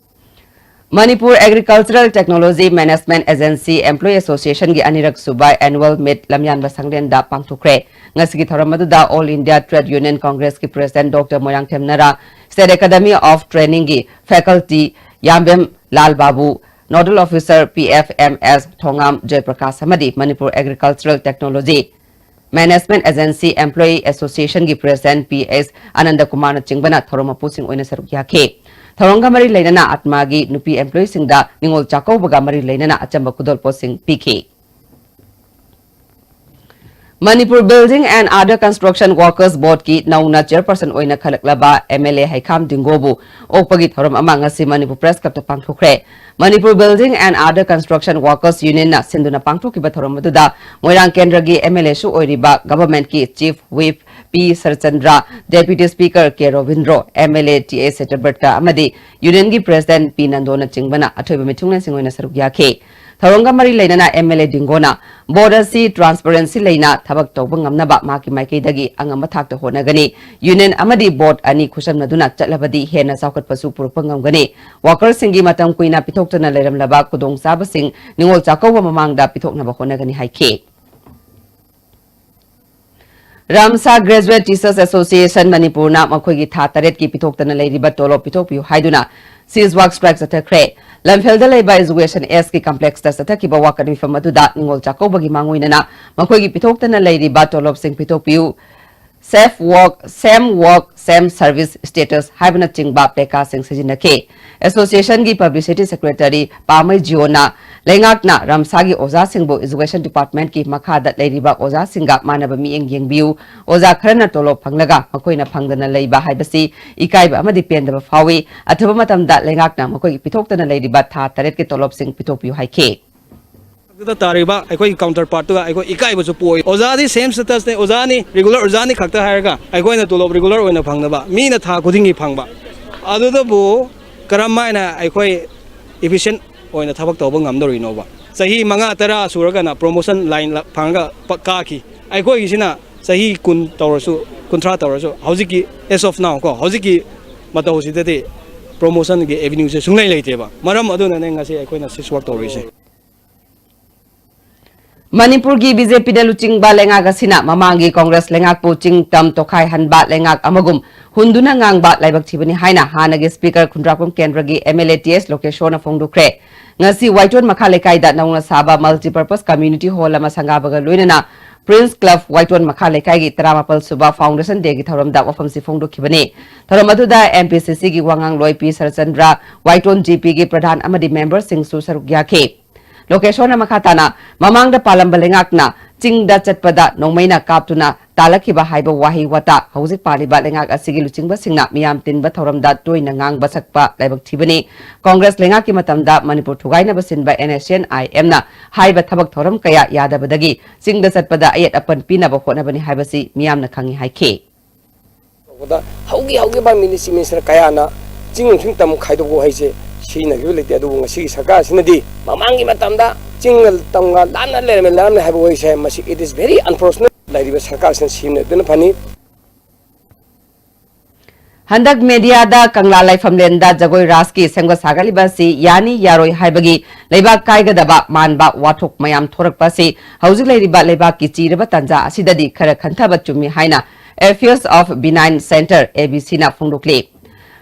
Manipur Agricultural Technology Management Agency Employee Association ꯒꯤ ꯑꯅꯤꯔꯛ ꯁꯨꯕ annual meet ꯂꯝꯌꯥꯟꯕ ꯁꯪꯂꯦꯟꯗ ꯄꯥꯡꯊꯣꯛꯈ꯭ꯔꯦ꯫ ꯉꯁꯤꯒꯤ ꯊꯧꯔꯝ ꯑꯗꯨꯗ All India Trade Union Congress ꯀꯤ President Doctor Moirangthem ꯅꯔꯥ, State Academy of Training ꯒꯤ faculty ꯌꯥꯝꯕꯦꯝ ꯂꯥꯜ ꯕꯥꯕꯨ, Nodal Officer P F M S ꯊꯣꯉꯥꯝ ꯖꯌꯄ꯭ꯔꯀꯥꯁ ꯑꯃꯗꯤ Manipur Agricultural Technology Management Agency Employee Association ꯒꯤ President P H ꯑꯅꯟꯗ ꯀꯨꯃꯥꯔꯅꯆꯤꯡꯕꯅ ꯊꯧꯔꯝ ꯃꯄꯨꯁꯤꯡ ꯑꯣꯏꯅ ꯁꯔꯨꯛ ꯌꯥꯈꯤ꯫ ꯊꯧꯔꯝꯒ ꯃꯔꯤ ꯂꯩꯅꯅ ꯑꯠꯃꯥꯒꯤ ꯅꯨꯄꯤ employee ꯁꯤꯡꯗ ꯅꯤꯉꯣꯜ ꯆꯥꯛꯀꯧꯕꯒ ꯃꯔꯤ ꯂꯩꯅꯅ ꯑꯆꯝꯕ ꯈꯨꯗꯣꯜꯄꯣꯠꯁꯤꯡ ꯄꯤꯈꯤ꯫ Manipur Building and Other Construction Workers Board ꯀꯤ ꯅꯧꯅ chairperson ꯑꯣꯏꯅ ꯈꯜꯂꯛꯂꯕ M L A ꯍꯩꯈꯥꯝ ꯗꯤꯡꯒꯣꯕꯨ ꯑꯣꯛꯄꯒꯤ ꯊꯧꯔꯝ ꯑꯃ ꯉꯁꯤ ꯃꯅꯤꯄꯨꯔ Press Club ꯇ ꯄꯥꯡꯊꯣꯛꯈ꯭ꯔꯦ꯫ Manipur Building and Other Construction Workers Union ꯅ ꯁꯤꯟꯗꯨꯅ ꯄꯥꯡꯊꯣꯛꯈꯤꯕ ꯊꯧꯔꯝ ꯑꯗꯨꯗ ꯃꯣꯏꯔꯥꯡ ꯀꯦꯟꯗ꯭ꯔꯒꯤ M L A ꯁꯨ ꯑꯣꯏꯔꯤꯕ Government ꯀꯤ Chief Whip P ꯁꯔꯆꯟꯗ꯭ꯔ, Deputy Speaker K Robindro, M L A T A ꯁꯇ꯭ꯌꯕ꯭ꯔꯇ ꯑꯃꯗꯤ Union ꯒꯤ President P ꯅꯟꯗꯣꯅꯆꯤꯡꯕꯅ ꯑꯊꯣꯏꯕ ꯃꯤꯊꯨꯡꯂꯦꯟꯁꯤꯡ ꯑꯣꯏꯅ ꯁꯔꯨꯛ ꯌꯥꯈꯤ꯫ ꯊꯧꯔꯝꯒ ꯃꯔꯤ ꯂꯩꯅꯅ M L A ꯗꯤꯡꯒꯣꯅ Board ꯑꯁꯤ transparency ꯂꯩꯅ ꯊꯕꯛ ꯇꯧꯕ ꯉꯝꯅꯕ ꯃꯍꯥꯛꯀꯤ ꯃꯥꯏꯀꯩꯗꯒꯤ ꯑꯉꯝꯕ ꯊꯥꯛꯇ ꯍꯣꯠꯅꯒꯅꯤ꯫ Union ꯑꯃꯗꯤ Board ꯑꯅꯤ ꯈꯨꯠꯁꯝꯅꯗꯨꯅ ꯆꯠꯂꯕꯗꯤ ꯍꯦꯟꯅ ꯆꯥꯎꯈꯠꯄꯁꯨ ꯄꯨꯔꯛꯄ ꯉꯝꯒꯅꯤ꯫ Worker ꯁꯤꯡꯒꯤ ꯃꯇꯝ ꯀꯨꯏꯅ ꯄꯤꯊꯣꯛꯇꯅ ꯂꯩꯔꯝꯂꯕ ꯈꯨꯗꯣꯡꯆꯥꯕꯁꯤꯡ ꯅꯤꯉꯣꯜ ꯆꯥꯛꯀꯧꯕ ꯃꯃꯥꯡꯗ ꯄꯤꯊꯣꯛꯅꯕ ꯍꯣꯠꯅꯒꯅꯤ ꯍꯥꯏꯈꯤ꯫ ꯔꯝꯁꯥ Graduate Teachers Association ꯃꯅꯤꯄꯨꯔꯅ ꯃꯈꯣꯏꯒꯤ ꯊꯥ ꯇꯔꯦꯠꯀꯤ ꯄꯤꯊꯣꯛꯇꯅ ꯂꯩꯔꯤꯕ ꯇꯣꯂꯣꯞ ꯄꯤꯊꯣꯛꯄꯤꯌꯨ ꯍꯥꯏꯗꯨꯅ cease work strike ꯆꯠꯊꯈ꯭ꯔꯦ꯫ ꯂꯝꯐꯦꯜꯗ ꯂꯩꯕ Education S ꯀꯤ complex ꯇ ꯆꯠꯊꯈꯤꯕ ꯋꯥꯀꯠ ꯃꯤꯐꯝ ꯑꯗꯨꯗ ꯅꯤꯉꯣꯜ ꯆꯥꯛꯀꯧꯕꯒꯤ ꯃꯥꯡꯑꯣꯏꯅꯅ ꯃꯈꯣꯏꯒꯤ ꯄꯤꯊꯣꯛꯇꯅ ꯂꯩꯔꯤꯕ ꯇꯣꯂꯣꯞꯁꯤꯡ ꯄꯤꯊꯣꯛꯄꯤꯌꯨ, safe work, same work, same service status ꯍꯥꯏꯕꯅꯆꯤꯡꯕ placard ꯁꯤꯡ ꯁꯤꯖꯤꯟꯅꯈꯤ꯫ Association ꯒꯤ Publicity Secretary ꯄꯥꯃꯩ ꯖꯤꯑꯣꯅ ꯂꯩꯉꯥꯛꯅ ꯔꯝꯁꯥꯒꯤ ꯑꯣꯖꯥꯁꯤꯡꯕꯨ Education Department ꯀꯤ ꯃꯈꯥꯗ ꯂꯩꯔꯤꯕ ꯑꯣꯖꯥꯁꯤꯡꯒ ꯃꯥꯟꯅꯕ ꯃꯤꯠꯌꯦꯡ ꯌꯦꯡꯕꯤꯌꯨ, ꯑꯣꯖꯥ ꯈꯔꯅ ꯇꯣꯂꯣꯞ ꯐꯪꯂꯒ ꯃꯈꯣꯏꯅ ꯐꯪꯗꯅ ꯂꯩꯕ ꯍꯥꯏꯕꯁꯤ ꯏꯀꯥꯏꯕ ꯑꯃꯗꯤ ꯄꯦꯟꯗꯕ ꯐꯥꯎꯏ꯫ ꯑꯊꯨꯕ ꯃꯇꯝꯗ ꯂꯩꯉꯥꯛꯅ ꯃꯈꯣꯏꯒꯤ ꯄꯤꯊꯣꯛꯇꯅ ꯂꯩꯔꯤꯕ ꯊꯥ ꯇꯔꯦꯠꯀꯤ ꯇꯣꯂꯣꯞꯁꯤꯡ ꯄꯤꯊꯣꯛꯄꯤꯌꯨ ꯍꯥꯏꯈꯤ꯫ ꯑꯗꯨꯗ ꯇꯥꯔꯤꯕ ꯑꯩꯈꯣꯏꯒꯤ counterpart ꯇꯨꯒ ꯑꯩꯈꯣꯏ ꯏꯀꯥꯏꯕꯁꯨ ꯄꯣꯛꯏ꯫ ꯑꯣꯖꯥꯗꯤ same status ꯅꯦ, ꯑꯣꯖꯥꯅꯤ, regular ꯑꯣꯖꯥꯅꯤ ꯈꯛꯇ ꯍꯥꯏꯔꯒ ꯑꯩꯈꯣꯏꯅ ꯇꯣꯂꯣꯞ regular ꯑꯣꯏꯅ ꯐꯪꯗꯕ, ꯃꯤꯅ ꯊꯥ ꯈꯨꯗꯤꯡꯒꯤ ꯐꯪꯕ꯫ ꯑꯗꯨꯗꯕꯨ ꯀꯔꯝ ꯍꯥꯏꯅ ꯑꯩꯈꯣꯏ efficient ꯑꯣꯏꯅ ꯊꯕꯛ ꯇꯧꯕ ꯉꯝꯗꯧꯔꯤꯅꯣꯕ? ꯆꯍꯤ ꯃꯉꯥ ꯇꯔꯥ ꯁꯨꯔꯒꯅ promotion line ꯂ-, ꯐꯪꯉꯒ ꯄ-, ꯀꯥꯈꯤ꯫ ꯑꯩꯈꯣꯏꯒꯤꯁꯤꯅ ꯆꯍꯤ ꯀꯨꯟ ꯇꯧꯔꯁꯨ, ꯀꯨꯟꯊ꯭ꯔꯥ ꯇꯧꯔꯁꯨ, ꯍꯧꯖꯤꯛꯀꯤ, as of now ꯀꯣ, ꯍꯧꯖꯤꯛꯀꯤ ꯃꯇꯧꯁꯤꯗꯗꯤ promotion ꯒꯤ avenue ꯁꯦ ꯁꯨꯡꯂꯩ ꯂꯩꯇꯦꯕ꯫ ꯃꯔꯝ ꯑꯗꯨꯅꯅꯦ ꯉꯁꯤ ꯑꯩꯈꯣꯏꯅ cease work ꯇꯧꯔꯤꯁꯦ꯫ ꯃꯅꯤꯄꯨꯔꯒꯤ ꯕꯤ ꯖꯦ ꯄꯤꯅ ꯂꯨꯆꯤꯡꯕ ꯂꯩꯉꯥꯛ ꯑꯁꯤꯅ ꯃꯃꯥꯡꯒꯤ ꯀꯣꯡꯒ꯭ꯔꯦꯁ ꯂꯩꯉꯥꯛꯄꯨ ꯆꯤꯡ ꯇꯝ ꯇꯣꯈꯥꯏꯍꯟꯕ ꯂꯩꯉꯥꯛ ꯑꯃꯒꯨꯝ ꯍꯨꯟꯗꯨꯅ ꯉꯥꯡꯕ ꯂꯥꯏꯕꯛ ꯊꯤꯕꯅꯤ ꯍꯥꯏꯅ ꯍꯥꯟꯅꯒꯤ ꯁ꯭ꯄꯤꯀꯔ ꯈꯨꯟꯗ꯭ꯔꯥꯛꯄꯝ ꯀꯦꯟꯗ꯭ꯔꯒꯤ ꯑꯦꯝ ꯑꯦꯜ ꯑꯦ ꯇꯤ ꯑꯦꯁ ꯂꯣꯀꯦꯁꯣꯔꯅ ꯐꯣꯡꯗꯣꯛꯈ꯭ꯔꯦ꯫ ꯉꯁꯤ ꯋꯥꯏꯇꯣꯟ ꯃꯈꯥ ꯂꯩꯀꯥꯏꯗ ꯅꯧꯅ ꯁꯥꯕ multipurpose community hall ꯑꯃ ꯁꯪꯒꯥꯕꯒ ꯂꯣꯏꯅꯅ Prince Club ꯋꯥꯏꯇꯣꯟ ꯃꯈꯥ ꯂꯩꯀꯥꯏꯒꯤ ꯇꯔꯥꯃꯥꯄꯜ ꯁꯨꯕ foundation dayꯒꯤ ꯊꯧꯔꯝꯗ ꯋꯥꯐꯝꯁꯤ ꯐꯣꯡꯗꯣꯛꯈꯤꯕꯅꯤ꯫ ꯊꯧꯔꯝ ꯑꯗꯨꯗ ꯑꯦꯝ ꯄꯤ ꯁꯤ ꯁꯤꯒꯤ ꯋꯥꯉꯥꯡꯂꯣꯏ ꯄꯤ ꯁꯔꯆꯟꯗ꯭ꯔ, ꯋꯥꯏꯇꯣꯟ ꯖꯤ ꯄꯤꯒꯤ ꯄ꯭ꯔꯙꯥꯟ ꯑꯃꯗꯤ ꯃꯦꯝꯕꯔꯁꯤꯡꯁꯨ ꯁꯔꯨꯛ ꯌꯥꯈꯤ꯫ ꯂꯣꯀꯦꯁꯣꯔꯅ ꯃꯈꯥ ꯇꯥꯅ, ꯃꯃꯥꯡꯗ ꯄꯥꯜꯂꯝꯕ ꯂꯩꯉꯥꯛꯅ ꯆꯤꯡꯗ ꯆꯠꯄꯗ ꯅꯣꯡꯃꯩꯅ ꯀꯥꯞꯇꯨꯅ ꯇꯥꯜꯂꯛꯈꯤꯕ ꯍꯥꯏꯕ ꯋꯥꯍꯩ ꯋꯥꯇꯥ ꯍꯧꯖꯤꯛ ꯄꯥꯜꯂꯤꯕ ꯂꯩꯉꯥꯛ ꯑꯁꯤꯒꯤ ꯂꯨꯆꯤꯡꯕꯁꯤꯡꯅ ꯃꯤꯌꯥꯝ ꯇꯤꯟꯕ ꯊꯧꯔꯝꯗ ꯇꯣꯏꯅ ꯉꯥꯡꯕ ꯁꯛꯄ ꯂꯥꯏꯕꯛ ꯊꯤꯕꯅꯤ꯫ ꯀꯣꯡꯒ꯭ꯔꯦꯁ ꯂꯩꯉꯥꯛꯀꯤ ꯃꯇꯝꯗ ꯃꯅꯤꯄꯨꯔ ꯊꯨꯒꯥꯏꯅꯕ ꯁꯤꯟꯕ ꯑꯦꯟ ꯑꯦꯁ ꯁꯤ ꯑꯦꯟ ꯑꯥꯏ ꯑꯦꯝꯅ ꯍꯥꯏꯕ ꯊꯕꯛ ꯊꯧꯔꯝ ꯀꯌꯥ ꯌꯥꯗꯕꯗꯒꯤ ꯆꯤꯡꯗ ꯆꯠꯄꯗ ꯑꯌꯦꯠ ꯑꯄꯟ ꯄꯤꯅꯕ ꯍꯣꯠꯅꯕꯅꯤ ꯍꯥꯏꯕꯁꯤ ꯃꯤꯌꯥꯝꯅ ꯈꯪꯏ ꯍꯥꯏꯈꯤ꯫ ꯇꯧꯕꯗ ꯍꯧꯒꯤ ꯍꯧꯒꯤꯕ ꯃꯤꯅꯤ-, ꯆꯤꯐ ꯃꯤꯅꯤꯁꯇꯔ ꯀꯌꯥꯅ ꯆꯤꯡ ꯅꯨꯡꯁꯤꯡ ꯇꯝ ꯈꯥꯏꯗꯣꯛꯄ ꯍꯥꯏꯁꯦ ꯁꯤꯖꯤꯟꯅꯈꯤꯕ ꯂꯩꯇꯦ꯫ ꯑꯗꯨꯕꯨ ꯉꯁꯤꯒꯤ ꯁꯔꯀꯥꯔ ꯑꯁꯤꯅꯗꯤ ꯃꯃꯥꯡꯒꯤ ꯃꯇꯝꯗ ꯆꯤꯡꯒ ꯇꯝꯒ ꯂꯥꯞꯅ ꯂꯩꯔꯝꯃꯦ, ꯂꯩꯔꯝꯃꯦ ꯍꯥꯏꯕ ꯋꯥꯍꯩꯁꯦ, ꯃꯁꯤ it is very unfortunate꯫ ꯂꯩꯔꯤꯕ ꯁꯔꯀꯥꯔꯁꯤꯅ ꯁꯤꯖꯤꯟꯅꯗꯨꯅ ꯐꯅꯤ꯫ ꯍꯟꯗꯛ ꯃꯦꯗꯤꯌꯥꯗ ꯀꯪꯂꯥ ꯂꯥꯏꯐꯝꯂꯦꯟꯗ ꯖꯒꯣꯏ ꯔꯥꯁꯀꯤ ꯁꯦꯝꯒꯠ ꯁꯥꯒꯠꯂꯤꯕ ꯑꯁꯤ ꯌꯥꯅꯤ ꯌꯥꯔꯣꯏ ꯍꯥꯏꯕꯒꯤ ꯂꯩꯕꯥꯛ ꯀꯥꯏꯒꯗꯕ ꯃꯥꯟꯕ ꯋꯥꯊꯣꯛ ꯃꯌꯥꯝ ꯊꯣꯔꯛꯄ ꯑꯁꯤ ꯍꯧꯖꯤꯛ ꯂꯩꯔꯤꯕ ꯂꯩꯕꯥꯛꯀꯤ ꯆꯤꯔꯕ ꯇꯥꯟꯖꯥ ꯑꯁꯤꯗꯗꯤ ꯈꯔ ꯈꯟꯊꯕ ꯆꯨꯝꯃꯤ ꯍꯥꯏꯅ Affairs of Benign Center, A B C ꯅ ꯐꯣꯡꯗꯣꯛꯂꯤ꯫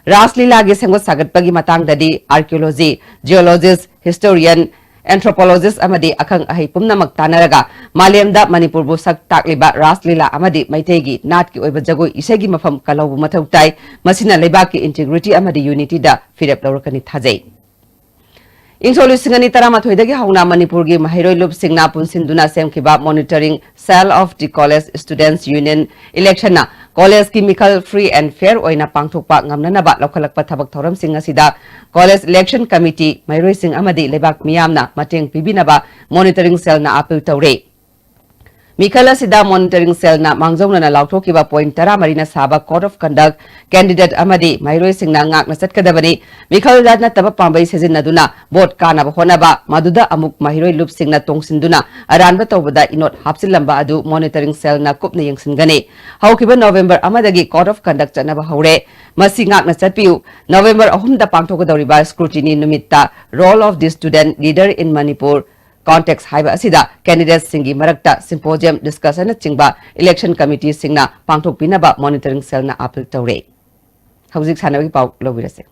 ꯔꯥꯁ ꯂꯤꯂꯥꯒꯤ ꯁꯦꯝꯒꯠ ꯁꯥꯒꯠꯄꯒꯤ ꯃꯇꯥꯡꯗꯗꯤ archaeology, geologist, historian, anthropologist ꯑꯃꯗꯤ ꯑꯈꯪ ꯑꯍꯩ ꯄꯨꯝꯅꯃꯛ ꯇꯥꯟꯅꯔꯒ ꯃꯥꯂꯦꯝꯗ ꯃꯅꯤꯄꯨꯔꯕꯨ ꯁꯛ ꯇꯥꯛꯂꯤꯕ ꯔꯥꯁ ꯂꯤꯂꯥ ꯑꯃꯗꯤ ꯃꯩꯇꯩꯒꯤ ꯅꯥꯠꯀꯤ ꯑꯣꯏꯕ ꯖꯒꯣꯏ ꯏꯁꯩꯒꯤ ꯃꯐꯝ ꯀꯜꯍꯧꯕ ꯃꯊꯧ ꯇꯥꯏ꯫ ꯃꯁꯤꯅ ꯂꯩꯕꯥꯛꯀꯤ integrity ꯑꯃꯗꯤ unity ꯗ ꯐꯤꯔꯦꯞ ꯂꯧꯔꯛꯀꯅꯤ ꯊꯥꯖꯩ꯫ ꯏꯪ ꯁꯣꯛ ꯂꯤꯁꯤꯡ ꯑꯅꯤ ꯇꯔꯥꯃꯥꯊꯣꯏꯗꯒꯤ ꯍꯧꯅ ꯃꯅꯤꯄꯨꯔꯒꯤ ꯃꯍꯩꯔꯣꯏ ꯂꯨꯞꯁꯤꯡꯅ ꯄꯨꯟꯁꯤꯟꯗꯨꯅ ꯁꯦꯝꯈꯤꯕ Monitoring Cell of the College Students Union election ꯅ college ꯀꯤ ꯃꯤꯈꯜ free and fair ꯑꯣꯏꯅ ꯄꯥꯡꯊꯣꯛꯄ ꯉꯝꯅꯅꯕ ꯂꯧꯈꯠꯂꯛꯄ ꯊꯕꯛ ꯊꯧꯔꯝꯁꯤꯡ ꯑꯁꯤꯗ college election committee, ꯃꯍꯩꯔꯣꯏꯁꯤꯡ ꯑꯃꯗꯤ ꯂꯩꯕꯥꯛ ꯃꯤꯌꯥꯝꯅ ꯃꯇꯦꯡ ꯄꯤꯕꯤꯅꯕ Monitoring Cell ꯅ appeal ꯇꯧꯔꯤ꯫ ꯃꯤꯈꯜ ꯑꯁꯤꯗ Monitoring Cell ꯅ ꯃꯥꯡꯖꯧꯅꯅ ꯂꯥꯎꯊꯣꯛꯈꯤꯕ point ꯇꯔꯥꯃꯔꯤꯅ ꯁꯥꯕ Code of Conduct, candidate ꯑꯃꯗꯤ ꯃꯍꯩꯔꯣꯏꯁꯤꯡꯅ ꯉꯥꯛꯅ ꯆꯠꯀꯗꯕꯅꯤ꯫ ꯃꯤꯈꯜꯗ ꯅꯠꯇꯕ ꯄꯥꯝꯕꯩ ꯁꯤꯖꯤꯟꯅꯗꯨꯅ vote ꯀꯥꯅꯕ ꯍꯣꯠꯅꯕ, ꯃꯗꯨꯗ ꯑꯃꯨꯛ ꯃꯍꯩꯔꯣꯏ ꯂꯨꯞꯁꯤꯡꯅ ꯇꯣꯡꯁꯤꯟꯗꯨꯅ ꯑꯔꯥꯟꯕ ꯇꯧꯕꯗ ꯏꯅꯣꯠ ꯍꯥꯞꯆꯤꯜꯂꯝꯕ ꯑꯗꯨ Monitoring Cell ꯅ ꯀꯨꯞꯅ ꯌꯦꯡꯁꯤꯟꯒꯅꯤ꯫ ꯍꯧꯈꯤꯕ November ꯑꯃꯗꯒꯤ Code of Conduct ꯆꯠꯅꯕ ꯍꯧꯔꯦ꯫ ꯃꯁꯤ ꯉꯥꯛꯅ ꯆꯠꯄꯤꯌꯨ꯫ November ꯑꯍꯨꯝꯗ ꯄꯥꯡꯊꯣꯛꯀꯗꯧꯔꯤꯕ scrutiny ꯅꯨꯃꯤꯠꯇ Role of the Student Leader in Manipur Context ꯍꯥꯏꯕ ꯑꯁꯤꯗ candidatesꯁꯤꯡꯒꯤ ꯃꯔꯛꯇ symposium, discussionꯅꯆꯤꯡꯕ election committeeꯁꯤꯡꯅ ꯄꯥꯡꯊꯣꯛꯄꯤꯅꯕ monitoring cellꯅ appeal ꯇꯧꯔꯦ꯫ ꯍꯧꯖꯤꯛ ꯁꯥꯟꯅꯕꯒꯤ ꯄꯥꯎ ꯂꯧꯕꯤꯔꯁꯦ꯫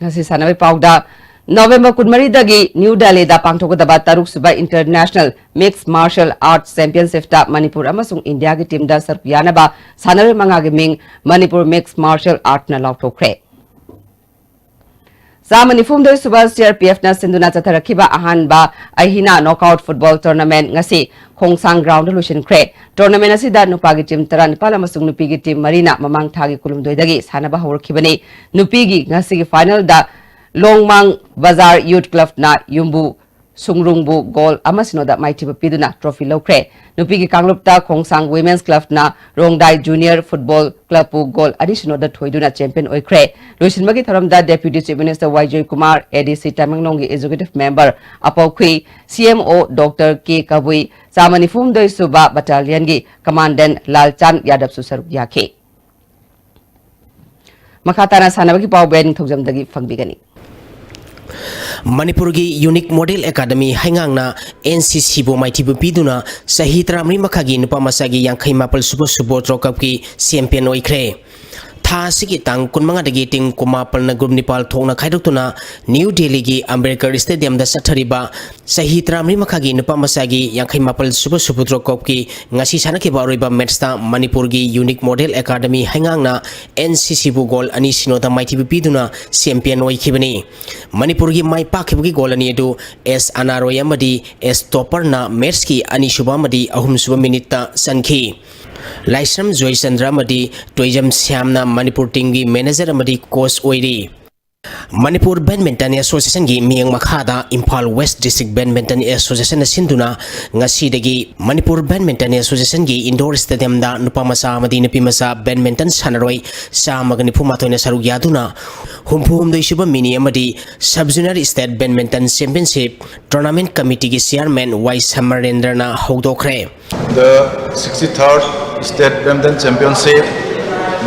ꯉꯁꯤ ꯁꯥꯟꯅꯕꯒꯤ ꯄꯥꯎꯗ, ꯅꯕꯦꯝꯕꯔ ꯀꯨꯟꯃꯔꯤꯗꯒꯤ ꯅ꯭ꯌꯨ ꯗꯦꯜꯂꯤꯗ ꯄꯥꯡꯊꯣꯛꯀꯗꯕ ꯇꯔꯨꯛꯁꯨꯕ International Mixed Martial Arts Championshipꯇ Manipur ꯑꯃꯁꯨꯡ ꯏꯟꯗꯤꯌꯥꯒꯤ teamꯗ ꯁꯔꯨꯛ ꯌꯥꯅꯕ ꯁꯥꯟꯅꯔꯣꯏ ꯃꯉꯥꯒꯤ ꯃꯤꯡ ꯃꯅꯤꯄꯨꯔ Mixed Martial Artꯅ ꯂꯥꯎꯊꯣꯛꯈ꯭ꯔꯦ꯫ ꯆꯥꯝꯃ ꯅꯤꯐꯨꯍꯨꯝꯗꯣꯏ ꯁꯨꯕ CRPFꯅ ꯁꯤꯟꯗꯨꯅ ꯆꯠꯊꯔꯛꯈꯤꯕ ꯑꯍꯥꯟꯕ ꯑꯍꯤꯅꯥ knockout football tournament ꯉꯁꯤ ꯈꯣꯡꯁꯥꯡ groundꯗ ꯂꯣꯏꯁꯤꯟꯈ꯭ꯔꯦ꯫ Tournament ꯑꯁꯤꯗ ꯅꯨꯄꯥꯒꯤ team ꯇꯔꯥꯅꯤꯄꯥꯜ ꯑꯃꯁꯨꯡ ꯅꯨꯄꯤꯒꯤ team ꯃꯔꯤꯅ ꯃꯃꯥꯡ ꯊꯥꯒꯤ ꯀꯨꯟꯍꯨꯝꯗꯣꯏꯗꯒꯤ ꯁꯥꯟꯅꯕ ꯍꯧꯔꯛꯈꯤꯕꯅꯤ꯫ ꯅꯨꯄꯤꯒꯤ ꯉꯁꯤꯒꯤ finalꯗ ꯂꯣꯡꯃꯥꯡ ꯕꯖꯥꯔ Youth Clubꯅ ꯌꯨꯝꯕꯨ ꯁꯨꯡꯔꯨꯡꯕꯨ goal ꯑꯃ ꯁꯤꯅꯣꯗ ꯃꯥꯏꯊꯤꯕ ꯄꯤꯗꯨꯅ trophy ꯂꯧꯈ꯭ꯔꯦ꯫ ꯅꯨꯄꯤꯒꯤ ꯀꯥꯡꯂꯨꯞꯇ ꯈꯣꯡꯁꯥꯡ Women's Clubꯅ ꯔꯣꯡꯗꯥꯏ Junior Football Clubꯄꯨ goal ꯑꯅꯤ ꯁꯤꯅꯣꯗ ꯊꯣꯏꯗꯨꯅ champion ꯑꯣꯏꯈ꯭ꯔꯦ꯫ ꯂꯣꯏꯁꯤꯟꯕꯒꯤ ꯊꯧꯔꯝꯗ Deputy Chief Minister ꯋꯥꯏ ꯖꯣꯏꯀꯨꯃꯥꯔ, ADC ꯇꯃꯦꯡꯂꯣꯡꯒꯤ Executive Member ꯑꯄꯧꯈꯨꯏ, CMO Doctor K ꯀꯕꯨꯏ, ꯆꯥꯝꯃ ꯅꯤꯐꯨꯍꯨꯝꯗꯣꯏ ꯁꯨꯕ Battalionꯒꯤ Commandant ꯂꯥꯜꯆꯥꯟ ꯌꯥꯗꯕꯁꯨ ꯁꯔꯨꯛ ꯌꯥꯈꯤ꯫ ꯃꯈꯥ ꯇꯥꯅ ꯁꯥꯟꯅꯕꯒꯤ ꯄꯥꯎ ꯕꯦꯟ ꯅꯤꯡꯊꯧꯖꯝꯗꯒꯤ ꯐꯪꯕꯤꯒꯅꯤ꯫ ꯃꯅꯤꯄꯨꯔꯒꯤ Unique Model Academy ꯍꯩꯉꯥꯡꯅ NCCꯕꯨ ꯃꯥꯏꯊꯤꯕ ꯄꯤꯗꯨꯅ ꯆꯍꯤ ꯇꯔꯥꯃꯔꯤ ꯃꯈꯥꯒꯤ ꯅꯨꯄꯥ ꯃꯆꯥꯒꯤ ꯌꯥꯡꯈꯩ ꯃꯥꯄꯜ ꯁꯨꯕ Subotro Cupꯀꯤ champion ꯑꯣꯏꯈ꯭ꯔꯦ꯫ ꯊꯥ ꯑꯁꯤꯒꯤ ꯇꯥꯡ ꯀꯨꯟꯃꯉꯥꯗꯒꯤ team ꯀꯨꯟꯃꯥꯄꯜꯅ group ꯅꯤꯄꯥꯜ ꯊꯣꯛꯅ ꯈꯥꯏꯗꯣꯛꯇꯨꯅ New Delhiꯒꯤ Ambedkar Stadiumꯗ ꯆꯠꯊꯔꯤꯕ ꯆꯍꯤ ꯇꯔꯥꯃꯔꯤ ꯃꯈꯥꯒꯤ ꯅꯨꯄꯥ ꯃꯆꯥꯒꯤ ꯌꯥꯡꯈꯩ ꯃꯥꯄꯜ ꯁꯨꯕ Subotro Cupꯀꯤ ꯉꯁꯤ ꯁꯥꯟꯅꯈꯤꯕ ꯑꯔꯣꯏꯕ matchꯇ ꯃꯅꯤꯄꯨꯔꯒꯤ Unique Model Academy ꯍꯩꯉꯥꯡꯅ NCCꯕꯨ goal ꯑꯅꯤ ꯁꯤꯅꯣꯗ ꯃꯥꯏꯊꯤꯕ ꯄꯤꯗꯨꯅ champion ꯑꯣꯏꯈꯤꯕꯅꯤ꯫ ꯃꯅꯤꯄꯨꯔꯒꯤ ꯃꯥꯏ ꯄꯥꯛꯈꯤꯕꯒꯤ goal ꯑꯅꯤ ꯑꯗꯨ S ꯑꯅꯥꯔꯣꯏ ꯑꯃꯗꯤ S ꯇꯣꯄꯔꯅ matchꯀꯤ ꯑꯅꯤꯁꯨꯕ ꯑꯃꯗꯤ ꯑꯍꯨꯝꯁꯨꯕ minuteꯇ ꯆꯟꯈꯤ꯫ ꯂꯥꯏꯁ꯭ꯔꯝ ꯖꯣꯏꯆꯟꯗ꯭ꯔ ꯑꯃꯗꯤ ꯇꯣꯏꯖꯝ ꯁ꯭ꯌꯥꯝꯅ ꯃꯅꯤꯄꯨꯔ teamꯒꯤ manager ꯑꯃꯗꯤ coach ꯑꯣꯏꯔꯤ꯫ ꯃꯅꯤꯄꯨꯔ ꯕꯦꯗꯃꯤꯟꯇꯟ ꯑꯦꯁꯣꯁꯤꯌꯦꯁꯟꯒꯤ ꯃꯤꯠꯌꯦꯡ ꯃꯈꯥꯗ ꯏꯝꯐꯥꯜ ꯋꯦꯁ ꯗꯤꯁꯇ꯭ꯔꯤꯛ ꯕꯦꯗꯃꯤꯟꯇꯟ ꯑꯦꯁꯣꯁꯤꯌꯦꯁꯟꯅ ꯁꯤꯟꯗꯨꯅ ꯉꯁꯤꯗꯒꯤ ꯃꯅꯤꯄꯨꯔ ꯕꯦꯗꯃꯤꯟꯇꯟ ꯑꯦꯁꯣꯁꯤꯌꯦꯁꯟꯒꯤ ꯏꯟꯗꯣꯔ ꯁ꯭ꯇꯦꯗꯤꯌꯝꯗ ꯅꯨꯄꯥ ꯃꯆꯥ ꯑꯃꯗꯤ ꯅꯨꯄꯤ ꯃꯆꯥ ꯕꯦꯗꯃꯤꯟꯇꯟ ꯁꯥꯟꯅꯔꯣꯏ ꯆꯥꯝꯃꯒ ꯅꯤꯐꯨ ꯃꯥꯊꯣꯏꯅ ꯁꯔꯨꯛ ꯌꯥꯗꯨꯅ ꯍꯨꯝꯐꯨ ꯍꯨꯝꯗꯣꯏ ꯁꯨꯕ ꯃꯤꯅꯤ ꯑꯃꯗꯤ sub junior state badminton championship tournament ꯀꯃꯤꯇꯤꯒꯤ ꯆꯤꯌꯥꯔꯃꯦꯟ ꯋꯥꯏ ꯁꯃꯔꯦꯟꯗ꯭ꯔꯅ ꯍꯧꯗꯣꯛꯈ꯭ꯔꯦ꯫ The sixty-third State Badminton Championship,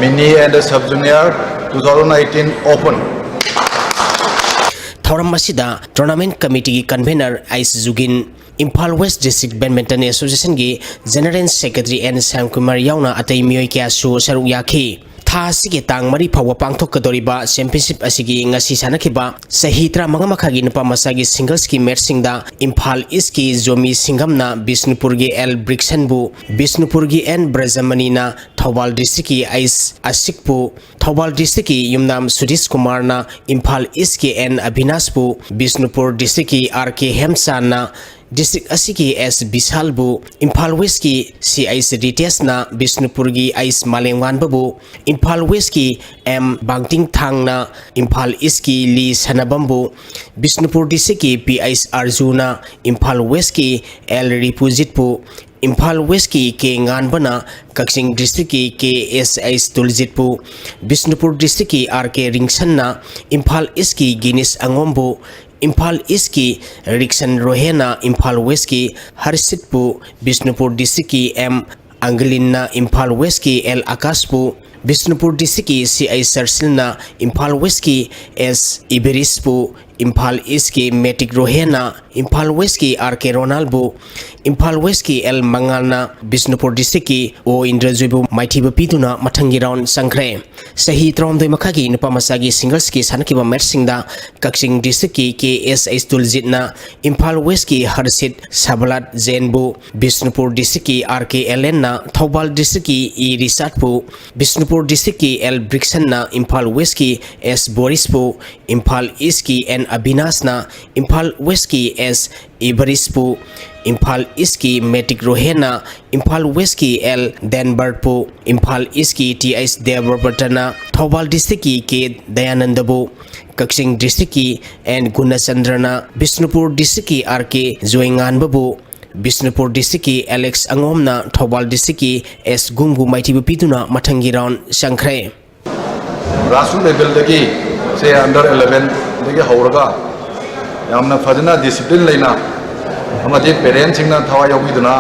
Mini and Sub Junior two thousand eighteen Open. ꯊꯧꯔꯝ ꯑꯁꯤꯗ ꯇꯣꯔꯅꯥꯃꯦꯟꯠ ꯀꯃꯤꯇꯤꯒꯤ convenor H Jugin, Imphal west district badminton ꯑꯦꯁꯣꯁꯤꯌꯦꯁꯟꯒꯤ ꯖꯦꯅꯔꯦꯜ ꯁꯦꯀ꯭ꯔꯦꯇꯔꯤ ꯑꯦꯟ ꯁ꯭ꯌꯥꯝꯀꯨꯃꯥꯔ ꯌꯥꯎꯅ ꯑꯇꯩ ꯃꯤꯑꯣꯏ ꯀꯌꯥꯁꯨ ꯁꯔꯨꯛ ꯌꯥꯈꯤ꯫ ꯊꯥ ꯑꯁꯤꯒꯤ ꯇꯥꯡ ꯃꯔꯤ ꯐꯥꯎꯕ ꯄꯥꯡꯊꯣꯛꯀꯗꯧꯔꯤꯕ ꯆꯦꯝꯄꯤꯌꯟꯁꯤꯞ ꯑꯁꯤꯒꯤ ꯉꯁꯤ ꯁꯥꯟꯅꯈꯤꯕ ꯆꯍꯤ ꯇꯔꯥꯃꯉꯥ ꯃꯈꯥꯒꯤ ꯅꯨꯄꯥ ꯃꯆꯥꯒꯤ ꯁꯤꯡꯒꯜꯁꯀꯤ ꯃꯦꯠꯁꯁꯤꯡꯗ ꯏꯝꯐꯥꯜ ꯏꯁꯀꯤ ꯖꯣꯃꯤ ꯁꯤꯡꯒꯝꯅ ꯕꯤꯁꯅꯨꯄꯨꯔꯒꯤ ꯑꯦꯜ ꯕ꯭ꯔꯤꯛꯁꯟꯕꯨ, ꯕꯤꯁꯅꯨꯄꯨꯔꯒꯤ ꯑꯦꯟ ꯕ꯭ꯔꯖꯃꯅꯤꯅ ꯊꯧꯕꯥꯜ ꯗꯤꯁꯇ꯭ꯔꯤꯛꯀꯤ ꯑꯩꯆ ꯑꯁꯤꯛꯄꯨ, ꯊꯧꯕꯥꯜ ꯗꯤꯁꯇ꯭ꯔꯤꯛꯀꯤ ꯌꯨꯝꯅꯥꯝ ꯁꯨꯗꯤꯁ ꯀꯨꯃꯥꯔꯅ ꯏꯝꯐꯥꯜ ꯏꯁꯀꯤ ꯑꯦꯟ ꯑꯚꯤꯅꯥꯁꯄꯨ, ꯕꯤꯁꯅꯨꯄꯨꯔ ꯗꯤꯁꯇ꯭ꯔꯤꯛꯀꯤ ꯑꯥꯔ ꯀꯦ ꯍꯦꯝꯆꯥꯟꯅ ꯗꯤꯁꯇ꯭ꯔꯤꯛ ꯑꯁꯤꯒꯤ ꯑꯦꯁ ꯕꯤꯁꯥꯜꯕꯨ, ꯏꯝꯐꯥꯜ ꯋꯦꯁꯀꯤ ꯁꯤ ꯑꯩꯆ ꯔꯤꯇꯦꯁꯅ ꯕꯤꯁꯅꯨꯄꯨꯔꯒꯤ ꯑꯩꯆ ꯃꯥꯂꯦꯝꯉꯥꯟꯕꯕꯨ, ꯏꯝꯐꯥꯜ ꯋꯦꯁꯀꯤ ꯑꯦꯝ ꯕꯥꯡꯇꯤꯡ ꯊꯥꯡꯅ ꯏꯝꯐꯥꯜ ꯏꯁꯀꯤ ꯂꯤ ꯁꯅꯕꯝꯕꯨ, ꯕꯤꯁꯅꯨꯄꯨꯔ ꯗꯤꯁꯇ꯭ꯔꯤꯛꯀꯤ ꯄꯤ ꯑꯩꯆ ꯑꯥꯔꯖꯨꯅ ꯏꯝꯐꯥꯜ ꯋꯦꯁꯀꯤ ꯑꯦꯜ ꯔꯤꯄꯨꯖꯤꯠꯄꯨ, ꯏꯝꯐꯥꯜ ꯋꯦꯁꯀꯤ ꯀꯦ ꯉꯥꯟꯕꯅ ꯀꯛꯆꯤꯡ ꯗꯤꯁꯇ꯭ꯔꯤꯛꯀꯤ ꯀꯦ ꯑꯦꯁ ꯑꯩꯆ ꯇꯨꯜꯖꯤꯠꯄꯨ, ꯕꯤꯁꯅꯨꯄꯨꯔ ꯗꯤꯁꯇ꯭ꯔꯤꯛꯀꯤ ꯑꯥꯔ ꯀꯦ ꯔꯤꯡꯁꯟꯅ ꯏꯝꯐꯥꯜ ꯏꯁꯀꯤ ꯒꯤꯅꯤꯁ ꯑꯉꯣꯝꯕꯨ, ꯏꯝꯐꯥꯜ ꯏꯁꯀꯤ ꯔꯤꯛꯁꯟ ꯔꯣꯍꯦꯅ ꯏꯝꯐꯥꯜ ꯋꯦꯁꯀꯤ ꯍꯔꯁꯤꯠꯄꯨ, ꯕꯤꯁꯅꯨꯄꯨꯔ ꯗꯤꯁꯇ꯭ꯔꯤꯛꯀꯤ ꯑꯦꯝ ꯑꯪꯒꯂꯤꯟꯅ ꯏꯝꯐꯥꯜ ꯋꯦꯁꯀꯤ ꯑꯦꯜ ꯑꯀꯥꯁꯄꯨ, ꯕꯤꯁꯅꯨꯄꯨꯔ ꯗꯤꯁꯇ꯭ꯔꯤꯛꯀꯤ ꯁꯤ ꯑꯩꯆ ꯁꯔꯁꯤꯜꯅ ꯏꯝꯐꯥꯜ ꯋꯦꯁꯀꯤ ꯑꯦꯁ ꯏꯕꯦꯔꯤꯁꯄꯨ, ꯏꯝꯐꯥꯜ ꯏꯁꯀꯤ ꯃꯦꯇꯤꯛ ꯔꯣꯍꯦꯟꯅ ꯏꯝꯐꯥꯜ ꯋꯦꯁꯀꯤ ꯑꯥꯔ ꯀꯦ ꯔꯣꯅꯥꯜꯕꯨ, ꯏꯝꯐꯥꯜ ꯋꯦꯁꯀꯤ ꯑꯦꯜ ꯃꯉꯥꯜꯅ ꯕꯤꯁꯅꯨꯄꯨꯔ ꯗꯤꯁꯇ꯭ꯔꯤꯛꯀꯤ ꯑꯣ ꯏꯟꯗ꯭ꯔꯖꯣꯏꯕꯨ ꯃꯥꯏꯊꯤꯕ ꯄꯤꯗꯨꯅ ꯃꯊꯪꯒꯤ ꯔꯥꯎꯟ ꯆꯪꯈ꯭ꯔꯦ꯫ ꯆꯍꯤ ꯇꯔꯥꯍꯨꯝꯗꯣꯏ ꯃꯈꯥꯒꯤ ꯅꯨꯄꯥ ꯃꯆꯥꯒꯤ ꯁꯤꯡꯒꯜꯁꯀꯤ ꯁꯥꯟꯅꯈꯤꯕ ꯃꯦꯠꯁꯁꯤꯡꯗ ꯀꯛꯆꯤꯡ ꯗꯤꯁꯇ꯭ꯔꯤꯛꯀꯤ ꯀꯦ ꯑꯦꯁ ꯑꯩꯆ ꯇꯨꯜꯖꯤꯠꯅ ꯏꯝꯐꯥꯜ ꯋꯦꯁꯀꯤ ꯍꯔꯁꯤꯠ ꯁꯕꯂꯥꯠ ꯖꯦꯟꯕꯨ, ꯕꯤꯁꯅꯨꯄꯨꯔ ꯗꯤꯁꯇ꯭ꯔꯤꯛꯀꯤ ꯑꯥꯔ ꯀꯦ ꯑꯦꯂꯦꯟꯅ ꯊꯧꯕꯥꯜ ꯗꯤꯁꯇ꯭ꯔꯤꯛꯀꯤ ꯏ ꯔꯤꯆꯥꯔꯠꯄꯨ, ꯕꯤꯁꯅꯨꯄꯨꯔ ꯗꯤꯁꯇ꯭ꯔꯤꯛꯀꯤ ꯑꯦꯜ ꯕ꯭ꯔꯤꯛꯁꯟꯅ ꯏꯝꯐꯥꯜ ꯋꯦꯁꯀꯤ ꯑꯦꯁ ꯕꯣꯔꯤꯁꯄꯨ, ꯏꯝꯐꯥꯜ ꯏꯁꯀꯤ ꯑꯦꯟ ꯑꯕꯤꯅꯥꯁꯅ ꯏꯝꯐꯥꯜ ꯋꯦꯁꯀꯤ ꯑꯦꯁ ꯏꯕꯔꯤꯁꯄꯨ, ꯏꯝꯐꯥꯜ ꯏꯁꯀꯤ ꯃꯦꯇꯤꯛ ꯔꯣꯍꯦꯟꯅ ꯏꯝꯐꯥꯜ ꯋꯦꯁꯀꯤ ꯑꯦꯜ ꯗꯦꯟꯕꯔꯠꯄꯨ, ꯏꯝꯐꯥꯜ ꯏꯁꯀꯤ ꯇꯤ ꯑꯩꯆ ꯗꯦꯕꯕ꯭ꯔꯇꯅ ꯊꯧꯕꯥꯜ ꯗꯤꯁꯇ꯭ꯔꯤꯛꯀꯤ ꯀꯦ ꯗꯌꯥꯅꯟꯗꯕꯨ, ꯀꯛꯆꯤꯡ ꯗꯤꯁꯇ꯭ꯔꯤꯛꯀꯤ ꯑꯦꯟ ꯒꯨꯅꯆꯟꯗ꯭ꯔꯅ ꯕꯤꯁꯅꯨꯄꯨꯔ ꯗꯤꯁꯇ꯭ꯔꯤꯛꯀꯤ ꯑꯥꯔ ꯀꯦ ꯖꯣꯏꯉꯥꯟꯕꯕꯨ, ꯕꯤꯁꯅꯨꯄꯨꯔ ꯗꯤꯁꯇ꯭ꯔꯤꯛꯀꯤ ꯑꯦꯂꯦꯛꯁ ꯑꯉꯣꯝꯅ ꯊꯧꯕꯥꯜ ꯗꯤꯁꯇ꯭ꯔꯤꯛꯀꯤ ꯑꯦꯁ ꯒꯨꯡꯕꯨ ꯃꯥꯏꯊꯤꯕ ꯄꯤꯗꯨꯅ ꯃꯊꯪꯒꯤ ꯔꯥꯎꯟ ꯆꯪꯈ꯭ꯔꯦ꯫ ꯒ꯭ꯔꯥꯁꯔꯨꯠ ꯂꯦꯚꯦꯜꯗꯒꯤ, ꯁꯦ, ꯑꯟꯗꯔ ꯑꯦꯂꯦꯚꯦꯟꯗꯒꯤ ꯍꯧꯔꯒ ꯌꯥꯝꯅ ꯐꯖꯅ ꯗꯤꯁꯤꯄ꯭ꯂꯤꯟ ꯂꯩꯅ ꯑꯃꯗꯤ ꯄꯦꯔꯦꯟꯁꯁꯤꯡꯅ ꯊꯋꯥꯏ ꯌꯥꯎꯕꯤꯗꯨꯅ,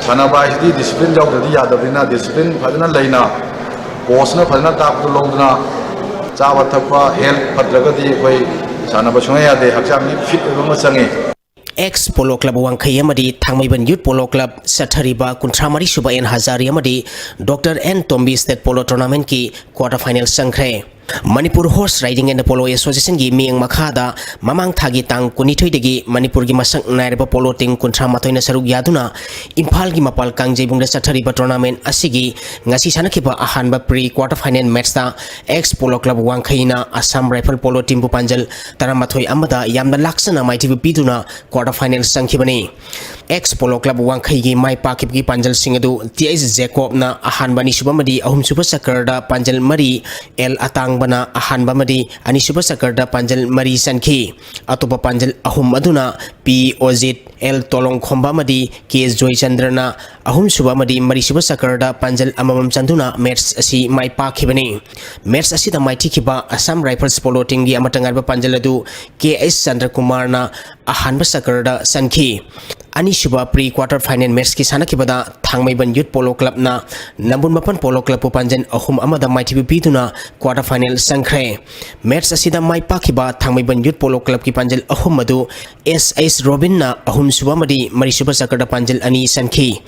ꯁꯥꯟꯅꯕ ꯍꯥꯏꯁꯤꯗꯤ ꯗꯤꯁꯤꯄ꯭ꯂꯤꯟ ꯌꯥꯎꯗ꯭ꯔꯗꯤ ꯌꯥꯗꯕꯅꯤꯅ, ꯗꯤꯁꯤꯄ꯭ꯂꯤꯟ ꯐꯖꯅ ꯂꯩꯅ ꯀꯣꯆꯅ ꯐꯖꯅ ꯇꯥꯛꯄꯗꯨ ꯂꯧꯗꯨꯅ, ꯆꯥꯕ ꯊꯛꯄ, ꯍꯦꯜꯊ ꯐꯠꯇ꯭ꯔꯒꯗꯤ ꯑꯩꯈꯣꯏ ꯁꯥꯟꯅꯕ ꯁꯨꯡꯌꯥ ꯌꯥꯗꯦ꯫ ꯍꯛꯆꯥꯡꯒꯤ ꯐꯤꯠ ꯑꯣꯏꯕ ꯑꯃ ꯆꯪꯉꯤ꯫ ꯑꯦꯛꯁ ꯄꯣꯂꯣ ꯀ꯭ꯂꯕ ꯋꯥꯡꯈꯩ ꯑꯃꯗꯤ ꯊꯥꯡꯃꯩꯕꯟ ꯌꯨꯠ ꯄꯣꯂꯣ ꯀ꯭ꯂꯕ ꯆꯠꯊꯔꯤꯕ ꯀꯨꯟꯊ꯭ꯔꯥ ꯃꯔꯤ ꯁꯨꯕ ꯑꯦꯟ ꯍꯖꯥꯔꯤ ꯑꯃꯗꯤ doctor N Tombi state polo ꯇꯣꯔꯅꯥꯃꯦꯟꯠꯀꯤ ꯀ꯭ꯋꯥꯔꯇꯔ ꯐꯥꯏꯅꯦꯜ ꯆꯪꯈ꯭ꯔꯦ꯫ Manipur horse riding and polo ꯑꯦꯁꯣꯁꯤꯌꯦꯁꯟꯒꯤ ꯃꯤꯠꯌꯦꯡ ꯃꯈꯥꯗ ꯃꯃꯥꯡ ꯊꯥꯒꯤ ꯇꯥꯡ ꯀꯨꯟꯅꯤꯊꯣꯏꯗꯒꯤ ꯃꯅꯤꯄꯨꯔꯒꯤ ꯃꯁꯛ ꯅꯥꯏꯔꯕ ꯄꯣꯂꯣ ꯇꯤꯝ ꯀꯨꯟꯊ꯭ꯔꯥ ꯃꯥꯊꯣꯏꯅ ꯁꯔꯨꯛ ꯌꯥꯗꯨꯅ ꯏꯝꯐꯥꯜꯒꯤ ꯃꯄꯥꯜ ꯀꯥꯡꯖꯩꯕꯨꯡꯗ ꯆꯠꯊꯔꯤꯕ ꯇꯣꯔꯅꯥꯃꯦꯟꯠ ꯑꯁꯤꯒꯤ ꯉꯁꯤ ꯁꯥꯟꯅꯈꯤꯕ ꯑꯍꯥꯟꯕ ꯄ꯭ꯔꯤ ꯀ꯭ꯋꯥꯔꯇꯔ ꯐꯥꯏꯅꯦꯜ ꯃꯦꯠꯆꯇ ꯑꯦꯛꯁ ꯄꯣꯂꯣ ꯀ꯭ꯂꯕ ꯋꯥꯡꯈꯩꯅ ꯑꯁꯥꯝ ꯔꯥꯏꯐꯜ ꯄꯣꯂꯣ ꯇꯤꯝꯕꯨ ꯄꯥꯟꯖꯜ ꯇꯔꯥꯃꯥꯊꯣꯏ ꯑꯃꯗ ꯌꯥꯝꯅ ꯂꯥꯛꯆꯅ ꯃꯥꯏꯊꯤꯕ ꯄꯤꯗꯨꯅ ꯀ꯭ꯋꯥꯔꯇꯔ ꯐꯥꯏꯅꯦꯜ ꯆꯪꯈꯤꯕꯅꯤ꯫ ꯑꯦꯛꯁ ꯄꯣꯂꯣ ꯀ꯭ꯂꯕ ꯋꯥꯡꯈꯩꯒꯤ ꯃꯥꯏ ꯄꯥꯛꯈꯤꯕꯒꯤ ꯄꯥꯟꯖꯜꯁꯤꯡ ꯑꯗꯨ ꯇꯤ ꯑꯩꯆ ꯖꯦꯀꯣꯕꯅ ꯑꯍꯥꯟꯕ, ꯑꯅꯤꯁꯨꯕ ꯑꯃꯗꯤ ꯑꯍꯨꯝꯁꯨꯕ ꯆꯀꯔꯗ ꯄꯥꯟꯖꯜ ꯃꯔꯤ, ꯑꯦꯜ ꯑꯇꯥꯡꯕꯅ ꯑꯍꯥꯟꯕ ꯑꯃꯗꯤ ꯑꯅꯤꯁꯨꯕ ꯆꯀꯔꯗ ꯄꯥꯟꯖꯜ ꯃꯔꯤ ꯆꯟꯈꯤ꯫ ꯑꯇꯣꯞꯄ ꯄꯥꯟꯖꯜ ꯑꯍꯨꯝ ꯑꯗꯨꯅ ꯄꯤ ꯑꯣꯖꯤꯠ, ꯑꯦꯜ ꯇꯣꯂꯣꯡꯈꯣꯝꯕ ꯑꯃꯗꯤ ꯀꯦ ꯖꯣꯏꯆꯟꯗ꯭ꯔꯅ ꯑꯍꯨꯝꯁꯨꯕ ꯑꯃꯗꯤ ꯃꯔꯤꯁꯨꯕ ꯆꯀꯔꯗ ꯄꯥꯟꯖꯜ ꯑꯃꯃꯝ ꯆꯟꯗꯨꯅ ꯃꯦꯠꯆ ꯑꯁꯤ ꯃꯥꯏ ꯄꯥꯛꯈꯤꯕꯅꯤ꯫ ꯃꯦꯠꯆ ꯑꯁꯤꯗ ꯃꯥꯏꯊꯤꯈꯤꯕ ꯑꯁꯥꯝ ꯔꯥꯏꯐꯜꯁ ꯄꯣꯂꯣ ꯇꯤꯝꯒꯤ ꯑꯃꯠꯇ ꯉꯥꯏꯔꯕ ꯄꯥꯟꯖꯜ ꯑꯗꯨ ꯀꯦ ꯑꯩꯆ ꯆꯟꯗ꯭ꯔꯀꯨꯃꯥꯔꯅ ꯑꯍꯥꯟꯕ ꯆꯀꯔꯗ ꯆꯟꯈꯤ꯫ ꯑꯅꯤꯁꯨꯕ ꯄ꯭ꯔꯤ ꯀ꯭ꯋꯥꯔꯇꯔ ꯐꯥꯏꯅꯦꯜ ꯃꯦꯠꯆꯀꯤ ꯁꯥꯟꯅꯈꯤꯕꯗ ꯊꯥꯡꯃꯩꯕꯟ ꯌꯨꯠ ꯄꯣꯂꯣ ꯀ꯭ꯂꯕꯅ ꯅꯝꯕꯨꯜ ꯃꯄꯥꯟ ꯄꯣꯂꯣ ꯀ꯭ꯂꯕꯄꯨ ꯄꯥꯟꯖꯜ ꯑꯍꯨꯝ ꯑꯃꯗ ꯃꯥꯏꯊꯤꯕ ꯄꯤꯗꯨꯅ ꯀ꯭ꯋꯥꯔꯇꯔ ꯐꯥꯏꯅꯦꯜ ꯆꯪꯈ꯭ꯔꯦ꯫ ꯃꯦꯠꯆ ꯑꯁꯤꯗ ꯃꯥꯏ ꯄꯥꯛꯈꯤꯕ ꯊꯥꯡꯃꯩꯕꯟ ꯌꯨꯠ ꯄꯣꯂꯣ ꯀ꯭ꯂꯕꯀꯤ ꯄꯥꯟꯖꯜ ꯑꯍꯨꯝ ꯑꯗꯨ ꯑꯦꯁ ꯑꯩꯆ ꯔꯣꯕꯤꯟꯅ ꯑꯍꯨꯝꯁꯨꯕ ꯑꯃꯗꯤ ꯃꯔꯤꯁꯨꯕ ꯆꯀꯔꯗ ꯄꯥꯟꯖꯜ ꯑꯅꯤ ꯆꯟꯈꯤ꯫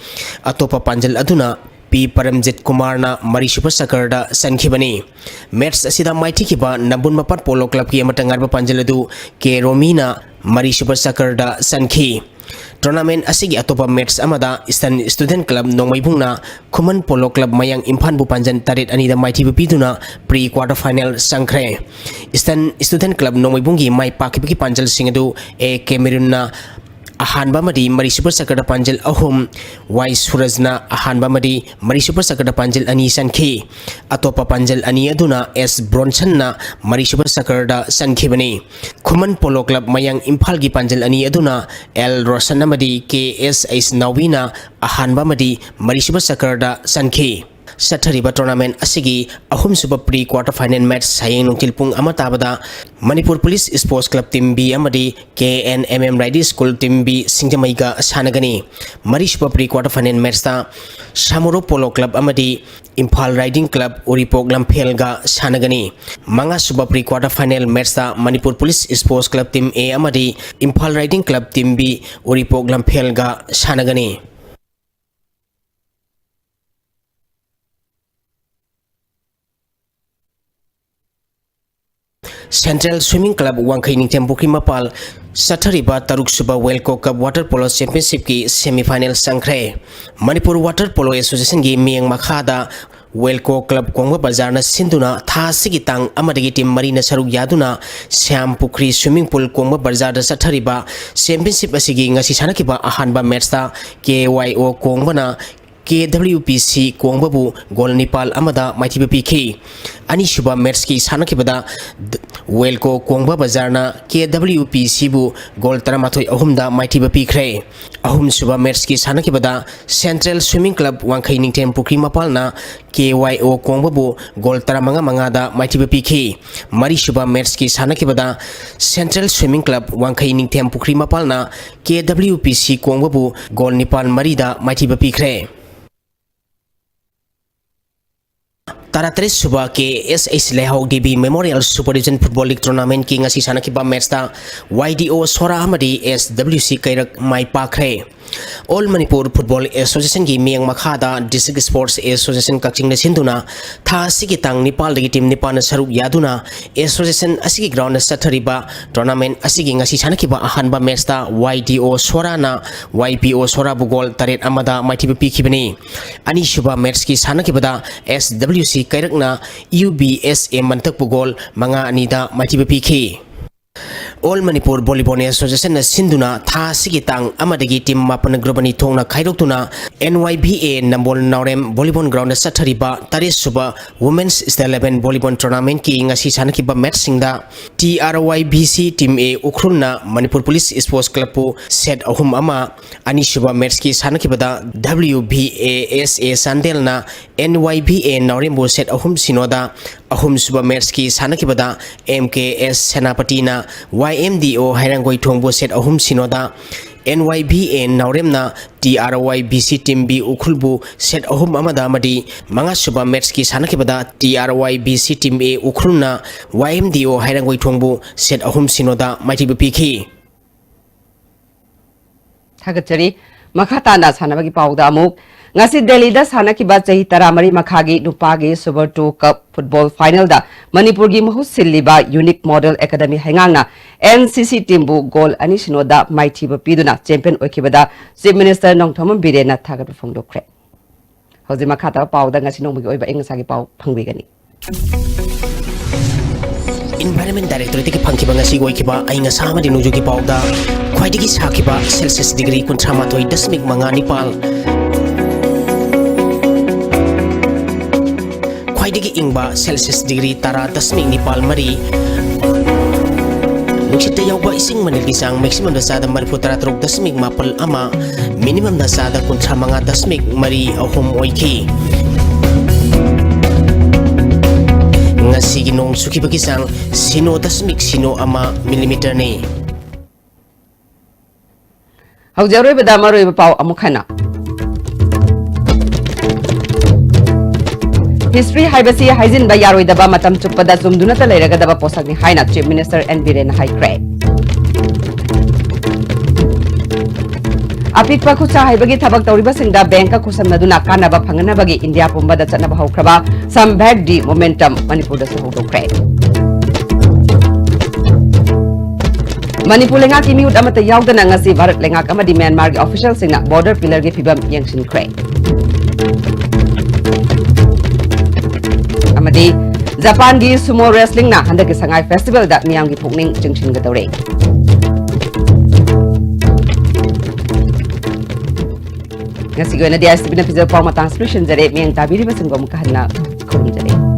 ꯑꯇꯣꯞꯄ ꯄꯥꯟꯖꯜ ꯑꯗꯨꯅ ꯄꯤ ꯄꯔꯝꯖꯤꯠ ꯀꯨꯃꯥꯔꯅ ꯃꯔꯤꯁꯨꯕ ꯆꯀꯔꯗ ꯆꯟꯈꯤꯕꯅꯤ꯫ ꯃꯦꯠꯆ ꯑꯁꯤꯗ ꯃꯥꯏꯊꯤꯈꯤꯕ ꯅꯝꯕꯨꯜ ꯃꯄꯥꯟ ꯄꯣꯂꯣ ꯀ꯭ꯂꯕꯀꯤ ꯑꯃꯠꯇ ꯉꯥꯏꯔꯕ ꯄꯥꯟꯖꯜ ꯑꯗꯨ ꯀꯦ ꯔꯣꯃꯤꯅ ꯃꯔꯤꯁꯨꯕ ꯆꯀꯔꯗ ꯆꯟꯈꯤ꯫ ꯇꯣꯔꯅꯥꯃꯦꯟ ꯑꯁꯤꯒꯤ ꯑꯇꯣꯞꯄ ꯃꯦꯠꯆ ꯑꯃꯗ ꯏꯁꯇꯔꯟ ꯁ꯭ꯇꯨꯗꯦꯟꯠ ꯀ꯭ꯂꯕ ꯅꯣꯡꯃꯩꯕꯨꯡꯅ ꯈꯨꯃꯟ ꯄꯣꯂꯣ ꯀ꯭ꯂꯕ ꯃꯌꯥꯡ ꯏꯝꯐꯥꯜꯕꯨ ꯄꯥꯟꯖꯜ ꯇꯔꯦꯠ ꯑꯅꯤꯗ ꯃꯥꯏꯊꯤꯕ ꯄꯤꯗꯨꯅ ꯄ꯭ꯔꯤ ꯀ꯭ꯋꯥꯔꯇꯔ ꯐꯥꯏꯅꯦꯜ ꯆꯪꯈ꯭ꯔꯦ꯫ ꯏꯁꯇꯔꯟ ꯁ꯭ꯇꯨꯗꯦꯟꯠ ꯀ꯭ꯂꯕ ꯅꯣꯡꯃꯩꯕꯨꯡꯒꯤ ꯃꯥꯏ ꯄꯥꯛꯈꯤꯕꯒꯤ ꯄꯥꯟꯖꯜꯁꯤꯡ ꯑꯗꯨ ꯑꯦ ꯀꯦꯃꯦꯔꯨꯟꯅ ꯑꯍꯥꯟꯕ ꯑꯃꯗꯤ ꯃꯔꯤꯁꯨꯕ ꯆꯀ꯭ꯔꯗ ꯄꯥꯟꯖꯜ ꯑꯍꯨꯝ, ꯋꯥꯏ ꯁꯨꯔꯖꯅ ꯑꯍꯥꯟꯕ ꯑꯃꯗꯤ ꯃꯔꯤꯁꯨꯕ ꯆꯀ꯭ꯔꯗ ꯄꯥꯟꯖꯜ ꯑꯅꯤ ꯆꯟꯈꯤ꯫ ꯑꯇꯣꯞꯄ ꯄꯥꯟꯖꯜ ꯑꯅꯤ ꯑꯗꯨꯅ ꯑꯦꯁ ꯕ꯭ꯔꯣꯟꯁꯟꯅ ꯃꯔꯤꯁꯨꯕ ꯆꯀ꯭ꯔꯗ ꯆꯟꯈꯤꯕꯅꯤ꯫ ꯈꯨꯃꯟ ꯄꯣꯂꯣ ꯀ꯭ꯂꯕ ꯃꯌꯥꯡ ꯏꯝꯐꯥꯜꯒꯤ ꯄꯥꯟꯖꯜ ꯑꯅꯤ ꯑꯗꯨꯅ ꯑꯦꯜ ꯔꯣꯁꯟ ꯑꯃꯗꯤ ꯀꯦ ꯑꯦꯁ ꯑꯩꯁ ꯅꯥꯎꯕꯤꯅ ꯑꯍꯥꯟꯕ ꯑꯃꯗꯤ ꯃꯔꯤꯁꯨꯕ ꯆꯀ꯭ꯔꯗ ꯆꯟꯈꯤ꯫ ꯆꯠꯊꯔꯤꯕ tournament ꯑꯁꯤꯒꯤ ꯑꯍꯨꯝꯁꯨꯕ pre quarter final match ꯍꯌꯦꯡ ꯅꯨꯡꯊꯤꯜ ꯄꯨꯡ ꯑꯃ ꯇꯥꯕꯗ Manipur police sports club team B ꯑꯃꯗꯤ K N M M riding school team B ꯁꯤꯡꯖꯃꯩꯒ ꯁꯥꯟꯅꯒꯅꯤ꯫ ꯃꯔꯤꯁꯨꯕ pre quarter final matchꯇ ꯁꯥꯃꯨꯔꯣ ꯄꯣꯂꯣ ꯀ꯭ꯂꯕ ꯑꯃꯗꯤ ꯏꯝꯐꯥꯜ ꯔꯥꯏꯗꯤꯡ ꯀ꯭ꯂꯕ ꯎꯔꯤꯄꯣꯛ ꯂꯝꯐꯦꯜꯒ ꯁꯥꯟꯅꯒꯅꯤ꯫ ꯃꯉꯥꯁꯨꯕ pre quarter final matchꯇ Manipur police sports club team A ꯑꯃꯗꯤ Imphal riding club team B Uripok ꯂꯝꯐꯦꯜꯒ ꯁꯥꯟꯅꯒꯅꯤ꯫ Central Swimming Club ꯋꯥꯡꯈꯩ ꯅꯤꯡꯊꯦꯝ ꯄꯨꯈ꯭ꯔꯤ ꯃꯄꯥꯜ ꯆꯠꯊꯔꯤꯕ ꯇꯔꯨꯛꯁꯨꯕ WELCO Cup Water Polo Championshipꯀꯤ semi final ꯆꯪꯈ꯭ꯔꯦ꯫ ꯃꯅꯤꯄꯨꯔ Water Polo Associationꯒꯤ ꯃꯤꯠꯌꯦꯡ ꯃꯈꯥꯗ WELCO Club ꯀꯣꯡꯕ ꯕꯖꯥꯔꯅ ꯁꯤꯟꯗꯨꯅ ꯊꯥ ꯑꯁꯤꯒꯤ ꯇꯥꯡ ꯑꯃꯗꯒꯤ ꯇꯤꯝ ꯃꯔꯤꯅ ꯁꯔꯨꯛ ꯌꯥꯗꯨꯅ ꯁ꯭ꯌꯥꯝ ꯄꯨꯈ꯭ꯔꯤ swimming pool ꯀꯣꯡꯕ ꯕꯖꯥꯔꯗ ꯆꯠꯊꯔꯤꯕ championship ꯑꯁꯤꯒꯤ ꯉꯁꯤ ꯁꯥꯟꯅꯈꯤꯕ ꯑꯍꯥꯟꯕ matchꯇ ꯀꯦ ꯋꯥꯏ ꯑꯣ ꯀꯣꯡꯕꯅ ꯀꯦ ꯗꯕ꯭ꯂꯤꯎ ꯄꯤ ꯁꯤ ꯀꯣꯡꯕꯕꯨ ꯒꯣꯜ ꯅꯤꯄꯥꯜ ꯑꯃꯗ ꯃꯥꯏꯊꯤꯕ ꯄꯤꯈꯤ꯫ ꯑꯅꯤꯁꯨꯕ matchꯀꯤ ꯁꯥꯟꯅꯈꯤꯕꯗ ꯗ-, WELCO ꯀꯣꯡꯕ ꯕꯖꯥꯔꯅ ꯀꯦ ꯗꯕ꯭ꯂꯤꯎ ꯄꯤ ꯁꯤꯕꯨ ꯒꯣꯜ ꯇꯔꯥꯃꯥꯊꯣꯏ ꯑꯍꯨꯝꯗ ꯃꯥꯏꯊꯤꯕ ꯄꯤꯈ꯭ꯔꯦ꯫ ꯑꯍꯨꯝꯁꯨꯕ matchꯀꯤ ꯁꯥꯟꯅꯈꯤꯕꯗ Central Swimming Club ꯋꯥꯡꯈꯩ ꯅꯤꯡꯊꯦꯝ ꯄꯨꯈ꯭ꯔꯤ ꯃꯄꯥꯜꯅ ꯀꯦ ꯋꯥꯏ ꯑꯣ ꯀꯣꯡꯕꯕꯨ ꯒꯣꯜ ꯇꯔꯥꯃꯉꯥ ꯃꯉꯥꯗ ꯃꯥꯏꯊꯤꯕ ꯄꯤꯈꯤ꯫ ꯃꯔꯤꯁꯨꯕ matchꯀꯤ ꯁꯥꯟꯅꯈꯤꯕꯗ Central Swimming Club ꯋꯥꯡꯈꯩ ꯅꯤꯡꯊꯦꯝ ꯄꯨꯈ꯭ꯔꯤ ꯃꯄꯥꯜꯅ ꯀꯦ ꯗꯕ꯭ꯂꯤꯎ ꯄꯤ ꯁꯤ ꯀꯣꯡꯕꯕꯨ ꯒꯣꯜ ꯅꯤꯄꯥꯜ ꯃꯔꯤꯗ ꯃꯥꯏꯊꯤꯕ ꯄꯤꯈ꯭ꯔꯦ꯫ ꯇꯔꯥꯇꯔꯦꯠ ꯁꯨꯕ ꯀꯦ ꯑꯦꯁ ꯑꯩꯆ ꯂꯩꯍꯥꯎ Devi Memorial Super Division Football League Tournamentꯀꯤ ꯉꯁꯤ ꯁꯥꯟꯅꯈꯤꯕ matchꯇ ꯋꯥꯏ ꯗꯤ ꯑꯣ ꯁꯣꯔꯥ ꯑꯃꯗꯤ ꯑꯦꯁ ꯗꯕ꯭ꯂꯤꯎ ꯁꯤ ꯀꯩꯔꯛ ꯃꯥꯏ ꯄꯥꯛꯈ꯭ꯔꯦ꯫ All Manipur Football Associationꯒꯤ ꯃꯤꯠꯌꯦꯡ ꯃꯈꯥꯗ District Sports Association ꯀꯛꯆꯤꯡꯅ ꯁꯤꯟꯗꯨꯅ ꯊꯥ ꯑꯁꯤꯒꯤ ꯇꯥꯡ ꯅꯤꯄꯥꯜꯗꯒꯤ ꯇꯤꯝ ꯅꯤꯄꯥꯜꯅ ꯁꯔꯨꯛ ꯌꯥꯗꯨꯅ association ꯑꯁꯤꯒꯤ groundꯗ ꯆꯠꯊꯔꯤꯕ tournament ꯑꯁꯤꯒꯤ ꯉꯁꯤ ꯁꯥꯟꯅꯈꯤꯕ ꯑꯍꯥꯟꯕ matchꯇ ꯋꯥꯏ ꯗꯤ ꯑꯣ ꯁꯣꯔꯥꯅ ꯋꯥꯏ ꯄꯤ ꯑꯣ ꯁꯣꯔꯥꯕꯨ ꯒꯣꯜ ꯇꯔꯦꯠ ꯑꯃꯗ ꯃꯥꯏꯊꯤꯕ ꯄꯤꯈꯤꯕꯅꯤ꯫ ꯑꯅꯤꯁꯨꯕ matchꯀꯤ ꯁꯥꯟꯅꯈꯤꯕꯗ ꯑꯦꯁ ꯗꯕ꯭ꯂꯤꯎ ꯁꯤ ꯀꯩꯔꯛꯅ ꯌꯨ ꯕꯤ ꯑꯦꯁ ꯑꯦ ꯃꯟꯇꯛꯄꯨ ꯒꯣꯜ ꯃꯉꯥ ꯑꯅꯤꯗ ꯃꯥꯏꯊꯤꯕ ꯄꯤꯈꯤ꯫ All Manipur Volleyball Association ꯅ ꯁꯤꯟꯗꯨꯅ ꯊꯥ ꯑꯁꯤꯒꯤ ꯇꯥꯡ ꯑꯃꯗꯒꯤ team ꯃꯥꯄꯟ group ꯑꯅꯤ ꯊꯣꯛꯅ ꯈꯥꯏꯗꯣꯛꯇꯨꯅ N Y V A Nambol Naorem volleyball ground ꯗ ꯆꯠꯊꯔꯤꯕ ꯇꯔꯦꯠ ꯁꯨꯕ Women's State Level Volleyball Tournament ꯀꯤ ꯉꯁꯤ ꯁꯥꯟꯅꯈꯤꯕ match ꯁꯤꯡꯗ T R Y V C Team A ꯎꯈ꯭ꯔꯨꯜꯅ Manipur Police Sports Club ꯄꯨ set ꯑꯍꯨꯝ ꯑꯃ, ꯑꯅꯤꯁꯨꯕ match ꯀꯤ ꯁꯥꯟꯅꯈꯤꯕꯗ W V A S A ꯆꯥꯟꯗꯦꯜꯅ N Y V A ꯅꯥꯎꯔꯦꯝꯕꯨ set ꯑꯍꯨꯝ ꯁꯤꯅꯣꯗ, ꯑꯍꯨꯝꯁꯨꯕ match ꯀꯤ ꯁꯥꯟꯅꯈꯤꯕꯗ M K S ꯁꯦꯅꯥꯄꯇꯤꯅ Y M D O ꯍꯩꯔꯥꯡꯒꯣꯏꯊꯣꯡꯕꯨ set ꯑꯍꯨꯝ ꯁꯤꯅꯣꯗ, N Y V A ꯅꯥꯎꯔꯦꯝꯅ T R Y V C Team B ꯎꯈ꯭ꯔꯨꯜꯕꯨ set ꯑꯍꯨꯝ ꯑꯃꯗ ꯑꯃꯗꯤ ꯃꯉꯥꯁꯨꯕ match ꯀꯤ ꯁꯥꯟꯅꯈꯤꯕꯗ T R Y V C Team A ꯎꯈ꯭ꯔꯨꯜꯅ Y M D O ꯍꯩꯔꯥꯡꯒꯣꯏꯊꯣꯡꯕꯨ set ꯑꯍꯨꯝ ꯁꯤꯅꯣꯗ ꯃꯥꯏꯊꯤꯕ ꯄꯤꯈꯤ꯫ ꯊꯥꯒꯠꯆꯔꯤ꯫ ꯃꯈꯥ ꯇꯥꯅ ꯁꯥꯟꯅꯕꯒꯤ ꯄꯥꯎꯗ ꯑꯃꯨꯛ, ꯉꯁꯤ ꯗꯦꯜꯂꯤꯗ ꯁꯥꯟꯅꯈꯤꯕ ꯆꯍꯤ ꯇꯔꯥꯃꯔꯤ ꯃꯈꯥꯒꯤ ꯅꯨꯄꯥꯒꯤ Super two Cup football final ꯗ ꯃꯅꯤꯄꯨꯔꯒꯤ ꯃꯍꯨꯠ ꯁꯤꯜꯂꯤꯕ Unique Model Academy ꯍꯩꯉꯥꯡꯅ N C C team ꯕꯨ goal ꯑꯅꯤ ꯁꯤꯅꯣꯗ ꯃꯥꯏꯊꯤꯕ ꯄꯤꯗꯨꯅ champion ꯑꯣꯏꯈꯤꯕꯗ Chief Minister ꯅꯣꯡꯊꯣꯝꯕꯝ ꯕꯤꯔꯦꯟꯅ ꯊꯥꯒꯠꯄ ꯐꯣꯡꯗꯣꯛꯈ꯭ꯔꯦ꯫ ꯍꯧꯖꯤꯛ ꯃꯈꯥ ꯇꯥꯕ ꯄꯥꯎꯗ ꯉꯁꯤ ꯅꯣꯡꯃꯒꯤ ꯑꯣꯏꯕ ꯑꯏꯪ ꯑꯁꯥꯒꯤ ꯄꯥꯎ ꯐꯪꯕꯤꯒꯅꯤ꯫ Environment Directorate ꯇꯒꯤ ꯐꯪꯈꯤꯕ ꯉꯁꯤꯒꯤ ꯑꯣꯏꯈꯤꯕ ꯑꯏꯪ ꯑꯁꯥ ꯑꯃꯗꯤ ꯅꯣꯡꯖꯨꯒꯤ ꯄꯥꯎꯗ ꯈ꯭ꯋꯥꯏꯗꯒꯤ ꯁꯥꯈꯤꯕ Celsius degree ꯀꯨꯟꯊ꯭ꯔꯥ ꯃꯥꯊꯣꯏ ꯗꯁꯃꯤꯛ ꯃꯉꯥ ꯅꯤꯄꯥꯜ, ꯈ꯭ꯋꯥꯏꯗꯒꯤ ꯏꯪꯕ Celsius degree ꯇꯔꯥ ꯗꯁꯃꯤꯛ ꯅꯤꯄꯥꯜ ꯃꯔꯤ, ꯅꯨꯡꯁꯤꯠꯇ ꯌꯥꯎꯕ ꯏꯁꯤꯡ ꯃꯅꯤꯜꯒꯤ ꯆꯥꯡ maximum ꯗ ꯆꯥꯗ ꯃꯔꯤꯐꯨ ꯇꯔꯥ ꯇꯔꯨꯛ ꯗꯁꯃꯤꯛ ꯃꯥꯄꯜ ꯑꯃ, minimum ꯗ ꯆꯥꯗ ꯀꯨꯟꯊ꯭ꯔꯥ ꯃꯉꯥ ꯗꯁꯃꯤꯛ ꯃꯔꯤ ꯑꯍꯨꯝ ꯑꯣꯏꯈꯤ꯫ ꯉꯁꯤꯒꯤ ꯅꯣꯡ ꯆꯨꯈꯤꯕꯒꯤ ꯆꯥꯡ ꯁꯤꯅꯣ ꯗꯁꯃꯤꯛ ꯁꯤꯅꯣ ꯑꯃ millimeter ꯅꯤ꯫ ꯍꯧꯖꯤꯛ ꯑꯔꯣꯏꯕꯗ ꯃꯔꯨꯑꯣꯏꯕ ꯄꯥꯎ ꯑꯃꯨꯛ ꯍꯟꯅ꯫ History ꯍꯥꯏꯕꯁꯤ ꯍꯥꯏꯖꯤꯟꯕ ꯌꯥꯔꯣꯏꯗꯕ, ꯃꯇꯝ ꯆꯨꯞꯄꯗ ꯆꯨꯝꯗꯨꯅꯇ ꯂꯩꯔꯒꯗꯕ ꯄꯣꯠꯁꯛꯅꯤ ꯍꯥꯏꯅ Chief Minister N ꯕꯤꯔꯦꯟꯅ ꯍꯥꯏꯈ꯭ꯔꯦ꯫ ꯑꯄꯤꯛꯄ ꯈꯨꯠꯁꯥ ꯍꯩꯕꯒꯤ ꯊꯕꯛ ꯇꯧꯔꯤꯕꯁꯤꯡꯗ bank ꯀ ꯈꯨꯠꯁꯝꯅꯗꯨꯅ ꯀꯥꯟꯅꯕ ꯐꯪꯍꯟꯅꯕꯒꯤ ꯏꯟꯗꯤꯌꯥ ꯄꯨꯝꯕꯗ ꯆꯠꯅꯕ ꯍꯧꯈ꯭ꯔꯕ Samvag D momentum ꯃꯅꯤꯄꯨꯔꯗꯁꯨ ꯍꯧꯗꯣꯛꯈ꯭ꯔꯦ꯫ ꯃꯅꯤꯄꯨꯔ ꯂꯩꯉꯥꯛꯀꯤ ꯃꯤꯍꯨꯠ ꯑꯃꯠꯇ ꯌꯥꯎꯗꯅ ꯉꯁꯤ ꯚꯥꯔꯠ ꯂꯩꯉꯥꯛ ꯑꯃꯗꯤ ꯃ꯭ꯌꯥꯟꯃꯥꯔꯒꯤ officialꯁꯤꯡꯅ border pillarꯒꯤ ꯐꯤꯕꯝ ꯌꯦꯡꯁꯤꯟꯈ꯭ꯔꯦ꯫ ꯑꯃꯗꯤ ꯖꯄꯥꯟꯒꯤ sumo wrestlingꯅ ꯍꯟꯗꯛꯀꯤ ꯁꯉꯥꯏ festivalꯗ ꯃꯤꯌꯥꯝꯒꯤ ꯄꯨꯛꯅꯤꯡ ꯆꯤꯡꯁꯤꯟꯒꯗꯧꯔꯦ꯫ ꯉꯁꯤꯒꯤ ꯑꯣꯏꯅꯗꯤ ISTVꯅ ꯄꯤꯖꯕ ꯄꯥꯎ ꯃꯇꯥꯡꯁꯤ ꯂꯣꯏꯁꯤꯟꯖꯔꯦ꯫ ꯃꯤꯠꯌꯦꯡ ꯇꯥꯕꯤꯔꯤꯕꯁꯤꯡꯕꯨ ꯑꯃꯨꯛꯀ ꯍꯟꯅ ꯈꯨꯔꯨꯝꯖꯔꯤ꯫